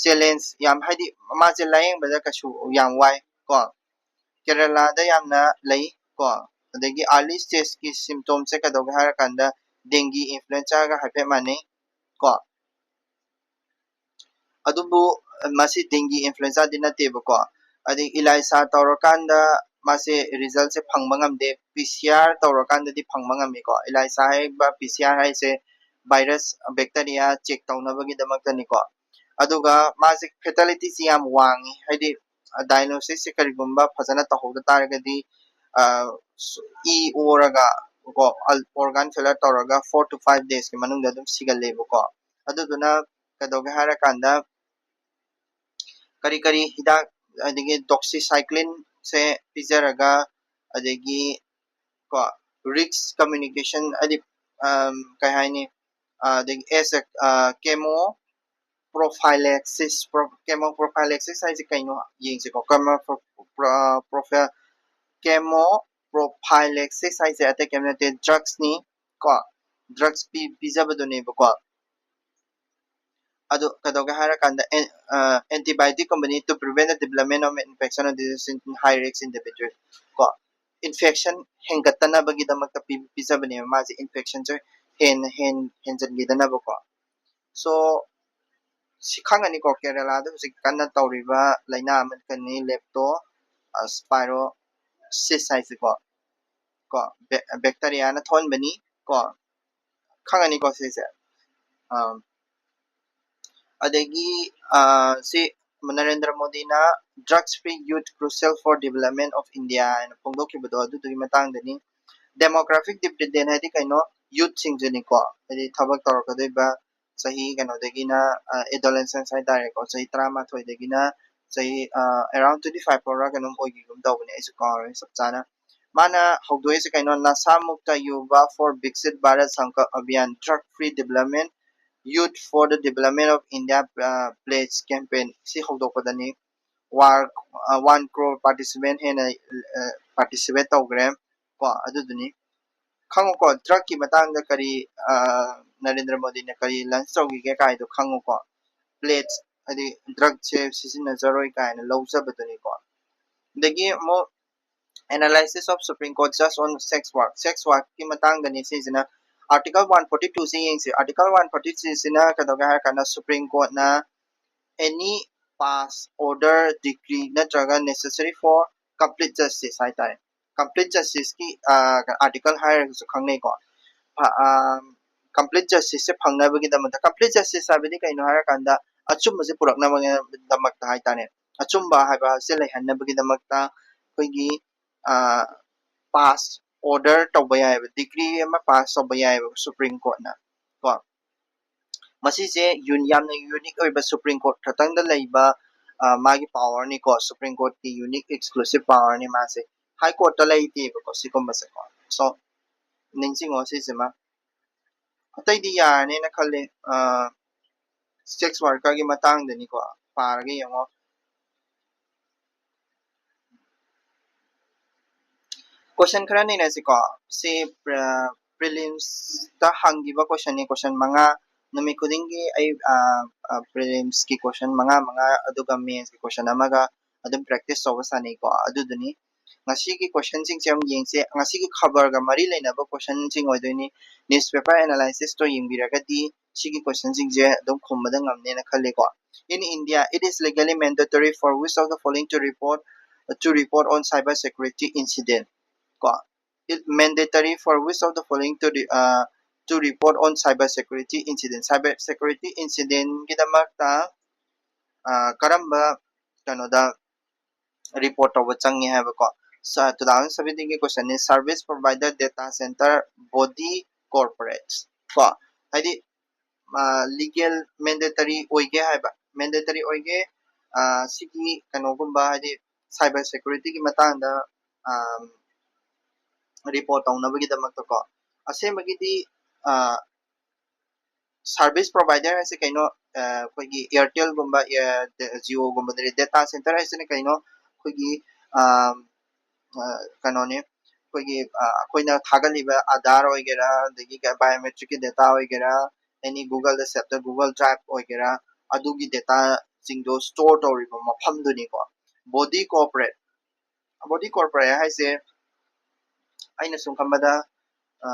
challenge ꯌꯥꯝ, ꯍꯥꯏꯗꯤ ꯃꯥꯁꯦ ꯂꯥꯌꯦꯡꯕꯗ ꯀꯩꯁꯨ ꯌꯥꯝ ꯋꯥꯏ ꯀꯣ꯫ ꯀꯦꯔꯂꯥꯗ ꯌꯥꯝꯅ ꯂꯩ ꯀꯣ꯫ ꯑꯗꯒꯤ early stage ꯀꯤ symptom ꯁꯦ ꯀꯩꯗꯧꯒꯦ ꯍꯥꯏꯔꯀꯥꯟꯗ dengue influenza ꯒ ꯍꯥꯏꯐꯦꯠ ꯃꯥꯟꯅꯩ ꯀꯣ꯫ ꯑꯗꯨꯕꯨ ꯃꯁꯤ dengue influenza ꯗꯤ ꯅꯠꯇꯦꯕꯀꯣ꯫ ꯑꯗꯩ ELISA ꯇꯧꯔꯀꯥꯟꯗ ꯃꯥꯁꯦ result ꯁꯦ ꯐꯪꯕ ꯉꯝꯗꯦ꯫ PCR ꯇꯧꯔꯀꯥꯟꯗꯗꯤ ꯐꯪꯕ ꯉꯝꯃꯤꯀꯣ꯫ ELISA ꯍꯥꯏꯔꯤꯕ PCR ꯍꯥꯏꯁꯦ virus, bacteria check ꯇꯧꯅꯕꯒꯤꯗꯃꯛꯇꯅꯤꯀꯣ꯫ ꯑꯗꯨꯒ ꯃꯥꯁꯦ fatality ꯁꯤ ꯌꯥꯝ ꯋꯥꯡꯉꯤ, ꯍꯥꯏꯗꯤ, ꯑ, diagnosis ꯁꯦ ꯀꯔꯤꯒꯨꯝꯕ ꯐꯖꯅ ꯇꯧꯍꯧꯗ ꯇꯥꯔꯒꯗꯤ, ꯑ, ꯏ ꯑꯣꯔꯒ ꯀꯣ, ꯑꯜ-, organ failure ꯇꯧꯔꯒ four to five days ꯀꯤ ꯃꯅꯨꯡꯗ ꯑꯗꯨꯝ ꯁꯤꯒꯜꯂꯦꯕꯀꯣ꯫ ꯑꯗꯨꯗꯨꯅ ꯀꯩꯗꯧꯒꯦ ꯍꯥꯏꯔꯀꯥꯟꯗ, ꯀꯔꯤ ꯀꯔꯤ ꯍꯤꯗꯥꯛ, ꯑꯗꯒꯤ doxycycline ꯁꯦ ꯄꯤꯖꯔꯒ, ꯑꯗꯒꯤ ꯀꯣ, risk communication, ꯍꯥꯏꯗꯤ, ꯑꯝ, ꯀꯩ ꯍꯥꯏꯅꯤ, ꯑ, ꯑꯗꯒꯤ as a, ꯑ, chemo Chemoprophylaxis, pro, chemoprophylaxis ꯍꯥꯏꯁꯦ ꯀꯩꯅꯣ ꯌꯦꯡꯁꯤꯀꯣ꯫ Chemo pro, pro, prophy, chemoprophylaxis ꯍꯥꯏꯁꯦ ꯑꯇꯩ ꯀꯩꯝ ꯅꯠꯇꯦ, drugs ꯅꯤ ꯀꯣ, drugs ꯄꯤ, ꯄꯤꯖꯕꯗꯨꯅꯦꯕꯀꯣ꯫ ꯑꯗꯨ ꯀꯩꯗꯧꯒꯦ ꯍꯥꯏꯔꯀꯥꯟꯗ, antibiotic ꯀꯨꯝꯕꯅꯤ, to prevent the development of infection or disease in high risk individual ꯀꯣ꯫ Infection ꯍꯦꯟꯒꯠꯇꯅꯕꯒꯤꯗꯃꯛꯇ ꯄꯤ, ꯄꯤꯖꯕꯅꯦꯕ ꯃꯥꯁꯦ, infectionꯁꯦ ꯍꯦꯟꯅ ꯍꯦꯟ, ꯍꯦꯟꯖꯟꯈꯤꯗꯅꯕꯀꯣ꯫ So ꯁꯤ ꯈꯪꯉꯅꯤꯀꯣ, ꯀꯦꯔꯦꯂꯥꯗ ꯍꯧꯖꯤꯛ ꯀꯟꯅ ꯇꯧꯔꯤꯕ ꯂꯥꯏꯅꯥ ꯑꯃꯈꯛꯅꯤ, leptospirosis ꯍꯥꯏꯁꯤꯀꯣ, ꯀꯣ, bacteriaꯅ ꯊꯣꯛꯍꯟꯕꯅꯤ ꯀꯣ, ꯈꯪꯉꯅꯤꯀꯣ ꯁꯤꯁꯦ꯫ ꯑꯗꯒꯤ ꯁꯤ ꯅꯔꯦꯟꯗ꯭ꯔ ꯃꯣꯗꯤꯅ drugs free youth crucial for development of India ꯍꯥꯏꯅ ꯐꯣꯡꯗꯣꯛꯈꯤꯕꯗꯣ ꯑꯗꯨꯗꯨꯒꯤ ꯃꯇꯥꯡꯗꯅꯤ꯫ Demographic dividend ꯍꯥꯏꯗꯤ ꯀꯩꯅꯣ? Youthꯁꯤꯡꯁꯤꯅꯤꯀꯣ, ꯍꯥꯏꯗꯤ ꯊꯕꯛ ꯇꯧꯔꯛꯀꯗꯣꯏꯕ ꯆꯍꯤ ꯀꯩꯅꯣꯗꯒꯤꯅ, adolescence ꯍꯥꯏꯇꯥꯔꯦꯀꯣ, ꯆꯍꯤ ꯇꯔꯥꯃꯥꯊꯣꯏꯗꯒꯤꯅ ꯆꯍꯤ around twenty five ꯐꯥꯎꯔ ꯀꯩꯅꯣꯝ ꯑꯣꯏꯈꯤꯒꯨꯝ ꯇꯧꯕꯅꯦ, ꯑꯩꯁꯨ ꯀꯥꯎꯔꯦ ꯆꯞ ꯆꯥꯅ꯫ ꯃꯥꯅ ꯍꯧꯗꯣꯛꯏꯁꯦ ꯀꯩꯅꯣ? Nasha Mukta Yuva for Viksit Bharat Sankalp Abhiyan, drug free development, youth for the development of India pledge campaign ꯁꯤ ꯍꯧꯗꯣꯛꯄꯗꯅꯤ꯫ One crore participant ꯍꯦꯟꯅ participate ꯇꯧꯈ꯭ꯔꯦ ꯀꯣ꯫ ꯑꯗꯨꯗꯨꯅꯤ꯫ ꯈꯪꯉꯨꯀꯣ, drugꯀꯤ ꯃꯇꯥꯡꯗ ꯀꯔꯤ ꯅꯔꯦꯟꯗ꯭ꯔ ꯃꯣꯗꯤꯅ ꯀꯔꯤ launch ꯇꯧꯈꯤꯒꯦ ꯀꯥꯏꯗꯣ ꯈꯪꯉꯨꯀꯣ꯫ Pledge ꯍꯥꯏꯗꯤ drugꯁꯦ ꯁꯤꯖꯤꯟꯅꯖꯔꯣꯏ ꯀꯥꯏꯅ ꯂꯧꯖꯕꯗꯨꯅꯤꯀꯣ꯫ ꯑꯗꯒꯤ ꯑꯃꯨꯛ analysis of Supreme Court judge on sex work, sex workꯀꯤ ꯃꯇꯥꯡꯗꯅꯤ ꯁꯤꯁꯤꯅ꯫ Article one forty twoꯁꯦ ꯌꯦꯡꯁꯤ꯫ Article one forty twoꯁꯤꯅ ꯀꯩꯗꯧꯒꯦ ꯍꯥꯏꯔ ꯀꯥꯟꯗ Supreme Courtꯅ any pass, order, decree ꯅꯠꯇ꯭ꯔꯒ necessary for complete justice ꯍꯥꯏꯇꯥꯔꯦ꯫ Complete justiceꯀꯤ article ꯍꯥꯏꯔꯒꯁꯨ ꯈꯪꯅꯩꯀꯣ꯫ Complete justiceꯁꯦ ꯐꯪꯅꯕꯒꯤꯗꯃꯛꯇ, complete justice ꯍꯥꯏꯕꯗꯤ ꯀꯩꯅꯣ ꯍꯥꯏꯔꯀꯥꯟꯗ ꯑꯆꯨꯝꯕꯁꯦ ꯄꯨꯔꯛꯅꯕꯒꯤꯗꯃꯛꯇ ꯍꯥꯏꯇꯥꯔꯦ꯫ ꯑꯆꯨꯝꯕ ꯍꯥꯏꯕꯁꯦ ꯂꯩꯍꯟꯅꯕꯒꯤꯗꯃꯛꯇ ꯑꯩꯈꯣꯏꯒꯤ pass, order ꯇꯧꯕ ꯌꯥꯏꯑꯕ, decree ꯑꯃ pass ꯇꯧꯕ ꯌꯥꯏꯑꯕ Supreme Courtꯅ ꯀꯣ꯫ ꯃꯁꯤꯁꯦ ꯌꯥꯝꯅ unique ꯑꯣꯏꯕ Supreme Court ꯈꯛꯇꯪꯗ ꯂꯩꯕ ꯃꯥꯒꯤ powerꯅꯤꯀꯣ꯫ Supreme Courtꯀꯤ unique exclusive powerꯅꯤ ꯃꯥꯁꯦ꯫ High Courtꯇ ꯂꯩꯇꯦꯕꯀꯣ ꯁꯤꯒꯨꯝꯕꯁꯦꯀꯣ꯫ So ꯅꯤꯡꯁꯤꯡꯉꯣ ꯁꯤꯁꯤꯃ꯫ ꯑꯇꯩꯗꯤ ꯌꯥꯔꯅꯦꯅ ꯈꯜꯂꯦ꯫ ꯁꯦꯛꯁ ꯋꯥꯔꯀꯔꯒꯤ ꯃꯇꯥꯡꯗꯅꯤꯀꯣ꯫ ꯄꯥꯔꯒ ꯌꯦꯡꯉꯣ꯫ ꯀꯣꯏꯁꯟ ꯈꯔ ꯅꯩꯅꯁꯤꯀꯣ꯫ ꯁꯤ ꯄ꯭ꯔꯤꯂꯤꯝꯁꯇ ꯍꯪꯈꯤꯕ ꯀꯣꯏꯁꯟꯅꯤ꯫ ꯀꯣꯏꯁꯟ ꯃꯉꯥ, ꯅꯨꯃꯤꯠ ꯈꯨꯗꯤꯡꯒꯤ ꯑꯩ ꯄ꯭ꯔꯤꯂꯤꯝꯁꯀꯤ ꯀꯣꯏꯁꯟ ꯃꯉꯥ ꯃꯉꯥ, ꯑꯗꯨꯒ ꯃꯦꯟꯁꯀꯤ ꯀꯣꯏꯁꯟ ꯑꯃꯒ ꯑꯗꯨꯝ ꯄ꯭ꯔꯦꯛꯇꯤꯁ ꯇꯧꯕ ꯁꯥꯟꯅꯩꯀꯣ꯫ ꯑꯗꯨꯗꯨꯅꯤ꯫ ꯉꯁꯤꯒꯤ ꯀꯣꯏꯁꯟꯁꯤꯡꯁꯦ ꯑꯃꯨꯛ ꯌꯦꯡꯁꯦ꯫ ꯉꯁꯤꯒꯤ ꯈꯕꯔꯒ ꯃꯔꯤ ꯂꯩꯅꯕ ꯀꯣꯏꯁꯟꯁꯤꯡ ꯑꯣꯏꯗꯣꯏꯅꯤ꯫ ꯅ꯭ꯌꯨꯁꯄꯦꯄꯔ ꯑꯦꯅꯥꯂꯥꯏꯁꯤꯁꯇꯣ ꯌꯦꯡꯕꯤꯔꯒꯗꯤ ꯁꯤꯒꯤ ꯀꯣꯏꯁꯟꯁꯤꯡꯁꯦ ꯑꯗꯨꯝ ꯈꯨꯝꯕꯗ ꯉꯝꯅꯦꯅ ꯈꯜꯂꯤꯀꯣ꯫ In India, it is legally mandatory for which of the following to report, to report on cyber security incident? ꯀꯣ, it mandatory for which of the following to re, uh, to report on cyber security incident? Cyber security incidentꯒꯤꯗꯃꯛꯇ ꯑ, ꯀꯔꯝꯕ ꯀꯩꯅꯣꯗ report ꯇꯧꯕ ꯆꯪꯉꯦ ꯍꯥꯏꯕꯀꯣ꯫ Two thousand seventeenꯒꯤ ꯀꯣꯏꯁꯟꯅꯤ, service provider, data center, body corporates ꯀꯣ꯫ ꯍꯥꯏꯗꯤ legal mandatory ꯑꯣꯏꯒꯦ ꯍꯥꯏꯕ, ꯃꯦꯟꯗꯦꯇꯔꯤ ꯑꯣꯏꯒꯦ꯫ ꯑ, ꯁꯤꯒꯤ ꯀꯩꯅꯣꯒꯨꯝꯕ, ꯍꯥꯏꯗꯤ ꯁꯥꯏꯕꯔ ꯁꯦꯀ꯭ꯌꯨꯔꯤꯇꯤꯒꯤ ꯃꯇꯥꯡꯗ ꯔꯤꯄꯣꯔꯠ ꯇꯧꯅꯕꯒꯤꯗꯃꯛꯇꯀꯣ꯫ ꯑꯁꯦꯡꯕꯒꯤꯗꯤ ꯑ, ꯁꯥꯔꯚꯤꯁ ꯄ꯭ꯔꯣꯚꯥꯏꯗꯔ ꯍꯥꯏꯁꯦ ꯀꯩꯅꯣ? ꯑ, ꯑꯩꯈꯣꯏꯒꯤ ꯑꯦꯌꯥꯔꯇꯦꯜꯒꯨꯝꯕ, ꯖꯤꯑꯣꯒꯨꯝꯕꯗꯗꯤ ꯗꯦꯇꯥ ꯁꯦꯟꯇꯔ ꯍꯥꯏꯁꯤꯅ ꯀꯩꯅꯣ? ꯑꯩꯈꯣꯏꯒꯤ ꯑ, ꯑ, ꯀꯩꯅꯣꯅꯤ, ꯑꯩꯈꯣꯏꯒꯤ ꯑ, ꯑꯩꯈꯣꯏꯅ ꯊꯥꯒꯠꯂꯤꯕ ꯑꯥꯙꯥꯔ ꯑꯣꯏꯒꯦꯔꯥ, ꯑꯗꯒꯤ ꯕꯥꯏꯑꯣꯃꯦꯇ꯭ꯔꯤꯛꯀꯤ ꯗꯦꯇꯥ ꯑꯣꯏꯒꯦꯔꯥ, ꯑꯦꯅꯤ ꯒꯨꯒꯜꯗ ꯁꯦꯞꯇ ꯒꯨꯒꯜ ꯗ꯭ꯔꯥꯏꯚ ꯑꯣꯏꯒꯦꯔꯥ, ꯑꯗꯨꯒꯤ ꯗꯦꯇꯥꯁꯤꯡꯗꯣ ꯁ꯭ꯇꯣꯔ ꯇꯧꯔꯤꯕ ꯃꯐꯝꯗꯨꯅꯤꯀꯣ꯫ ꯕꯣꯗꯤ ꯀꯣꯔꯄꯣꯔꯦꯠ, ꯕꯣꯗꯤ ꯀꯣꯔꯄꯣꯔꯦꯠ ꯍꯥꯏꯁꯦ ꯑꯩꯅ ꯁꯨꯝ ꯈꯟꯕꯗ ꯑ,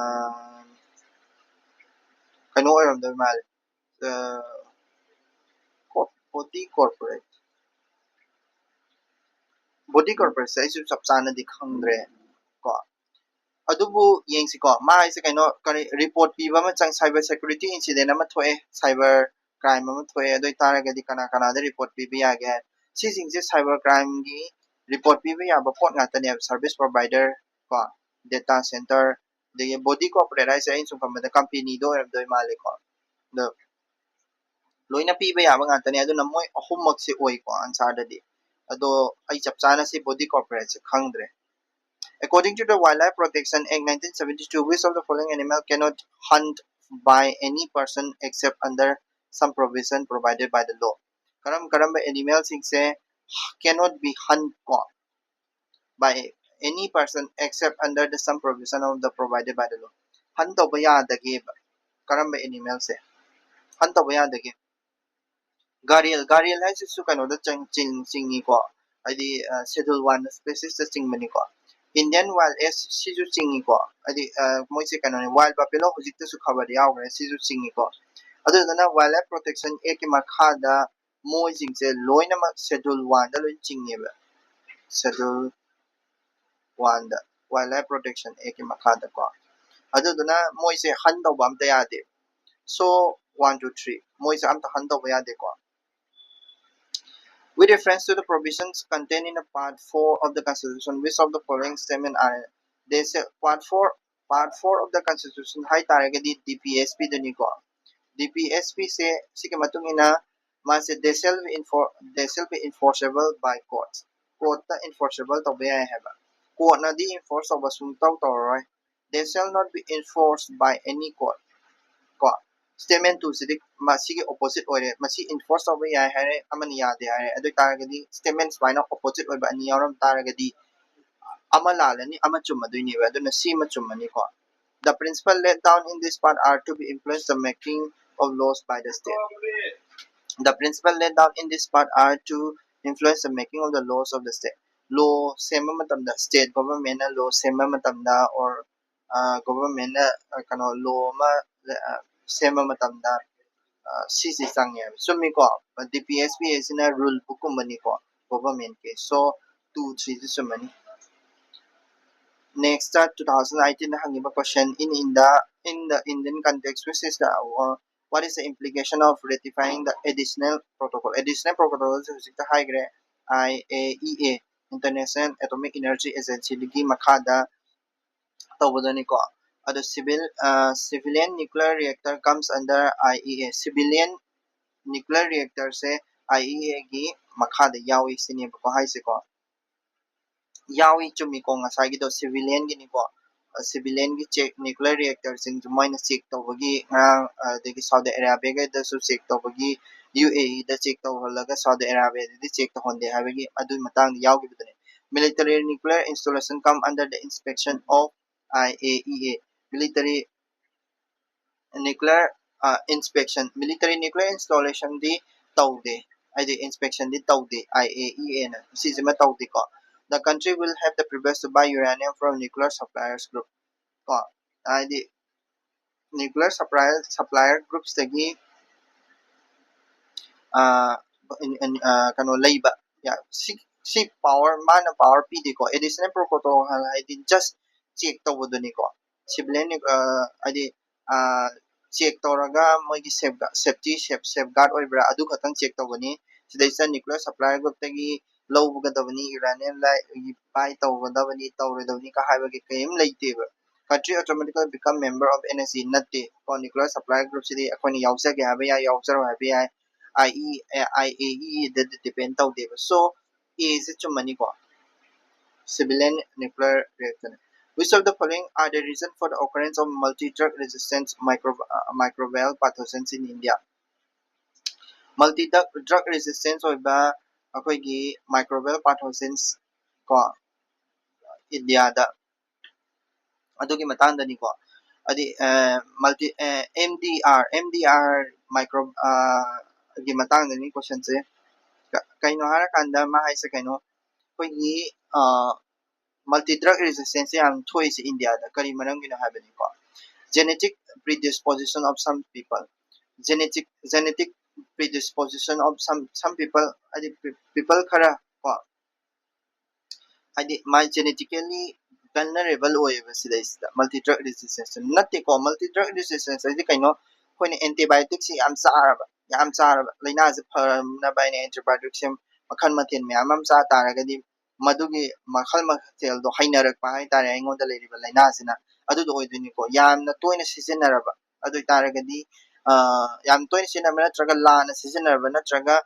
ꯀꯩꯅꯣ ꯑꯣꯏꯔꯝꯗꯣꯏ ꯃꯥꯜꯂꯦ꯫ ꯕꯣꯗꯤ ꯀꯣꯔꯄꯣꯔꯦꯠ, ꯕꯣꯗꯤ ꯀꯣꯔꯄꯣꯔꯦꯠꯁꯦ ꯑꯩꯁꯨ ꯆꯞ ꯆꯥꯅꯗꯤ ꯈꯪꯗ꯭ꯔꯦ ꯀꯣ꯫ ꯑꯗꯨꯕꯨ ꯌꯦꯡꯁꯤꯀꯣ, ꯃꯥ ꯍꯥꯏꯁꯦ ꯀꯩꯅꯣ, ꯀꯔꯤ ꯔꯤꯄꯣꯔꯠ ꯄꯤꯕ ꯑꯃ ꯆꯪ, ꯁꯥꯏꯕꯔ ꯁꯦꯀ꯭ꯌꯨꯔꯤꯇꯤ ꯏꯟꯁꯤꯗꯦꯟ ꯑꯃ ꯊꯣꯛꯑꯦ, ꯁꯥꯏꯕꯔ ꯀ꯭ꯔꯥꯏꯝ ꯑꯃ ꯊꯣꯛꯑꯦ, ꯑꯗꯨ ꯑꯣꯏꯇꯥꯔꯒꯗꯤ ꯀꯅꯥ ꯀꯅꯥꯗ ꯔꯤꯄꯣꯔꯠ ꯄꯤꯕ ꯌꯥꯒꯦ ꯍꯥꯏ? ꯁꯤꯁꯤꯡꯁꯦ ꯁꯥꯏꯕꯔ ꯀ꯭ꯔꯥꯏꯝꯒꯤ ꯔꯤꯄꯣꯔꯠ ꯄꯤꯕ ꯌꯥꯕ ꯄꯣꯠ ꯉꯥꯛꯇꯅꯦꯕ꯫ ꯁꯥꯔꯚꯤꯁ ꯄ꯭ꯔꯣꯚꯥꯏꯗꯔ ꯀꯣ, ꯗꯦꯇꯥ ꯁꯦꯟꯇꯔ, ꯑꯗꯒꯤ ꯕꯣꯗꯤ ꯀꯣꯔꯄꯣꯔꯦꯠ ꯍꯥꯏꯁꯦ ꯑꯩꯅ ꯁꯨꯝ ꯈꯟꯕꯗ ꯀꯝꯄꯦꯅꯤꯗꯣ ꯑꯣꯏꯔꯝꯗꯣꯏ ꯃꯥꯜꯂꯦꯀꯣ꯫ ꯑꯗꯣ ꯂꯣꯏꯅ ꯄꯤꯕ ꯌꯥꯕ ꯉꯥꯛꯇꯅꯦ꯫ ꯑꯗꯨꯅ ꯃꯣꯏ ꯑꯍꯨꯝꯃꯛꯁꯦ ꯑꯣꯏꯀꯣ ꯑꯟꯁꯥꯔꯗꯗꯤ꯫ ꯑꯗꯣ ꯑꯩ ꯆꯞ ꯆꯥꯅ ꯁꯤ ꯕꯣꯗꯤ ꯀꯣꯔꯄꯣꯔꯦꯠꯁꯦ ꯈꯪꯗ꯭ꯔꯦ꯫ According to the Wildlife Protection Act nineteen seventy-two, which of the following animal cannot hunt by any person except under some provision provided by the law. ꯀꯔꯝ ꯀꯔꯝꯕ animalꯁꯤꯡꯁꯦ cannot be hunt ꯀꯣ by any person except under the some provision of the provided by the law. Hunt ꯇꯧꯕ ꯌꯥꯗꯒꯦꯕ꯫ ꯀꯔꯝꯕ animalꯁꯦ hunt ꯇꯧꯕ ꯌꯥꯗꯒꯦ? ꯒꯥꯔꯦꯜ, ꯒꯥꯔꯦꯜ ꯍꯥꯏꯁꯤꯁꯨ ꯀꯩꯅꯣꯗ ꯆꯪ- ꯆꯤꯡ- ꯆꯤꯡꯉꯤꯀꯣ, ꯍꯥꯏꯗꯤ schedule one speciesꯇ ꯆꯤꯡꯕꯅꯤꯀꯣ꯫ Indian wild ass ꯁꯤꯁꯨ ꯆꯤꯡꯉꯤꯀꯣ, ꯍꯥꯏꯗꯤ ꯃꯣꯏꯁꯦ ꯀꯩꯅꯣꯅꯤ, wild buffalo ꯍꯧꯖꯤꯛꯇꯁꯨ ꯈꯕꯔꯗ ꯌꯥꯎꯈ꯭ꯔꯦ, ꯁꯤꯁꯨ ꯆꯤꯡꯉꯤꯀꯣ꯫ ꯑꯗꯨꯗꯨꯅ Wildlife Protection Actꯀꯤ ꯃꯈꯥꯗ ꯃꯣꯏꯁꯤꯡꯁꯦ ꯂꯣꯏꯅꯃꯛ schedule oneꯗ ꯂꯣꯏ ꯆꯤꯡꯉꯦꯕ, schedule oneꯗ, Wildlife Protection Actꯀꯤ ꯃꯈꯥꯗꯀꯣ꯫ ꯑꯗꯨꯗꯨꯅ ꯃꯣꯏꯁꯦ hunt ꯇꯧꯕ ꯑꯝꯇ ꯌꯥꯗꯦ꯫ So one, two, three, ꯃꯣꯏꯁꯦ ꯑꯝꯇ hunt ꯇꯧꯕ ꯌꯥꯗꯦꯀꯣ꯫ With reference to the provisions contained in the part four of the Constitution, which of the following statement are they say? Part four, part four of the Constitution ꯍꯥꯏ ꯇꯥꯔꯒꯗꯤ DPSP ꯗꯨꯅꯤꯀꯣ꯫ DPSP ꯁꯦ ꯁꯤꯒꯤ ꯃꯇꯨꯡ ꯏꯟꯅ ꯃꯥꯁꯦ they shall be enfor- they shall be enforceable by courts, courtꯇ enforceable ꯇꯧꯕ ꯌꯥꯏ ꯍꯥꯏꯕ꯫ Courtꯅꯗꯤ enforce ꯇꯧꯕ ꯁꯨꯡꯇꯧ ꯇꯧꯔꯔꯣꯏ꯫ They shall not be enforced by any court ꯀꯣ꯫ Statement two ꯁꯤꯗꯤ ꯃꯁꯤꯒꯤ opposite ꯑꯣꯏꯔꯦ, ꯃꯁꯤ enforce ꯇꯧꯕ ꯌꯥꯏ ꯍꯥꯏꯔꯦ, ꯑꯃꯅ ꯌꯥꯗꯦ ꯍꯥꯏꯔꯦ꯫ ꯑꯗꯨ ꯑꯣꯏꯇꯥꯔꯒꯗꯤ statement ꯁꯨꯃꯥꯏꯅ opposite ꯑꯣꯏꯕ ꯑꯅꯤ ꯌꯥꯎꯔꯝ ꯇꯥꯔꯒꯗꯤ ꯑꯃ ꯂꯥꯜꯂꯅꯤ, ꯑꯃ ꯆꯨꯝꯃꯗꯣꯏꯅꯦꯕ꯫ ꯑꯗꯨꯅ ꯁꯤ ꯑꯃ ꯆꯨꯝꯃꯅꯤꯀꯣ꯫ The principle laid down in this part are to be influence the making of laws by the state. The principle laid down in this part are to influence the making of the laws of the state. Law ꯁꯦꯝꯕ ꯃꯇꯝꯗ, state governmentꯅ law ꯁꯦꯝꯕ ꯃꯇꯝꯗ, or governmentꯅ ꯀꯩꯅꯣ law ꯑꯃ ꯁꯦꯝꯕ ꯃꯇꯝꯗ ꯁꯤꯁꯤ ꯆꯪꯉꯦꯕ꯫ ꯆꯨꯝꯃꯤꯀꯣ? DPSP ꯍꯥꯏꯁꯤꯅ rule bookꯀꯨꯝꯕꯅꯤꯀꯣ governmentꯀꯤ꯫ So two, threeꯁꯤ ꯆꯨꯝꯃꯅꯤ꯫ Next two thousand eighteenꯗ ꯍꯪꯉꯤꯕ question, in in the in the Indian context, which is the what is the implication of ratifying the additional protocol? Additional protocol ꯁꯦ ꯍꯧꯖꯤꯛꯇ ꯍꯥꯏꯈ꯭ꯔꯦ, IAEA, International Atomic Energy Agencyꯒꯤ ꯃꯈꯥꯗ ꯇꯧꯕꯗꯅꯤꯀꯣ꯫ ꯑꯗꯣ civil civilian nuclear reactor comes under IAEA. Civilian nuclear reactorꯁꯦ IAEAꯒꯤ ꯃꯈꯥꯗ ꯌꯥꯎꯏ ꯁꯤꯅꯦꯕꯀꯣ ꯍꯥꯏꯁꯦꯀꯣ꯫ ꯌꯥꯎꯏ, ꯆꯨꯝꯃꯤꯀꯣ, ꯉꯁꯥꯏꯒꯤꯗꯣ civilianꯒꯤꯅꯤꯀꯣ꯫ ꯁꯤꯚꯤꯂꯤꯌꯟꯒꯤ check nuclear ꯔꯤꯌꯦꯛꯇꯔꯁꯤꯡꯁꯨ ꯃꯣꯏꯅ check ꯇꯧꯕꯒꯤ ꯉꯔꯥꯡ ꯑꯗꯒꯤ ꯁꯥꯎꯗꯤ ꯑꯔꯥꯕꯤꯌꯥꯒꯗꯁꯨ ꯆꯦꯛ ꯇꯧꯕꯒꯤ ꯌꯨ ꯑꯦ ꯏꯗ ꯆꯦꯛ ꯇꯧꯍꯜꯂꯒ ꯁꯥꯎꯗꯤ ꯑꯔꯥꯕꯤꯌꯥꯗꯗꯤ ꯆꯦꯛ ꯇꯧꯍꯟꯗꯦ ꯍꯥꯏꯕꯒꯤ ꯑꯗꯨꯒꯤ ꯃꯇꯥꯡꯗ ꯌꯥꯎꯈꯤꯕꯗꯨꯅꯤ꯫ Military nuclear installation come under the inspection of I A E A. Military nuclear inspection, military nuclear installationꯗꯤ ꯇꯧꯗꯦ, ꯍꯥꯏꯗꯤ inspectionꯗꯤ ꯇꯧꯗꯦ I A E Aꯅ, ꯁꯤꯁꯤꯃ ꯇꯧꯗꯦꯀꯣ꯫ The country will have the privilege to buy uranium from nuclear suppliers group ꯀꯣ, ꯍꯥꯏꯗꯤ nuclear supplier supplier groupsꯇꯒꯤ ꯀꯩꯅꯣ ꯂꯩꯕ, ꯁꯤ ꯁꯤ power, ꯃꯥꯅ power ꯄꯤꯗꯦꯀꯣ꯫ Additional protocol ꯍꯥꯏꯗꯤ just check ꯇꯧꯕꯗꯨꯅꯤꯀꯣ꯫ Civilian ꯍꯥꯏꯗꯤ check ꯇꯧꯔꯒ ꯃꯣꯏꯒꯤ safeguard, safety, safe safeguard ꯑꯣꯏꯕ꯭ꯔꯥ ꯑꯗꯨ ꯈꯛꯇꯪ check ꯇꯧꯒꯅꯤ꯫ ꯁꯤꯗꯩꯁꯤꯗ nuclear supplier groupꯇꯒꯤ ꯂꯧꯒꯗꯕꯅꯤ, uranium buy ꯇꯧꯒꯗꯕꯅꯤ, ꯇꯧꯔꯣꯏꯗꯕꯅꯤ ꯀ ꯍꯥꯏꯕꯒꯤ ꯀꯔꯤꯝ ꯂꯩꯇꯦꯕ꯫ Country automatically become member of N S C ꯅꯠꯇꯦ ꯀꯣ꯫ Nuclear supplier groupꯁꯤꯗꯤ ꯑꯩꯈꯣꯏꯅ ꯌꯥꯎꯖꯒꯦ ꯍꯥꯏꯕ ꯌꯥꯏ, ꯌꯥꯎꯖꯔꯣꯏ ꯍꯥꯏꯕ ꯌꯥꯏ꯫ I E, I A E Aꯗ depend ꯇꯧꯗꯦꯕ꯫ So A say ꯆꯨꯝꯃꯅꯤꯀꯣ꯫ Civilian nuclear reactor. Which of the following are the reason for the occurrence of multi-drug resistance micro, uh, microbial pathogens in India? Multi drug resistance ꯑꯣꯏꯕ ꯑꯩꯈꯣꯏꯒꯤ microbial pathogens ꯀꯣ ꯏꯟꯗꯤꯌꯥꯗ ꯑꯗꯨꯒꯤ ꯃꯇꯥꯡꯗꯅꯤꯀꯣ꯫ ꯍꯥꯏꯗꯤ multi M D R, M D R micro ꯒꯤ ꯃꯇꯥꯡꯗꯅꯤ questionꯁꯦ꯫ ꯀꯩꯅꯣ ꯍꯥꯏꯔꯀꯥꯟꯗ ꯃꯥ ꯍꯥꯏꯁꯦ ꯀꯩꯅꯣ, ꯑꯩꯈꯣꯏꯒꯤ multi drug resistance ꯌꯥꯝ ꯊꯣꯛꯏꯁꯦ ꯏꯟꯗꯤꯌꯥꯗ ꯀꯔꯤ ꯃꯔꯝꯒꯤꯅꯣ ꯍꯥꯏꯕꯅꯤꯀꯣ꯫ Genetic predisposition of some people, genetic genetic predisposition of some some people, ꯍꯥꯏꯗꯤ people ꯈꯔ ꯀꯣ, ꯍꯥꯏꯗꯤ ꯃꯥꯏ genetically vulnerable ꯑꯣꯏꯌꯦꯕ ꯁꯤꯗꯩꯁꯤꯗ multi drug resistance ꯅꯠꯇꯦꯀꯣ꯫ Multi drug resistance ꯍꯥꯏꯗꯤ ꯀꯩꯅꯣ, ꯑꯩꯈꯣꯏꯅ antibioticꯁꯤ ꯌꯥꯝ ꯆꯥꯔꯕ, ꯌꯥꯝ ꯆꯥꯔꯕ ꯂꯥꯏꯅꯥꯁꯦ ꯐꯅꯕ ꯍꯥꯏꯅ antibioticꯁꯦ ꯃꯈꯜ ꯃꯊꯦꯜ ꯃꯌꯥꯝ ꯑꯃ ꯆꯥ ꯇꯥꯔꯒꯗꯤ ꯃꯗꯨꯒꯤ ꯃꯈꯜ ꯃꯊꯦꯜꯗꯣ ꯍꯩꯅꯔꯛꯄ ꯍꯥꯏꯇꯥꯔꯦ ꯑꯩꯉꯣꯟꯗ ꯂꯩꯔꯤꯕ ꯂꯥꯏꯅꯥꯁꯤꯅ꯫ ꯑꯗꯨꯗꯣ ꯑꯣꯏꯗꯣꯏꯅꯤꯀꯣ꯫ ꯌꯥꯝꯅ ꯇꯣꯏꯅ ꯁꯤꯖꯤꯟꯅꯔꯕ ꯑꯗꯨ ꯑꯣꯏꯇꯥꯔꯒꯗꯤ, ꯌꯥꯝ ꯇꯣꯏꯅ ꯁꯤꯖꯤꯟꯅꯕ ꯅꯠꯇ꯭ꯔꯒ ꯂꯥꯟꯅ ꯁꯤꯖꯤꯟꯅꯔꯕ ꯅꯠꯇ꯭ꯔꯒ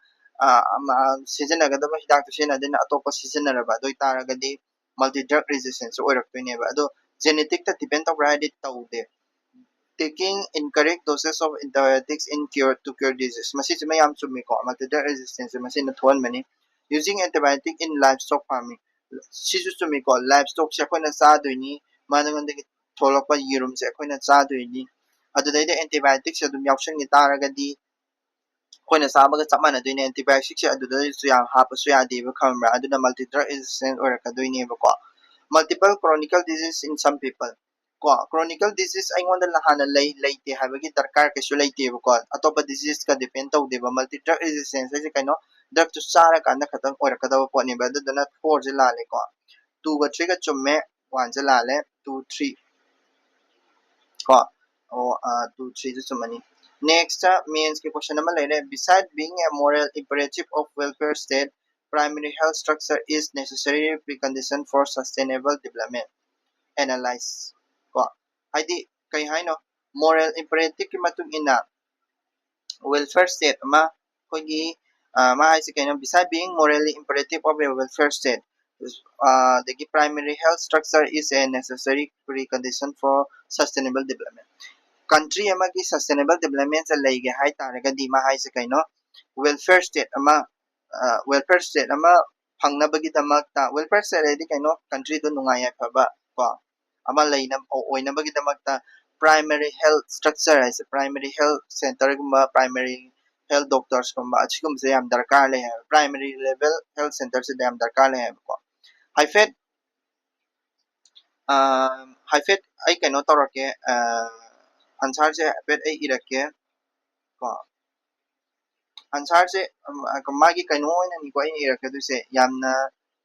ꯁꯤꯖꯤꯟꯅꯒꯗꯕ ꯍꯤꯗꯥꯛꯇꯨ ꯁꯤꯖꯤꯟꯅꯗꯅ ꯑꯇꯣꯞꯄ ꯁꯤꯖꯤꯟꯅꯔꯕ ꯑꯗꯨ ꯑꯣꯏꯇꯥꯔꯒꯗꯤ multi drug resistance ꯑꯣꯏꯔꯛꯇꯣꯏꯅꯦꯕ꯫ ꯑꯗꯣ ꯖꯦꯅꯦꯇꯤꯛꯇ ꯗꯤꯄꯦꯟ ꯇꯧꯕ꯭ꯔꯥ ꯍꯥꯏꯗꯤ ꯇꯧꯗꯦ꯫ Taking incorrect doses of antibiotics in cure to cure disease, ꯃꯁꯤꯁꯤꯃ ꯌꯥꯝ ꯆꯨꯝꯃꯤꯀꯣ, multi drug resistance ꯃꯁꯤꯅ ꯊꯣꯛꯍꯟꯕꯅꯤ꯫ Using antibiotic in livestock farming, ꯁꯤꯁꯨ ꯆꯨꯝꯃꯤꯀꯣ, ꯂꯥꯏꯐ ꯁ꯭ꯇꯣꯛꯁꯦ ꯑꯩꯈꯣꯏꯅ ꯆꯥꯗꯣꯏꯅꯤ, ꯃꯉꯣꯟꯗꯒꯤ ꯊꯣꯛꯂꯛꯄ ꯌꯦꯔꯨꯝꯁꯦ ꯑꯩꯈꯣꯏꯅ ꯆꯥꯗꯣꯏꯅꯤ, ꯑꯗꯨꯗꯩꯗ ꯑꯦꯟꯇꯤꯕꯥꯏꯑꯣꯇꯤꯛꯁꯦ ꯑꯗꯨꯝ ꯌꯥꯎꯁꯟꯈꯤ ꯇꯥꯔꯒꯗꯤ ꯑꯩꯈꯣꯏꯅ ꯆꯥꯕꯒ ꯆꯞ ꯃꯥꯟꯅꯗꯣꯏꯅꯦ꯫ ꯑꯦꯟꯇꯤꯕꯥꯏꯑꯣꯇꯤꯛꯁꯦ ꯑꯗꯨꯗꯁꯨ ꯌꯥꯝ ꯍꯥꯞꯄꯁꯨ ꯌꯥꯗꯦꯕ, ꯈꯪꯕ꯭ꯔꯥ? ꯑꯗꯨꯅ multi drug resistant ꯑꯣꯏꯔꯛꯀꯗꯣꯏꯅꯦꯕꯀꯣ꯫ Multiple chronical disease in some people, ꯀꯣ, chronical disease ꯑꯩꯉꯣꯟꯗ ꯍꯥꯟꯅ ꯂꯩ ꯂꯩꯇꯦ ꯍꯥꯏꯕꯒꯤ ꯗꯔꯀꯥꯔ ꯀꯩꯁꯨ ꯂꯩꯇꯦꯕꯀꯣ, ꯑꯇꯣꯞꯄ ꯗꯤꯖꯤꯖꯀ ꯗꯤꯄꯦꯟ ꯇꯧꯗꯦꯕ꯫ Multi drug resistance ꯍꯥꯏꯁꯦ ꯀꯩꯅꯣ? ꯗ꯭ꯔꯒꯇꯨ ꯆꯥꯔꯀꯥꯟꯗ ꯈꯛꯇꯪ ꯑꯣꯏꯔꯛꯀꯗꯕ ꯄꯣꯠꯅꯦꯕ꯫ ꯑꯗꯨꯗꯨꯅ ꯐꯣꯔꯁꯦ ꯂꯥꯜꯂꯦꯀꯣ, ꯇꯨꯒ ꯊ꯭ꯔꯤꯒ ꯆꯨꯝꯃꯦ, ꯋꯥꯟꯁꯦ ꯂꯥꯜꯂꯦ, ꯇꯨ ꯊ꯭ꯔꯤ ꯀꯣ꯫ ꯑꯣ, ꯇꯨ ꯊ꯭ꯔꯤꯁꯦ ꯆꯨꯝꯃꯅꯤ꯫ ꯅꯦꯛꯁꯇ ꯃꯦꯟꯁꯀꯤ ꯀꯣꯏꯁꯟ ꯑꯃ ꯂꯩꯔꯦ: Beside being a moral imperative of welfare state, primary health structure is necessary precondition for sustainable development. Analyze ꯀꯣ, ꯍꯥꯏꯗꯤ ꯀꯩ ꯍꯥꯏꯅꯣ? ꯃꯣꯔꯦꯜ ꯏꯝꯄꯦꯔꯦꯇꯤꯞꯀꯤ ꯃꯇꯨꯡ ꯏꯟꯅ ꯋꯦꯜꯐꯤꯌꯔ ꯁ꯭ꯇꯦꯠ ꯑꯃ, ꯑꯩꯈꯣꯏꯒꯤ, ꯑ, ꯃꯥ ꯍꯥꯏꯁꯦ ꯀꯩꯅꯣ? Beside being morally imperative of a welfare state, ꯑ, ꯑꯗꯒꯤ primary health structure is a necessary precondition for sustainable development. Country ꯑꯃꯒꯤ sustainable developmentꯁꯦ ꯂꯩꯒꯦ ꯍꯥꯏ ꯇꯥꯔꯒꯗꯤ, ꯃꯥ ꯍꯥꯏꯁꯦ ꯀꯩꯅꯣ? ꯋꯦꯜꯐꯤꯌꯔ ꯁ꯭ꯇꯦꯠ ꯑꯃ, ꯑ, ꯋꯦꯜꯐꯤꯌꯔ ꯁ꯭ꯇꯦꯠ ꯑꯃ ꯐꯪꯅꯕꯒꯤꯗꯃꯛꯇ, ꯋꯦꯜꯐꯤꯌꯔ ꯁ꯭ꯇꯦꯠ ꯍꯥꯏꯗꯤ ꯀꯩꯅꯣ? ꯀꯟꯇ꯭ꯔꯤꯗꯣ ꯅꯨꯡꯉꯥꯏ ꯌꯥꯏꯐꯕ ꯀꯣ, ꯑꯃ ꯂꯩꯅ-, ꯑꯣꯏꯅꯕꯒꯤꯗꯃꯛꯇ primary health structure ꯍꯥꯏꯁꯦ, primary health centreꯒꯨꯝꯕ, primary health doctorsꯀꯨꯝꯕ, ꯑꯁꯤꯒꯨꯝꯕꯁꯦ ꯌꯥꯝ ꯗꯔꯀꯥꯔ ꯂꯩ ꯍꯥꯏꯕ꯫ Primary level health centreꯁꯤꯗ ꯌꯥꯝ ꯗꯔꯀꯥꯔ ꯂꯩ ꯍꯥꯏꯕꯀꯣ꯫ ꯍꯥꯏꯐꯦꯠ, ꯑ, ꯍꯥꯏꯐꯦꯠ ꯑꯩ ꯀꯩꯅꯣ ꯇꯧꯔꯛꯀꯦ, ꯑ, answerꯁꯦ ꯍꯥꯏꯐꯦꯠ ꯑꯩ ꯏꯔꯛꯀꯦ ꯀꯣ꯫ Answerꯁꯦ, ꯎꯝ, ꯑ, ꯃꯥꯒꯤ ꯀꯩꯅꯣ ꯑꯣꯏꯅꯅꯤꯀꯣ ꯑꯩꯅ ꯏꯔꯛꯀꯗꯣꯏꯁꯦ, ꯌꯥꯝꯅ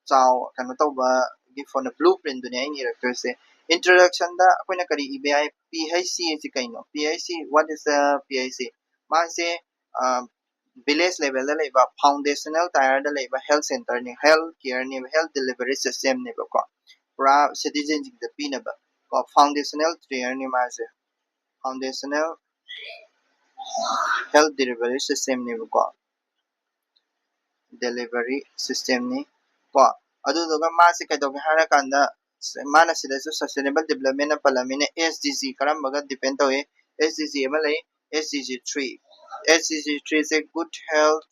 ꯆꯥꯎ-, ꯀꯩꯅꯣ ꯇꯧꯕꯒꯤ ꯐꯣꯟꯗ blue printꯗꯨꯅꯦ ꯑꯩꯅ ꯏꯔꯛꯇꯣꯏꯁꯦ꯫ Introductionꯗ ꯑꯩꯈꯣꯏꯅ ꯀꯔꯤ ꯏꯕ ꯌꯥꯏ? P H C ꯍꯥꯏꯁꯤ ꯀꯩꯅꯣ? P H C, what is the P H C? ꯃꯥꯁꯦ, ꯑ, village levelꯗ ꯂꯩꯕ, foundational tierꯗ ꯂꯩꯕ health centreꯅꯦ, health careꯅꯦꯕ, health delivery systemꯅꯦꯕꯀꯣ꯫ ꯄꯨꯔꯥ citizenꯁꯤꯡꯗ ꯄꯤꯅꯕ ꯀꯣ, foundational tierꯅꯦ ꯃꯥꯁꯦ, foundational health delivery systemꯅꯦꯕꯀꯣ, delivery systemꯅꯤ ꯀꯣ꯫ ꯑꯗꯨꯗꯨꯒ ꯃꯥꯁꯦ ꯀꯩꯗꯧꯒꯦ ꯍꯥꯏꯔꯀꯥꯟꯗ, ꯃꯥꯅ ꯁꯤꯗꯁꯨ sustainable development ꯅ ꯄꯜꯂꯝꯃꯤꯅ S D G ꯀꯔꯝꯕꯒ depend ꯇꯧꯏ? S D G ꯑꯃ ꯂꯩ, S D G three. S D G three say good health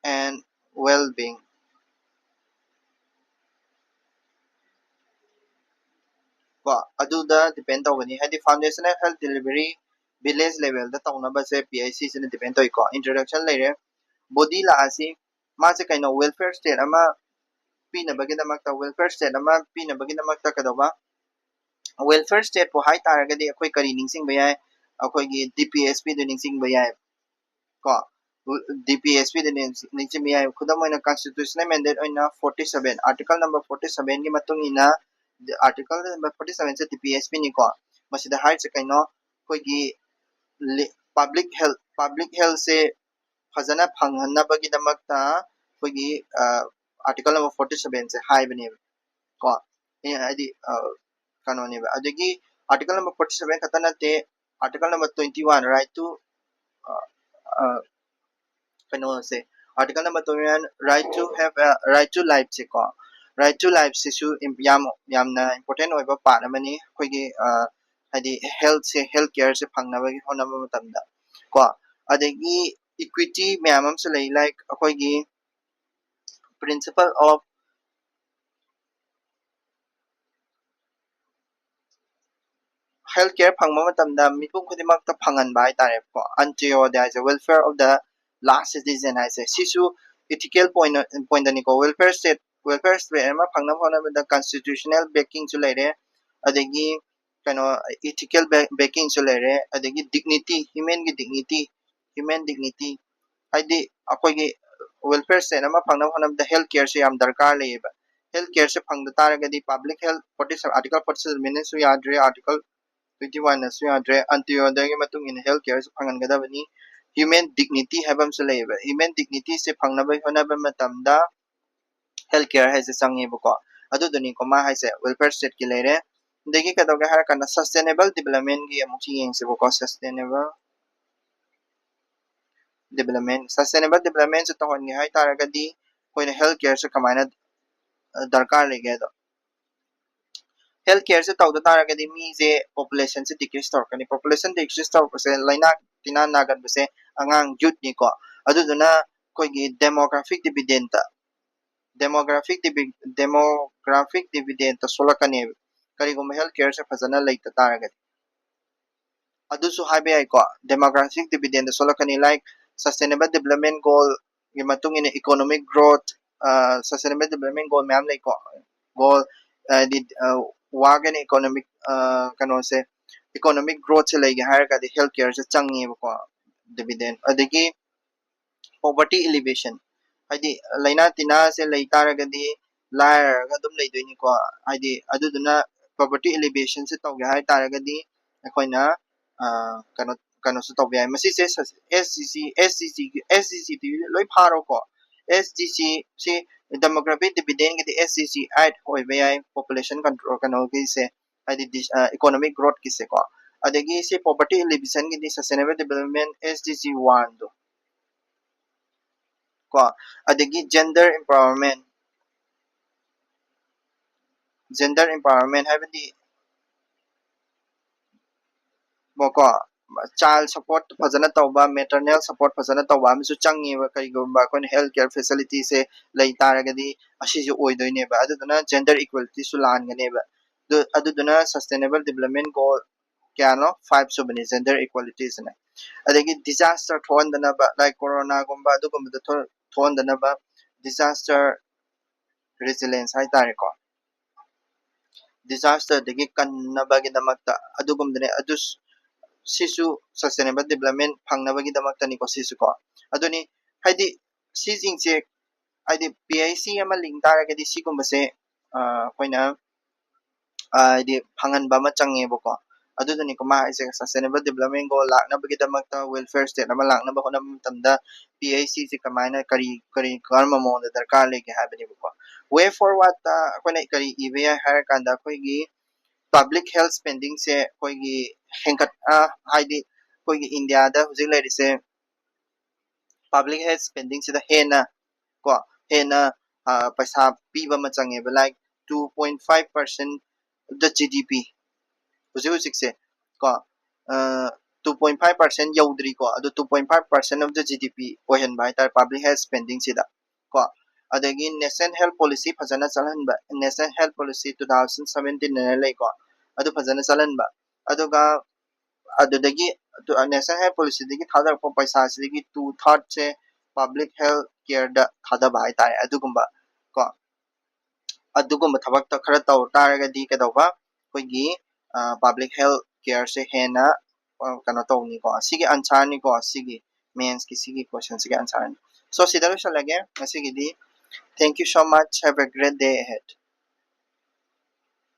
and well being. ꯀꯣ, ꯑꯗꯨꯗ depend ꯇꯧꯒꯅꯤ꯫ ꯍꯥꯏꯗꯤ foundational health delivery village level the ꯇꯧꯅꯕꯁꯦ P I C ꯁꯤꯅ depend ꯇꯧꯏꯀꯣ꯫ Introduction ꯂꯩꯔꯦ꯫ Body ꯂꯥꯛꯑꯁꯤ, ꯃꯥꯁꯦ ꯀꯩꯅꯣ, welfare state ꯑꯃ ꯄꯤꯅꯕꯒꯤꯗꯃꯛꯇ, welfare state ꯑꯃ ꯄꯤꯅꯕꯒꯤꯗꯃꯛꯇ ꯀꯩꯗꯧꯕ? Welfare state ꯄꯨ ꯍꯥꯏ ꯇꯥꯔꯒꯗꯤ ꯑꯩꯈꯣꯏ ꯀꯔꯤ ꯅꯤꯡꯁꯤꯡꯕ ꯌꯥꯏ? ꯑꯩꯈꯣꯏꯒꯤ D P S P ꯗꯨ ꯅꯤꯡꯁꯤꯡꯕ ꯌꯥꯏ꯫ ꯀꯣ, D P S P ꯗ ꯅꯤꯡꯁꯤꯡꯕ ꯌꯥꯏ꯫ ꯈꯨꯗꯝ ꯑꯣꯏꯅ constitutional mandate ꯑꯣꯏꯅ forty seven, article number forty seven ꯒꯤ ꯃꯇꯨꯡ ꯏꯟꯅ, article number forty seven ꯁꯦ D P S P ꯅꯤꯀꯣ꯫ ꯃꯁꯤꯗ ꯍꯥꯏꯔꯤꯁꯦ ꯀꯩꯅꯣ? ꯑꯩꯈꯣꯏꯒꯤ ꯂꯤ-, public health, public health ꯁꯦ ꯐꯖꯅ ꯐꯪꯍꯟꯅꯕꯒꯤꯗꯃꯛꯇ ꯑꯩꯈꯣꯏꯒꯤ, ꯑ, article number forty seven ꯁꯦ ꯍꯥꯏꯕꯅꯦꯕ ꯀꯣ꯫ ꯑꯦ, ꯍꯥꯏꯗꯤ, ꯑ, ꯀꯩꯅꯣꯅꯦꯕ꯫ ꯑꯗꯒꯤ article number forty seven ꯈꯛꯇ ꯅꯠꯇꯦ, article number twenty one, right to, ꯑ, ꯑ, ꯀꯩꯅꯣꯁꯦ, article number twenty one, right to have, ꯑ, right to life ꯁꯦꯀꯣ, right to life ꯁꯤꯁꯨ ꯌꯥꯝ, ꯌꯥꯝꯅ important ꯑꯣꯏꯕ part ꯑꯃꯅꯤ ꯑꯩꯈꯣꯏꯒꯤ, ꯑ, ꯍꯥꯏꯗꯤ health ꯁꯦ, health care ꯁꯦ ꯐꯪꯅꯕꯒꯤ ꯍꯣꯠꯅꯕ ꯃꯇꯝꯗ ꯀꯣ꯫ ꯑꯗꯒꯤ equity ꯃꯌꯥꯝ ꯑꯃꯁꯨ ꯂꯩ, like ꯑꯩꯈꯣꯏꯒꯤ principle of health care ꯐꯪꯕ ꯃꯇꯝꯗ ꯃꯤꯄꯨꯝ ꯈꯨꯗꯤꯡꯃꯛꯇ ꯐꯪꯍꯟꯕ ꯍꯥꯏꯇꯥꯔꯦꯀꯣ꯫ Antyodaya ꯍꯥꯏꯁꯦ, welfare of the last citizen ꯍꯥꯏꯁꯦ, ꯁꯤꯁꯨ ethical point, point ꯅꯤꯀꯣ꯫ Welfare state, welfare state ꯑꯃ ꯐꯪꯅꯕ ꯍꯣꯠꯅꯕꯗ constitutional backing ꯁꯨ ꯂꯩꯔꯦ, ꯑꯗꯒꯤ ꯀꯩꯅꯣ, ethical ba-, backing ꯁꯨ ꯂꯩꯔꯦ, ꯑꯗꯒꯤ dignity, human ꯒꯤ dignity, human dignity, ꯍꯥꯏꯗꯤ ꯑꯩꯈꯣꯏꯒꯤ welfare state ꯑꯃ ꯐꯪꯅꯕ ꯍꯣꯠꯅꯕꯗ health care ꯁꯦ ꯌꯥꯝ ꯗꯔꯀꯥꯔ ꯂꯩꯌꯦꯕ꯫ Health care ꯁꯦ ꯐꯪꯗ ꯇꯥꯔꯒꯗꯤ public health forty seven, article forty seven ꯅꯁꯨ ꯌꯥꯗ꯭ꯔꯦ, article twenty one ꯅꯁꯨ ꯌꯥꯗ꯭ꯔꯦ, Antyodaya ꯒꯤ ꯃꯇꯨꯡ ꯏꯟꯅ health care ꯁꯦ ꯐꯪꯍꯟꯒꯗꯕꯅꯤ꯫ Human dignity ꯍꯥꯏꯕ ꯑꯃꯁꯨ ꯂꯩꯌꯦꯕ꯫ Human dignity ꯁꯦ ꯐꯪꯅꯕ ꯍꯣꯠꯅꯕ ꯃꯇꯝꯗ health care ꯍꯥꯏꯁꯦ ꯆꯪꯉꯦꯕꯀꯣ꯫ ꯑꯗꯨꯗꯨꯅꯤꯀꯣ ꯃꯥ ꯍꯥꯏꯁꯦ, welfare state ꯀꯤ ꯂꯩꯔꯦ꯫ ꯑꯗꯒꯤ ꯀꯩꯗꯧꯒꯦ ꯍꯥꯏꯔꯀꯥꯟꯗ sustainable development ꯀꯤ ꯑꯃꯨꯛꯁꯨ ꯌꯦꯡꯁꯦꯕꯀꯣ꯫ Sustainable development, sustainable development ꯁꯦ ꯇꯧꯍꯟꯒꯦ ꯍꯥꯏ ꯇꯥꯔꯒꯗꯤ ꯑꯩꯈꯣꯏꯅ health careꯁꯦ ꯀꯃꯥꯏꯅ ꯗꯔꯀꯥꯔ ꯂꯩꯒꯦ ꯑꯗꯣ, health careꯁꯦ ꯇꯧꯗ ꯇꯥꯔꯒꯗꯤ ꯃꯤꯁꯦ populationꯁꯦ decrease ꯇꯧꯔꯛꯀꯅꯤ꯫ Population decrease ꯇꯧꯔꯛꯄꯁꯦ ꯂꯥꯏꯅꯥ ꯇꯤꯟꯅꯥ ꯅꯥꯒꯟꯕꯁꯦ ꯑꯉꯥꯡ youthꯅꯤꯀꯣ꯫ ꯑꯗꯨꯗꯨꯅ ꯑꯩꯈꯣꯏꯒꯤ demographic dividend demographic divi demographic dividend ꯁꯣꯜꯂꯛꯀꯅꯦꯕ, ꯀꯔꯤꯒꯨꯝꯕ health careꯁꯦ ꯐꯖꯅ ꯂꯩꯇ ꯇꯥꯔꯒꯗꯤ꯫ ꯑꯗꯨꯁꯨ ꯍꯥꯏꯕ ꯌꯥꯏꯀꯣ, demographic dividend ꯁꯣꯜꯂꯛꯀꯅꯤ꯫ Like sustainable development goalꯒꯤ ꯃꯇꯨꯡ ꯏꯟꯅ economic growth, sustainable development goal ꯃꯌꯥꯝ ꯂꯩꯀꯣ꯫ Goal ꯍꯥꯏꯗꯤ work and economic ꯀꯩꯅꯣꯁꯦ, economic growthꯁꯦ ꯂꯩꯒꯦ ꯍꯥꯏꯔꯒꯗꯤ health careꯁꯦ ꯆꯪꯉꯦꯕꯀꯣ꯫ Dividend ꯑꯗꯒꯤ poverty alleviation, ꯍꯥꯏꯗꯤ ꯂꯥꯏꯅꯥ ꯇꯤꯟꯅꯥꯁꯦ ꯂꯩ ꯇꯥꯔꯒꯗꯤ ꯂꯥꯏꯔꯔꯒ ꯑꯗꯨꯝ ꯂꯩꯗꯣꯏꯅꯤꯀꯣ꯫ ꯍꯥꯏꯗꯤ ꯑꯗꯨꯗꯨꯅ poverty alleviationꯁꯦ ꯇꯧꯒꯦ ꯍꯥꯏ ꯇꯥꯔꯒꯗꯤ ꯑꯩꯈꯣꯏꯅ ꯀꯩꯅꯣ ꯀꯩꯅꯣꯁꯨ ꯇꯧꯕ ꯌꯥꯏ꯫ ꯃꯁꯤꯁꯦ SDG, SDG, SDGꯗꯤ ꯂꯣꯏ ꯐꯥꯔꯣꯀꯣ꯫ SDGꯁꯤ demographic dividendꯒꯤꯗꯤ SDG eight ꯑꯣꯏꯕ ꯌꯥꯏ, population control ꯀꯩꯅꯣꯒꯤꯁꯦ, ꯍꯥꯏꯗꯤ economic growthꯀꯤꯁꯦꯀꯣ꯫ ꯑꯗꯒꯤ ꯁꯤ poverty alleviationꯒꯤꯗꯤ sustainable development SDG oneꯗꯣ ꯀꯣ꯫ ꯑꯗꯒꯤ gender empowerment, gender empowerment ꯍꯥꯏꯕꯗꯤ ꯀꯣ, child support ꯐꯖꯅ ꯇꯧꯕ, maternal support ꯐꯖꯅ ꯇꯧꯕ ꯑꯃꯁꯨ ꯆꯪꯉꯦꯕ꯫ ꯀꯔꯤꯒꯨꯝꯕ ꯑꯩꯈꯣꯏꯅ health care facilityꯁꯦ ꯂꯩ ꯇꯥꯔꯒꯗꯤ ꯑꯁꯤꯁꯨ ꯑꯣꯏꯗꯣꯏꯅꯦꯕ꯫ ꯑꯗꯨꯗꯨꯅ gender equalityꯁꯨ ꯂꯥꯟꯒꯅꯦꯕ꯫ ꯑꯗꯨ ꯑꯗꯨꯗꯨꯅ sustainable development goal ꯀꯌꯥꯅꯣ? Five ꯁꯨꯕꯅꯤ gender equalityꯁꯤꯅ꯫ ꯑꯗꯒꯤ disaster ꯊꯣꯛꯍꯟꯗꯅꯕ, like coronaꯒꯨꯝꯕ ꯑꯗꯨꯒꯨꯝꯕꯗ ꯊꯣꯛꯍꯟꯗꯅꯕ disaster resilience ꯍꯥꯏꯇꯥꯔꯦꯀꯣ꯫ Disasterꯗꯒꯤ ꯀꯟꯅꯕꯒꯤꯗꯃꯛꯇ ꯑꯗꯨꯒꯨꯝꯕꯗꯅꯦ꯫ ꯑꯗꯨ ꯁꯤꯁꯨ sustainable development ꯐꯪꯅꯕꯒꯤꯗꯃꯛꯇꯅꯤꯀꯣ ꯁꯤꯁꯨꯀꯣ꯫ ꯑꯗꯨꯅꯤ ꯍꯥꯏꯗꯤ ꯁꯤꯁꯤꯡꯁꯦ ꯍꯥꯏꯗꯤ PIC ꯑꯃ ꯂꯤꯡ ꯇꯥꯔꯒꯗꯤ ꯁꯤꯒꯨꯝꯕꯁꯦ ꯑꯩꯈꯣꯏꯅ ꯍꯥꯏꯗꯤ ꯐꯪꯍꯟꯕ ꯑꯃ ꯆꯪꯉꯦꯕꯀꯣ꯫ ꯑꯗꯨꯗꯨꯅꯤꯀꯣ ꯃꯥ ꯍꯥꯏꯁꯦ sustainable development goal ꯂꯥꯛꯅꯕꯒꯤꯗꯃꯛꯇ welfare state ꯑꯃ ꯂꯥꯛꯅꯕ ꯍꯣꯠꯅꯕ ꯃꯇꯝꯗ PICꯁꯦ ꯀꯃꯥꯏꯅ ꯀꯔꯤ ꯀꯔꯤ ꯀꯔꯝꯕ ꯃꯑꯣꯡꯗ ꯗꯔꯀꯥꯔ ꯂꯩꯒꯦ ꯍꯥꯏꯕꯅꯦꯕꯀꯣ꯫ Way forwardꯇ ꯑꯩꯈꯣꯏꯅ ꯀꯔꯤ ꯏꯕ ꯌꯥꯏ ꯍꯥꯏꯔꯀꯥꯟꯗ ꯑꯩꯈꯣꯏꯒꯤ public health spendingꯁꯦ ꯑꯩꯈꯣꯏꯒꯤ ꯍꯦꯟꯒꯠ ꯍꯥꯏꯗꯤ ꯑꯩꯈꯣꯏꯒꯤ ꯏꯟꯗꯤꯌꯥꯗ ꯍꯧꯖꯤꯛ ꯂꯩꯔꯤꯁꯦ public health spendingꯁꯤꯗ ꯍꯦꯟꯅ ꯀꯣ ꯍꯦꯟꯅ ꯄꯩꯁꯥ ꯄꯤꯕ ꯑꯃ ꯆꯪꯉꯦꯕ, like two point five percent of the G D P꯫ ꯍꯧꯖꯤꯛ ꯍꯧꯖꯤꯛꯁꯦ ꯀꯣ, two point five percent ꯌꯧꯗ꯭ꯔꯤꯀꯣ, ꯑꯗꯨ two point five percent of the G D P ꯑꯣꯏꯍꯟꯕ ꯍꯥꯏꯇꯥꯔꯦ public health spending ꯁꯤꯗ ꯀꯣ꯫ ꯑꯗꯒꯤ National Health Policy ꯐꯖꯅ ꯆꯠꯍꯟꯕ, National Health Policy two thousand seventeen ꯍꯥꯏꯅ ꯂꯩꯀꯣ, ꯑꯗꯨ ꯐꯖꯅ ꯆꯠꯍꯟꯕ꯫ ꯑꯗꯨꯒ ꯑꯗꯨꯗꯒꯤ National Health Policy ꯗꯒꯤ ꯊꯥꯗꯔꯛꯄ ꯄꯩꯁꯥꯁꯤꯗꯒꯤ two third ꯁꯦ public health care ꯗ ꯊꯥꯗꯕ ꯍꯥꯏꯇꯥꯔꯦ꯫ ꯑꯗꯨꯒꯨꯝꯕ ꯀꯣ, ꯑꯗꯨꯒꯨꯝꯕ ꯊꯕꯛꯇ ꯈꯔ ꯇꯧ ꯇꯥꯔꯒꯗꯤ ꯀꯩꯗꯧꯕ, ꯑꯩꯈꯣꯏꯒꯤ public health care ꯁꯦ ꯍꯦꯟꯅ ꯀꯩꯅꯣ ꯇꯧꯅꯤꯀꯣ꯫ ꯁꯤꯒꯤ answer ꯅꯤꯀꯣ, ꯁꯤꯒꯤ mains ꯀꯤ ꯁꯤꯒꯤ question ꯁꯤꯒꯤ answer ꯅꯤ꯫ So ꯁꯤꯗ ꯂꯣꯏꯁꯤꯜꯂꯒꯦ ꯉꯁꯤꯒꯤꯗꯤ꯫ Thank you so much, have a great day ahead꯫